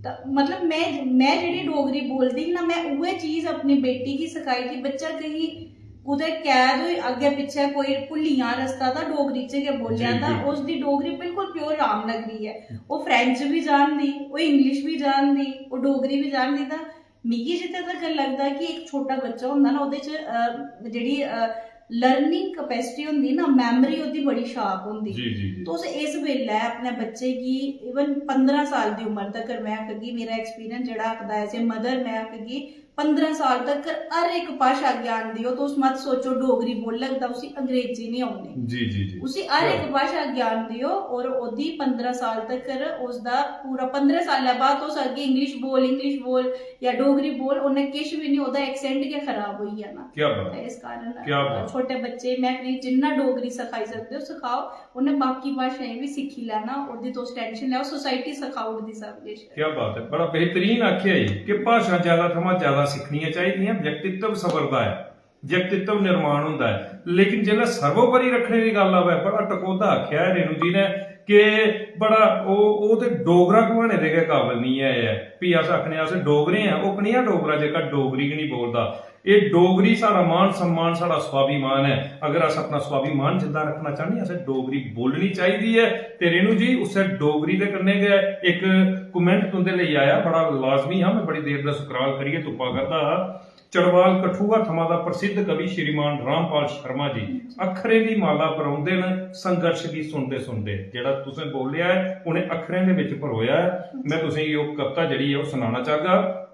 तां मतलब में, में जेह्ड़ी डोगरी बोलदी ही ना, में उ'ऐ चीज अपनी बेटी गी सखाई कि बच्चा कहीं कुतै कैद होई अग्गें पिच्छें कोई भुल्ली जां रस्ता तां डोगरी च गै बोलेआ जी, तां जी। उसदी डोगरी बिल्कुल pure रामनगरी ऐ। ओह् French बी जानदी, ओह् English बी जानदी, ओह् डोगरी बी जानदी। तां मिगी जित्थै तक लगदा कि इक छोटा बच्चा होंदा ना, ओह्दे च, अ, जेह्ड़ी, अ, learning capacity होंदी ना, memory ओह्दी बड़ी sharp होंदी। जी, जी, जी। तुस इस बेल्लै अपने बच्चे गी even पंदरां साल दी उम्र तगर, में आखगी, मेरा experience जेह्ड़ा आखदा ऐ, as a mother में आखगी, पंदरां साल तगर हर इक भाशा ज्ञान देओ। तुस मत सोचो डोगरी बोलग तां उसी अंग्रेजी निं औनी। जी, जी, जी। उसी हर क्या इक भाशा ज्ञान देओ और ओह्दी पंदरां साल तगर उसदा पूरा, पंदरां साल बाद तुस आखगे English बोल, English बोल, या डोगरी बोल, उन्नै किश बी निं, ओह्दा accent गै खराब होई जाना। क्या बात ते है। इस कारण क्या बात। छोटे बच्चे, में आखनी, जिन्ना डोगरी सखाई सकदे ओ, सखाओ। उन्नै बाकी भाशाएं बी सिक्खी लैना, ओह्दी तुस tension लैओ, society सखाई ओड़दी सब किश। क्या बात है, बड़ा बेहतरीन आखेआ जी कि भाशा ज्यादा थमां ज्यादा सिक्खनियां चाहिदियां, व्यक्तित्व संवरदा ऐ, व्यक्तित्व निर्माण होंदा ऐ। लेकिन जिसलै सर्वोपरि रक्खने दी गल्ल आवै, बड़ा टकोह्दा आखेआ ऐ रेणु जी ने कि बड़ा ओह्, ओह् ते डोगरा कहाने दे गै काबल निं ऐ, ऐ। फ्ही अस आखने अस डोगरे आं, ओह् कनेहा डोगरा जेह्का डोगरी गै निं बोलदा? एह् डोगरी साढ़ा मान सम्मान, साढ़ा स्वाभिमान ऐ। अगर अस अपना स्वाभिमान जिंदा रक्खना चाह्न्ने, असें डोगरी बोलनी चाहिदी ऐ। ते रेणु जी, उस्सै डोगरी दे कन्नै गै इक comment तुं'दे लेई आया, बड़ा लाजमी हा, में बड़ी देर दा scroll करियै तुप्पा करदा हा। चड़वाल कठुआ थमां दा प्रसिद्ध कवि श्रीमान रामपाल शर्मा जी अक्खरें दी माला परोंदे न संघर्ष गी सुनदे सुनदे। जेह्ड़ा तुसें बोलेआ ऐ, उ'नें अक्खरें दे बिच परोया ऐ। में तुसेंगी ओह् कविता जेह्ड़ी ऐ, ओह् सनाना चाहगा।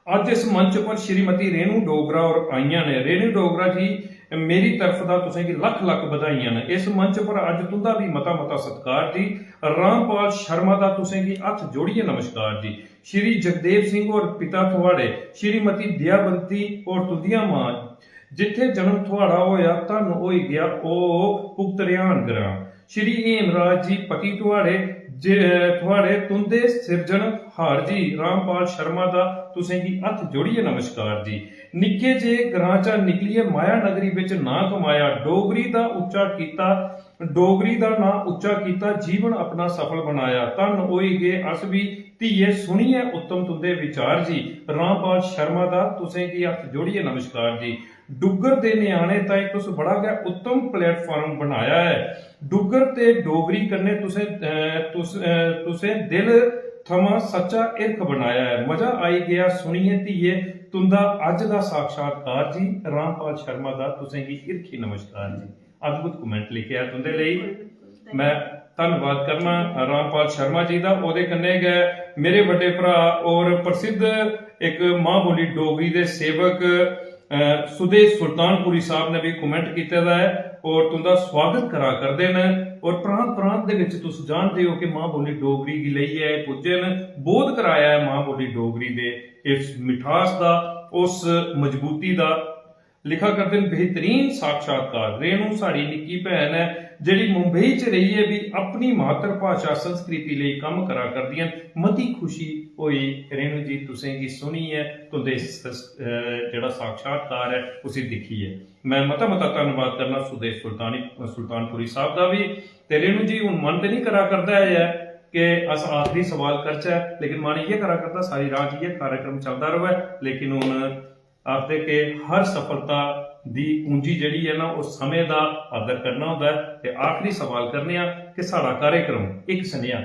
अज्ज इस मंच पर श्रीमती रेणु डोगरा होर आइयां न। रेणु डोगरा जी, मेरी तरफ दा तुसेंगी लक्ख लक्ख बधाइयां न। इस मंच पर अज्ज तुं'दा बी मता मता सत्कार जी। रामपाल शर्मा दा तुसेंगी हत्थ जोड़ियै नमस्कार जी। श्री जगदेव सिंह होर पिता थुआढ़े, श्रीमती दयाबंती होर तुं'दियां मां, जित्थै जन्म थुआढ़ा होआ, धन्न होई गेआ ओह् पुगतरेहान ग्रां। श्री हेमराज जी पति थुआढ़े, जे-, थुआढ़े, तुं'दे सिरजनहार जी रामपाल शर्मा दा तुसेंगी हत्थ जोड़ियै नमस्कार जी। निक्के जे ग्रां चा निकलियै माया नगरी बिच नांऽ कमाया, डोगरी दा उच्चा कीता, डोगरी दा नांऽ उच्चा कीता, जीवन अपना सफल बनाया। धन्न होई गे अस बी धीए, सुनियै उत्तम तुं'दे विचार जी। रामपाल शर्मा दा तुसेंगी हत्थ जोड़ियै नमस्कार जी। डुग्गर दे ञ्याणें ताईं तुस बड़ा गै उत्तम platform बनाया ऐ। डुग्गर ते डोगरी कन्नै तुसें, अ, तुस, अ, तुसें दिल थमां सच्चा हिरख बनाया ऐ। मजा आई गेआ सुनियै धीए, तुं'दा अज्ज दा साक्षात्कार जी। रामपाल शर्मा दा तुसेंगी हिरखी नमस्कार जी। अद्भुत comment लिखेआ तुं'दे लेई। बिल्कुल, बिल्कुल। Thank you। में धन्नवाद करना रामपाल शर्मा जी दा। ओह्दे कन्नै गै मेरे बड्डे भ्राऽ और प्रसिद्ध इक मां बोली डोगरी दे सेवक, अ, सुदेश सुल्तानपुरी साहब ने बी comment कीते दा ऐ और तुं'दा सुआगत करा करदे न। और प्रांत प्रांत दे बिच तुस जानदे ओ कि मां बोली डोगरी गी लेइयै पुज्जे न, बोध कराया ऐ मां बोली डोगरी दे इस मिठास दा, उस मजबूती दा। लिखा करदे न, बेहतरीन साक्षात्कार। रेणु साढ़ी निक्की भैन ऐ, जेह्ड़ी मुंबई च रेहियै बी अपनी मातृभाशा संस्कृति लेई कम्म करा करदियां न। मती खुशी होई रेणु जी तुसें गी सुनियै, तुं'दे इस, अ, जेह्ड़ा साक्षात्कार ऐ उसी दिक्खियै। मैं मता मता धन्नवाद करना सुदेश सुल्तानी, सुल्तानपुरी साहब दा बी। ते रेणु जी, हून मन ते नहीं करा करदा ऐ कि अस आखिरी सवाल करचै, लेकिन मन इ'यै करा करदा सारी रात इ'यै कार्यक्रम चलदा र'वै। लेकिन हून आखदे कि हर सफलता दी कुंजी जेह्ड़ी ऐ ना, ओह् समें दा आदर करना होंदा ऐ। ते आखिरी सवाल करने आं कि साढ़ा कार्यक्रम इक सनेहा,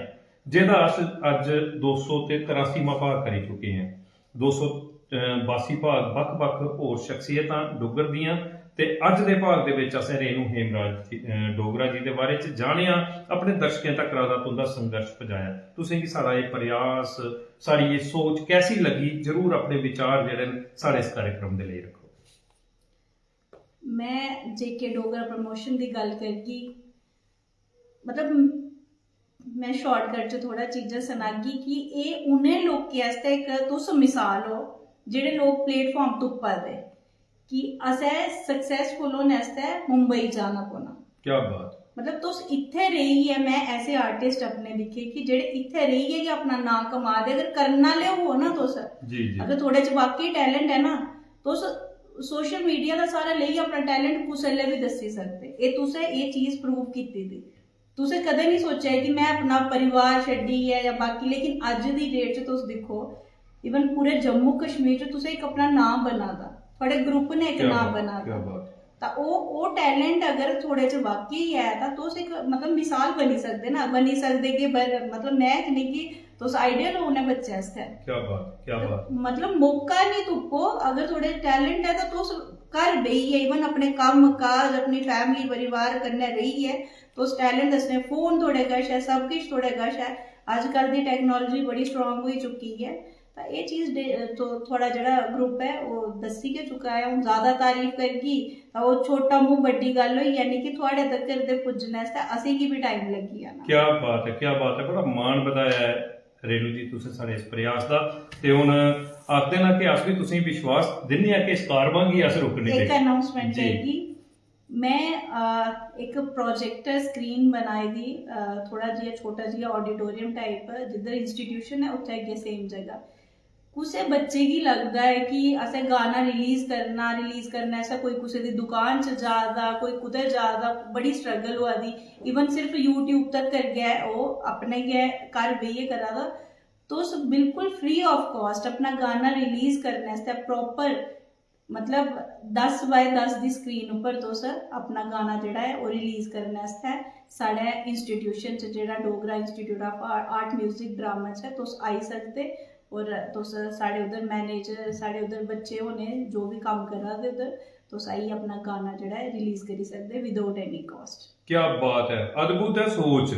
जेह्दा अस अज्ज दो सौ ते त्रासीवां भाग करी चुके आं। दो सौ बासी भाग बक्ख-बक्ख होर शख्सियतां डुग्गर दियां, ते अज्ज दे भाग दे विच असें रेणु हेमराज जी, अ, डोगरा जी दे बारे च जानेआ, अपने दर्शकें तक्कर दा तुं'दा संघर्ष पजाया। तुसें गी साढ़ा एह् प्रयास, साढ़ी एह् सोच कैसी लग्गी? जरूर अपने विचार जेह्ड़े न साढ़े इस कार्यक्रम दे लेई रक्खो। मैं जेके डोगरा प्रमोशन दी गल्ल करगी, मतलब मैं शार्टकट च थोड़ा चीजां सनागी कि एह् उ'नें लोकें आस्तै इक तुस मिसाल ओ जेह्ड़े लोक प्लेटफार्म तुप्पा दे कि असें सक्सेसफुल होने आस्तै मुंबई जाना पौना। क्या बात। मतलब तुस इत्थै रेहियै, मैं ऐसे आर्टिस्ट अपने दिक्खे कि जेह्ड़े इत्थै रेहियै गै अपना नांऽ कमा दे। अगर करन आह्ले हो ना तुस, जी जी। अगर थुआढ़े च वाकई टैलेंट ऐ ना, तुस सोशल मीडिया दा स्हारा लेइयै अपना टैलेंट कुसै लै बी दस्सी सकदे। एह् तुसें एह् चीज प्रूव कीती दी। तुसें कदें नहीं सोचेआ कि मैं अपना परिवार छड्डियै जां बाकी, लेकिन अज्ज दी डेट च तुस दिक्खो, इवन पूरे जम्मू कश्मीर च तुसें इक अपना नांऽ बना दा, थुआढ़े ग्रुप ने इक क्या नांऽ बात, बना क्या दा। बात। तां ओह् ओह् टैलेंट अगर थुआढ़े च वाकई ऐ तां तुस इक मतलब मिसाल बनी सकदे ना। बनी सकदे कि बर मतलब मैं इक निक्की तुस आइडियल ओ उ'नें बच्चें आस्तै। क्या बात, क्या बात। मतलब मौका नहीं तुप्पो, अगर थुआढ़े टैलेंट ऐ तां तुस घर बेहियै इवन अपने कम्म काज, अपनी फैमिली परिवार कन्नै रेहियै तुस टैलेंट दस्सने, फोन थुआढ़े कश ऐ, सब किश थुआढ़े कश ऐ। अज्जकल दी टैक्नोलॉजी बड़ी स्ट्रांग होई चुकी ऐ, तां एह् चीज डे- तो थुआढ़ा जेह्ड़ा ग्रुप ऐ ओह् दस्सी गै चुका ऐ। हून ज्यादा तारीफ करगी तां ओह् छोटा मूंह बड्डी गल्ल होई जानी कि थुआढ़े तगर दे पुज्जने आस्तै असेंगी बी टाइम लग्गी जाना। क्या बात ऐ, क्या बात ऐ, बड़ा मान बधाया ऐ रेणु जी तुसें साढ़े इस प्रयास दा। ते हून आखदे न कि अस बी तुसेंगी विश्वास दिन्ने आं कि इस कारवां गी अस रुकने इक देगे। अनाउंसमेंट जी। है कि मैं अ, इक प्रोजेक्टर स्क्रीन बनाई दी, अ, थोड़ा जिहा छोटा जिहा ऑडिटोरियम टाइप, जिद्धर इंस्टीट्यूशन है उत्थै अग्गें सेम जगह। कुसै बच्चे गी लगदा ऐ कि असें गाना रिलीज करना, रिलीज करना, ऐसा कोई कुसै दी दुकान च जा दा, कोई कुतै जा दा, बड़ी स्ट्रगल होआ दी। इवन सिर्फ यूट्यूब तक गै ओह् अपने गै घर बेहियै करा दा। तुस बिल्कुल फ्री ऑफ कॉस्ट अपना गाना रिलीज करने आस्तै प्रॉपर मतलब दस बाय दस दी स्क्रीन उप्पर तुस अपना गाना जेह्ड़ा ऐ ओह् रिलीज करने आस्तै साढ़े इंस्टीट्यूशन च जेह्ड़ा Dogra institute of art music drama च तुस आई सकदे। और तुस साढ़े उद्धर मैनेजर, साढ़े उद्धर बच्चे होने जो बी कम्म करा दे उद्धर, तुस आइयै अपना गाना जेह्ड़ा ऐ रिलीज करी सकदे विदाउट एनी कॉस्ट। क्या बात ऐ, अद्भुत ऐ सोच।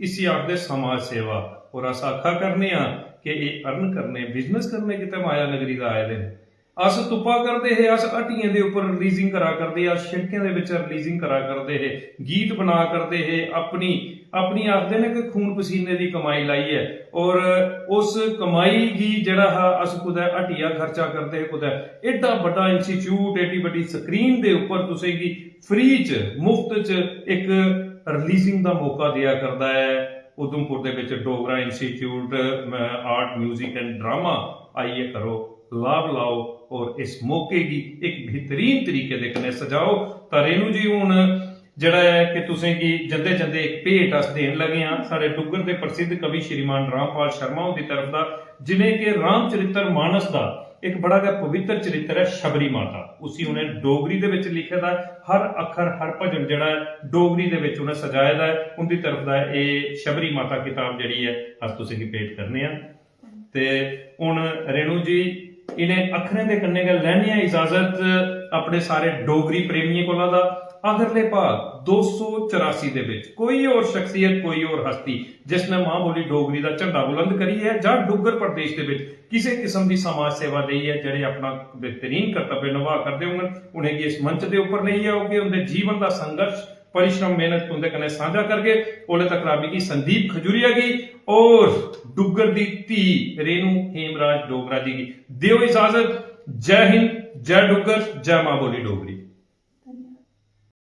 इसी आखदे समाज सेवा। और अस आखा करने आं कि एह् अर्न करने, बिजनेस करने गितै माया नगरी दा आए दे न। अस तुप्पा करदे हे, अस हट्टियें दे उप्पर रिलीजिंग करा करदे, अस शिड़कें दे बिच रिलीजिंग करा करदे हे, गीत बना करदे हे, अपनी, अपनी आखदे न कि खून पसीने दी कमाई लाइयै। और उस कमाई गी जेह्ड़ा हा अस कुतै हट्टिया खर्चा करदे हे, कुतै एड्डा बड्डा इंस्टीट्यूट, एड्डी बड्डी स्क्रीन दे उप्पर तुसेंगी फ्री च, मुफ्त च इक रिलीजिंग दा मौका देआ करदा ऐ। उधमपुर दे बिच Dogra institute, a, art, music and drama आइयै करो, लाभ लाओ और इस मौके गी इक बेहतरीन तरीके दे कन्नै सजाओ। तां रेणु जी, हून जेह्ड़ा ऐ कि तुसेंगी जंदे जंदे इक भेंट अस देन लगे आं, साढ़े डुग्गर दे प्रसिद्ध कवि श्रीमान रामपाल शर्मा हुंदी तरफ दा, जि'नें कि रामचरित्र मानस दा इक बड़ा गै पवित्र चरित्र ऐ शबरी माता, उसी उ'नें डोगरी दे बिच लिखे दा ऐ। हर अक्खर, हर भजन जेह्ड़ा ऐ डोगरी दे बिच उ'नें सजाए दा ऐ। उं'दी तरफ दा एह् शबरी माता किताब जेह्ड़ी ऐ अस तुसेंगी भेंट करने आं। ते हून रेणु जी, इ'नें अक्खरें दे कन्नै गै लैने आं इजाजत अपने सारे डोगरी प्रेमियें कोला दा। आखरले भाग दो सौ चरासी दे बिच कोई होर शख्सियत, कोई होर हस्ती जिसने मां बोली डोगरी दा झंडा बुलंद करियै जां डुग्गर प्रदेश दे बिच किसे किस्म दी समाज सेवा देइयै जेह्ड़े अपना बेहतरीन कर्तव्य नभा करदे होङन, उ'नेंगी इस मंच दे उप्पर लेइयै औगे, उं'दे जीवन दा संघर्ष, परिश्रम, मेहनत तुं'दे कन्नै सांझा करगे। ओल्ले तक मिगी संदीप खजूरिया गी और डुग्गर दी धी रेणु हेमराज डोगरा जी गी देओ इजाजत। जय हिंद, जय डुग्गर, जय मां बोली डोगरी।